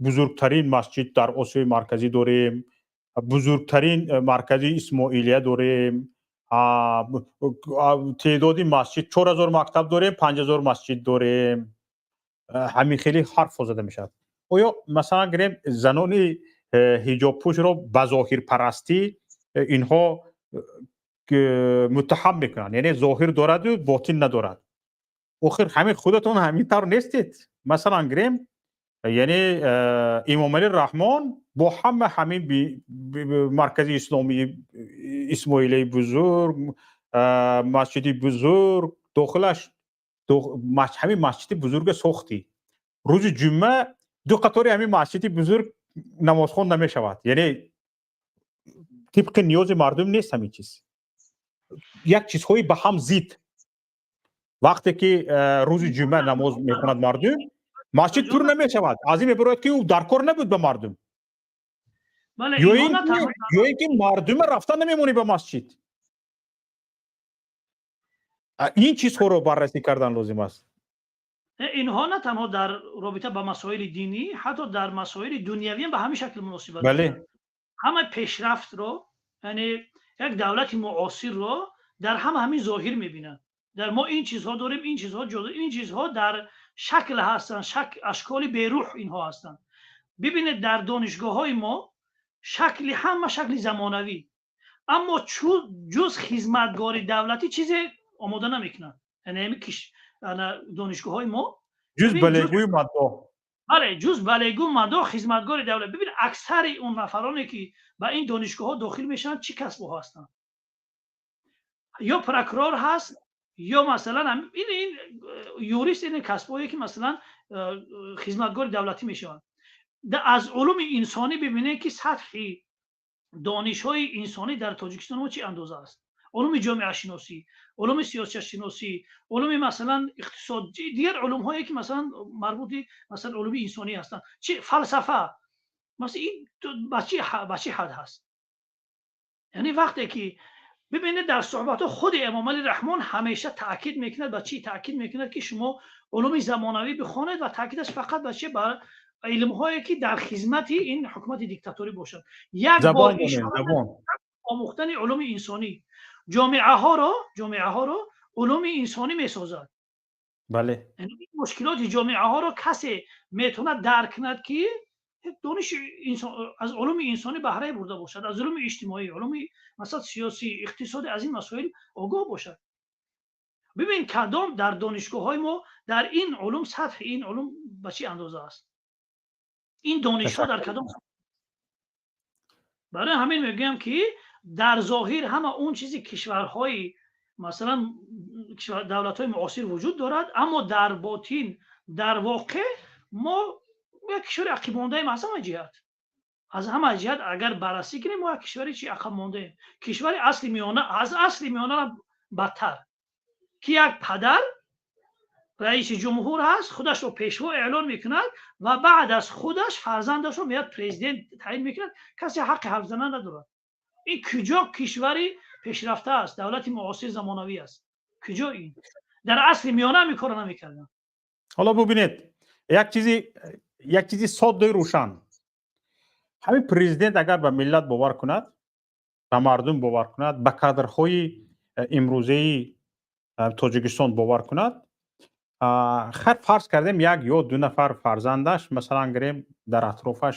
бузургтарин масҷид дар Осиёи Марказӣ дорем, бузургтарин маркази исмоилия дорем, теъдоди масҷид, 4000 мактаб дорем, 5000 масҷид дорем. Ҳамин хеле ҳарфҳо зада мешавад. Оё, масалан, гирем, занони ҳиҷобпӯшро ба зоҳирпарастӣ инҳо муттаҳам мекунанд, яъне зоҳир дораду ботин надорад. Охир ҳамин худатон ҳамин тавр нестед? Масалан, гирем, яъне Эмомалӣ Раҳмон бо ҳама ҳамин маркази исломии исмоилияи бузург, масҷиди бузург, дохилаш ҳамин масҷиди бузурга сохтӣ, рӯзи ҷумъа ду қатори ҳамин масҷиди бузург намозхон намешавад, яъне тибқи ниёзи мардум нест ҳамин чиз. Як чизҳои ба ҳам зид. Вақте ки рӯзи ҷумъа намоз мехонад мардум, масҷид пур намешавад. Аз ин мебарояд, ки ӯ дар кор набуд ба мардум. Ё ин ки мардума рафта намемонӣ ба масҷид. Ин чизҳоро баррасӣ кардан лозим аст. Инҳо на танҳо дар робита ба масоили динӣ, ҳатто дар масоили дунявиам ба ҳамин шакл муносибат. Ҳама пешрафтро, яъне як давлати муосирро дар ҳама ҳамин зоҳир мебинанд. Дар мо ин чизҳо дорем, ин чизҳо, ин чизҳо дар шакл ҳастанд, ашколи берӯҳ инҳо ҳастанд. Бибинед, дар донишгоҳҳои мо шакли ҳама шакли замонавӣ, аммо ҷуз хизматгори давлатӣ чизе омода намекунанд. Яъне донишгоҳҳои мо Ҷуз балегӯи маддоҳ. Бале, ҷуз балегӯ, маддоҳ, хизматгори давлат. Бибин, аксари он нафароне ки ба ин донишгоҳҳо дохил мешаванд, чӣ касбҳо ҳастанд? Ё прокурор ҳаст, ё масалан ин юрист, ин касбҳое ки, масалан, хизматгори давлатӣ мешаванд. Аз улуми инсонӣ бибинед, ки сатҳи донишҳои инсонӣ дар Тоҷикистон мо чӣ андоза аст: улуми ҷомеашиносӣ, улуми сиёсатшиносӣ, улуми, масалан, иқтисод, дигар улумҳое ки, масалан, марбути, масалан, улуми инсонӣ ҳастанд, чи фалсафа, масалан, ин ба чӣ ҳад ҳаст? Яъне вақте ки бибинед, дар суҳбатҳо худи Эмомалӣ Раҳмон ҳамеша таъкид мекунад. Ба чӣ таъкид мекунад? Ки шумо улуми замонавӣ бихонед, ва таъкидаш фақат ба чи? Ба илмҳое ки дар хизмати ин ҳукумати диктаторӣ бошад. Як бор омӯхтани улуми инсонӣ, ҷомеаҳоро улуми инсонӣ месозад. Мушкилоти ҷомеаҳоро касе метавонад дарк кунад, ки Як дониши инсон, аз улуми инсонӣ баҳрае бурда бошад, аз улуми иҷтимоӣ, улуми масалан сиёсӣ, иқтисодӣ, аз ин масоил огоҳ бошад. Бибин, кадом дар донишгоҳҳои мо дар ин улум, сатҳи ин улум ба чӣ андоза аст, ин донишҳо дар кадом. Барои ҳамин мегӯям, ки дар зоҳир ҳама он чизи кишварҳои, масалан, давлатҳои муосир вуҷуд дорад, аммо дар ботин, дар воқеъ мо як кишвари ақибмондаем аз ҳама ҷиҳат. Аз ҳама ҷиҳат агар баррасӣ кунем, мо як кишвари чи ақибмондаем, кишвари асли миёна, аз асли миёна бадтар, ки як падар раиси ҷумҳур ҳаст, худашро пешво эълон мекунад ва баъд аз худаш фарзандашро меяд, президент таъин мекунад. Касе ҳаққи ҳарф задан надорад. Ин куҷо кишвари пешрафта аст, давлати муосир, замонавӣ аст? Куҷо ин? Дар асри миёна ҳам ин корро намекарданд. Ҳоло бубинед, як чизи соддаи рӯшан: ҳамин президент агар ба миллат бовар кунад, ба мардум бовар кунад, ба кадрҳои имрӯзаи Тоҷикистон бовар кунад, хар фарз кардем, як ё ду нафар фарзандаш, масалан гирем, дар атрофаш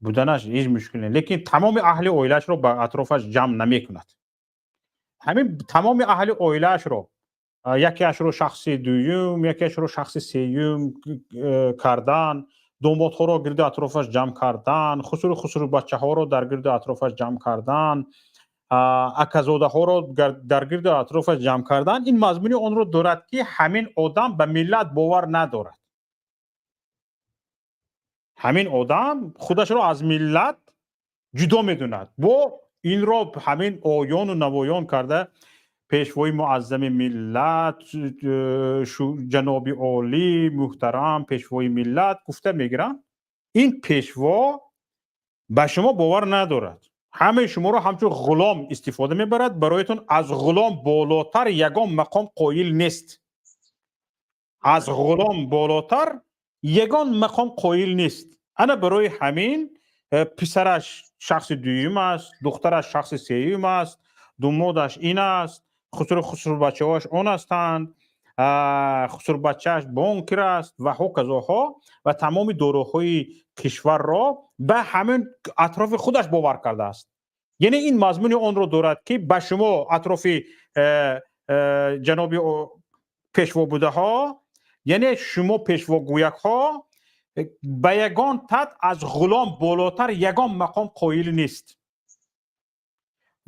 буданаш ҳеҷ мушкил не, лекин тамоми аҳли оилаашро ба атрофаш ҷамъ намекунад. Ҳамин тамоми аҳли оилаашро якеашро шахси дуюм, якеашро шахси сеюм кардан, домодҳоро гирду атрофаш ҷамъ кардан, хусуру хусурубачаҳоро дар гирду атрофаш ҷамъ кардан, аказодаҳоро дар гирду атрофаш ҷамъ кардан, ин мазмуни онро дорад, ки ҳамин одам ба миллат бовар надорад. Ҳамин одам худашро аз миллат ҷудо медонад. Бо инро ҳамин оёну навоён карда, пешвои муаззами миллат, ҷаноби олӣ, муҳтарам пешвои миллат гуфта мегиранд. Ин пешво ба шумо бовар надорад, ҳамаи шуморо ҳамчун ғулом истифода мебарад, бароятон аз ғулом болотар ягон мақом қоил нест, аз ғулом болотар ягон мақом қоил нест. Ана барои ҳамин писараш шахси дуюм аст, духтараш шахси сеюм аст, думодаш ин аст, хусуру хусурбачаҳояш он ҳастанд, хусурбачааш бонкир аст ва ҳоказоҳо, ва тамоми дороҳои кишварро ба ҳамин атрофи худаш бовар кардааст. Яъне ин мазмуни онро дорад, ки ба шумо атрофи ҷаноби пешво будаҳо, яъне шумо пешвогӯякҳо, ба ягон тад аз ғулом болотар ягон мақом қоил нест.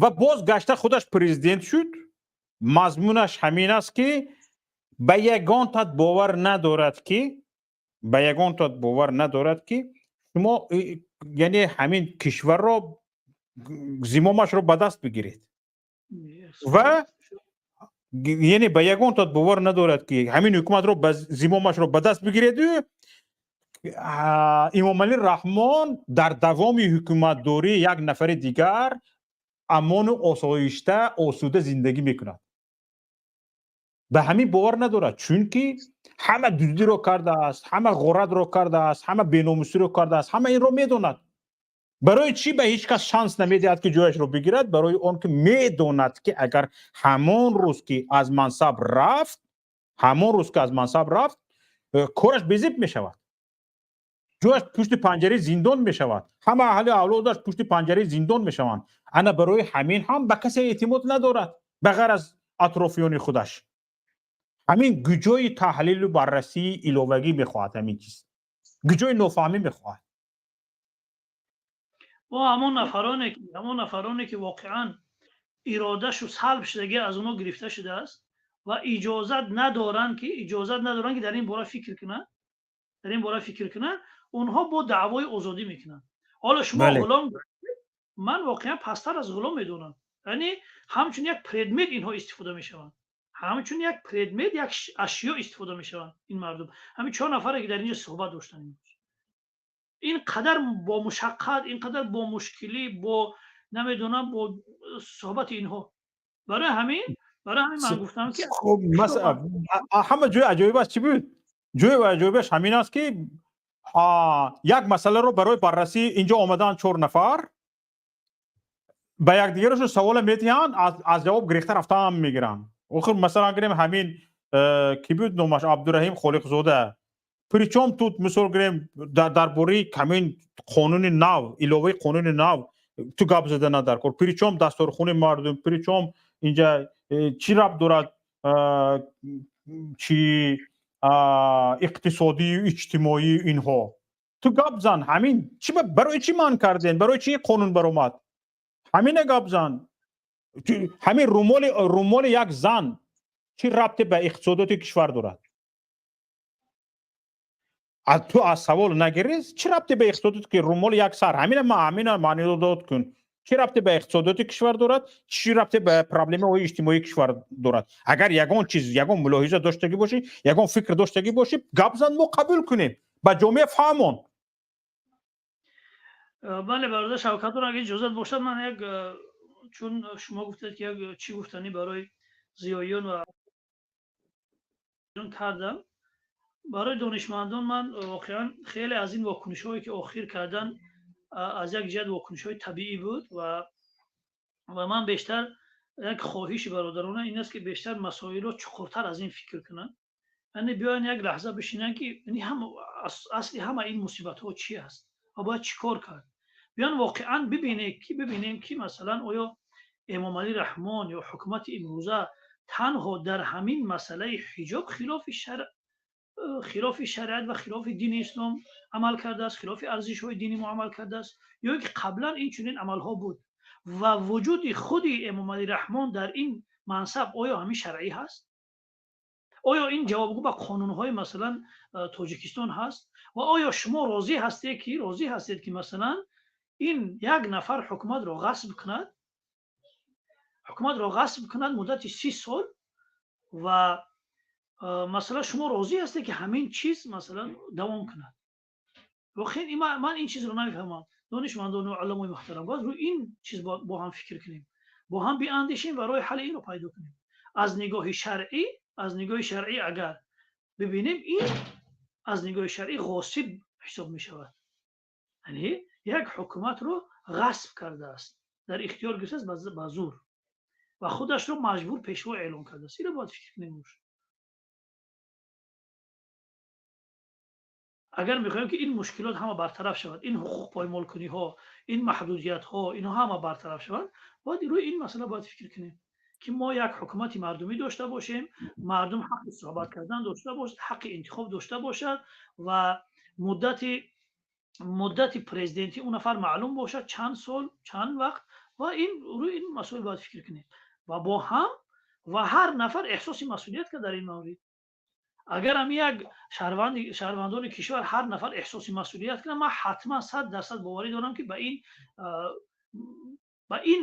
Ва боз гашта худаш президент шуд. Мазмунаш ҳамин аст, ки ба ягон тад бовар надорад, ки ба ягон тад бовар надорад, ки шумо, яъне ҳамин кишварро зимомашро ба даст бигиред, ва яъне ба ягон тад бовар надорад, ки ҳамин ҳукуматро зимомашро ба даст бигиреду Имомалӣ Раҳмон дар давоми ҳукуматдорӣ як нафари дигар амону осоишта, осуда зиндагӣ мекунад. Ба ҳамин бовар надорад, чунки ҳама дуздиро кардааст, ҳама ғоратро кардааст, ҳама беномусиро кардааст, ҳама инро медонад. Барои чӣ ба ҳеҷ кас шанс намедиҳад, ки ҷояшро бигирад? Барои он ки медонад, ки агар ҳамон рӯз ки аз мансаб рафт, ҳамон рӯз ки аз мансаб рафт, кораш безеб мешавад, ҷояш пушти панҷараи зиндон мешавад, ҳама аҳли авлодаш пушти панҷараи зиндон мешаванд. Ана барои ҳамин ҳам ба касе эътимод надорад, ба ғайр аз атрофиёни худаш. Ҳамин гуҷои таҳлилу баррасии иловагӣ мехоҳад, ҳамин чиз гуҷои нофаҳмӣ мехоҳад. Бо ҳамон нафароне ки воқеан иродашу салб шудагӣ аз онҳо гирифта шудааст ва иҷозат надоранд, ки дар ин бора фикр кунанд, дар ин бора фикр кунанд, онҳо бо даъвои озодӣ мекунанд. Ҳоло шумо ғулом, ман воқеан пасттар аз ғулом медонам. Яъне ҳамчун як предмет инҳо истифода мешаванд, ҳамчун як предмет, як ашё истифода мешаванд ин мардум. Ҳамин чор нафаре, ки дар инҷо суҳбат доштанд имрӯз, ин қадар бо мушаққат, ин қадар бо мушкилӣ, бо намедонам, бо суҳбати инҳо. Барои ҳамин ман гуфтам, ки Хуб, ҳама ҷои аҷоибаш чӣ буд? Ҷои аҷоибаш ҳамин аст, ки як масъаларо барои баррасӣ инҷо омадаанд, чор нафар ба якдигарашон савола медиҳанд, аз ҷавоб гирехта рафтаам мегиранд. Охир, масалан гирем, ҳамин ки буд номаш, Абдураҳим Холиқзода. Причём тут, мисол гирем, дар бораи ҳамин қонуни нав, иловаи қонуни нав ту гап зада надар кор. Причём дасторхони мардум, причём инҷа чӣ рабт дорад, чи иқтисодию иҷтимоию инҳо? Ту гап зан, ҳамин чи, барои чӣ манъ карден, барои чӣ қонун баромад, ҳамина гап зан. Ҳамин румоли як зан чӣ рабте ба иқтисодиёти кишвар дорад? Ту аз савол нагирӣ, чӣ рабте ба иқтисодиёти ки румоли як сар? Ҳамина маънидод кун, чӣ рабте ба иқтисодиёти кишвар дорад, чӣ рабте ба проблемаҳои иҷтимоии кишвар дорад? Агар ягон чиз, ягон мулоҳиза доштагӣ бошӣ, ягон фикр доштагӣ бошӣ, гап зан, мо қабул кунем, ба ҷомеа фаҳмон. Бале, бародар Шавкатур, агар иҷозат бошад, ман як, чун шумо гуфтед, ки як чӣ гуфтанӣ барои зиёиён ва кардам, барои донишмандон. Ман воқеан хеле аз ин вокунишҳое, ки охир кардан, аз як ҷиҳат вокунишҳои табиӣ буд ва ман бештар як хоҳиши бародарона ин аст, ки бештар масоилро чуқуртар аз ин фикр кунанд, яъне биёянд, як лаҳза бишинанд, ки асли ҳама ин мусибатҳо чӣ аст ва бояд чӣ кор кард. Биён, воқеан бибинем, ки масалан, оё Эмомалӣ Раҳмон ё ҳукумати имрӯза танҳо дар ҳамин масъалаи ҳиҷоб хилофи шариат ва хилофи дини ислом амал кардааст, хилофи арзишҳои дини мо амал кардааст, ё ин ки қаблан ин чунин амалҳо буд ва вуҷуди худи Эмомалӣ Раҳмон дар ин мансаб оё ҳамин шаръӣ ҳаст, оё ин ҷавобгӯ ба қонунҳои, масалан, Тоҷикистон ҳаст ва оё шумо розӣ ҳастед, ки масалан, ин як нафар ҳукуматро ғасб кунад муддати 30 сол ва, масалан, шумо розӣ ҳастед, ки ҳамин чиз, масалан, давом кунад? Воқеан ман ин чизро намефаҳмам. Донишмандону уламои муҳтарам, бояд рӯи ин чиз бо ҳам фикр кунем, бо ҳам биандешем ва роҳи ҳалли инро пайдо кунем. Аз нигоҳи шаръӣ агар бибинем, ин аз нигоҳи шаръӣ ғосиб ҳисоб мешавад, яъне як ҳукуматро ғасб кардааст, дар ихтиёр гирифтааст ба зур ва худашро маҷбур пешво эълон кардааст. Инро бояд фикр кунем. Агар мехоҳем, ки ин мушкилот ҳама бартараф шавад, ин ҳуқуқ поймолкуниҳо, ин маҳдудиятҳо, инҳо ҳама бартараф шаванд, бояд рӯи ин масъала бояд фикр кунем, ки мо як ҳукумати мардумӣ дошта бошем, мардум ҳаққи суҳбат кардан дошта бошад, ҳаққи интихоб дошта бошад ва муддати президентӣ он нафар маълум бошад, чанд сол, чанд вақт. Ва ин рӯи ин масоил бояд фикр кунем ва бо ҳам ва ҳар нафар эҳсоси масъулият кард дар ин маврид. Агар ҳам як шаҳрвандони кишвар, ҳар нафар эҳсоси масъулият кунад, ман ҳатман 100% боварӣ дорам, ки ба ин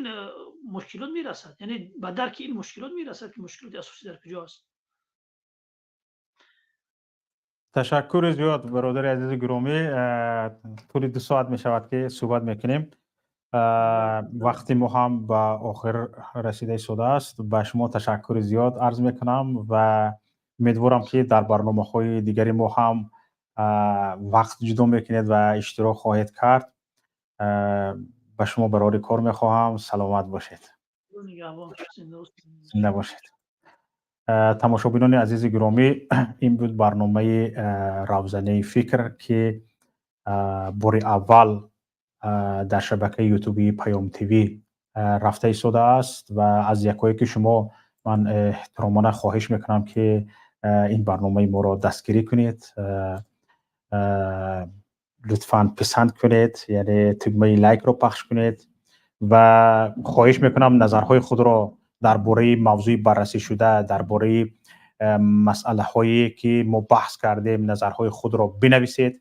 мушкилот мерасад, яъне ба дарки ин мушкилот мерасад, ки мушкилоти асосӣ дар куҷо аст. Ташаккури зиёд, бародари азизу гиромӣ. Тӯли 2 соат мешавад, ки суҳбат мекунем, вақти мо ҳам ба охир расида истодааст. Ба шумо ташаккури зиёд арз мекунам ва умедворам, ки дар барномаҳои дигари мо ҳам вақт ҷудо мекунед ва иштирок хоҳед кард. Ба шумо барори кор мехоҳам, саломат бошед, зинда бошед. Тамошобинони азизи гиромӣ, ин буд барномаи Равзанаи фикр, ки бори аввал дар шабакаи ютубии Паём ТВ рафта истодааст ва аз якое ки шумо ман эҳтиромона хоҳиш мекунам, ки ин барномаи моро дастгирӣ кунед, лутфан писанд кунед, яъне тугмаи лайкро пахш кунед ва хоҳиш мекунам, назарҳои худро дар бораи мавзӯи баррасӣ шуда, дар бораи масъалаҳое, ки мо баҳс кардем, назарҳои худро бинависед.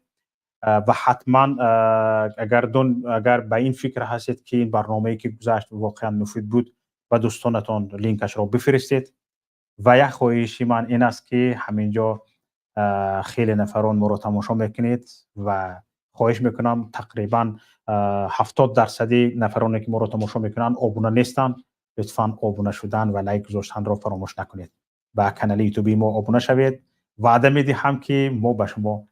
Ва ҳатман агар ба ин фикр ҳастед, ки ин барномае, ки гузашт, воқеан муфид буд, ба дӯстонатон линкашро бифиристед. Ва як хоҳиши ман ин аст, ки ҳамин ҷо хеле нафарон моро тамошо мекунед ва хоҳиш мекунам, тақрибан 70 дарсади нафароне, ки моро тамошо мекунанд, обуна нестанд. Лутфан обуна шудан ва лайк гузоштанро фаромӯш накунед. Ба канали ютубии мо обуна шавед. Ваъда медиҳам, ки мо ба шумо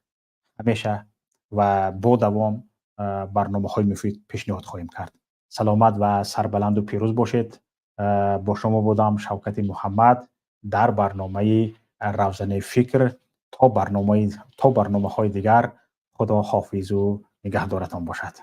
ҳамеша ва бо давом барномаҳои муфид пешниҳод хоҳем кард. Саломат ва сарбаланду пирӯз бошед. Бо шумо будам Шавкати Муҳаммад дар барномаи Равзанаи фикр. То барномаҳои дигар, Худо ҳофизу нигаҳдоратон бошад.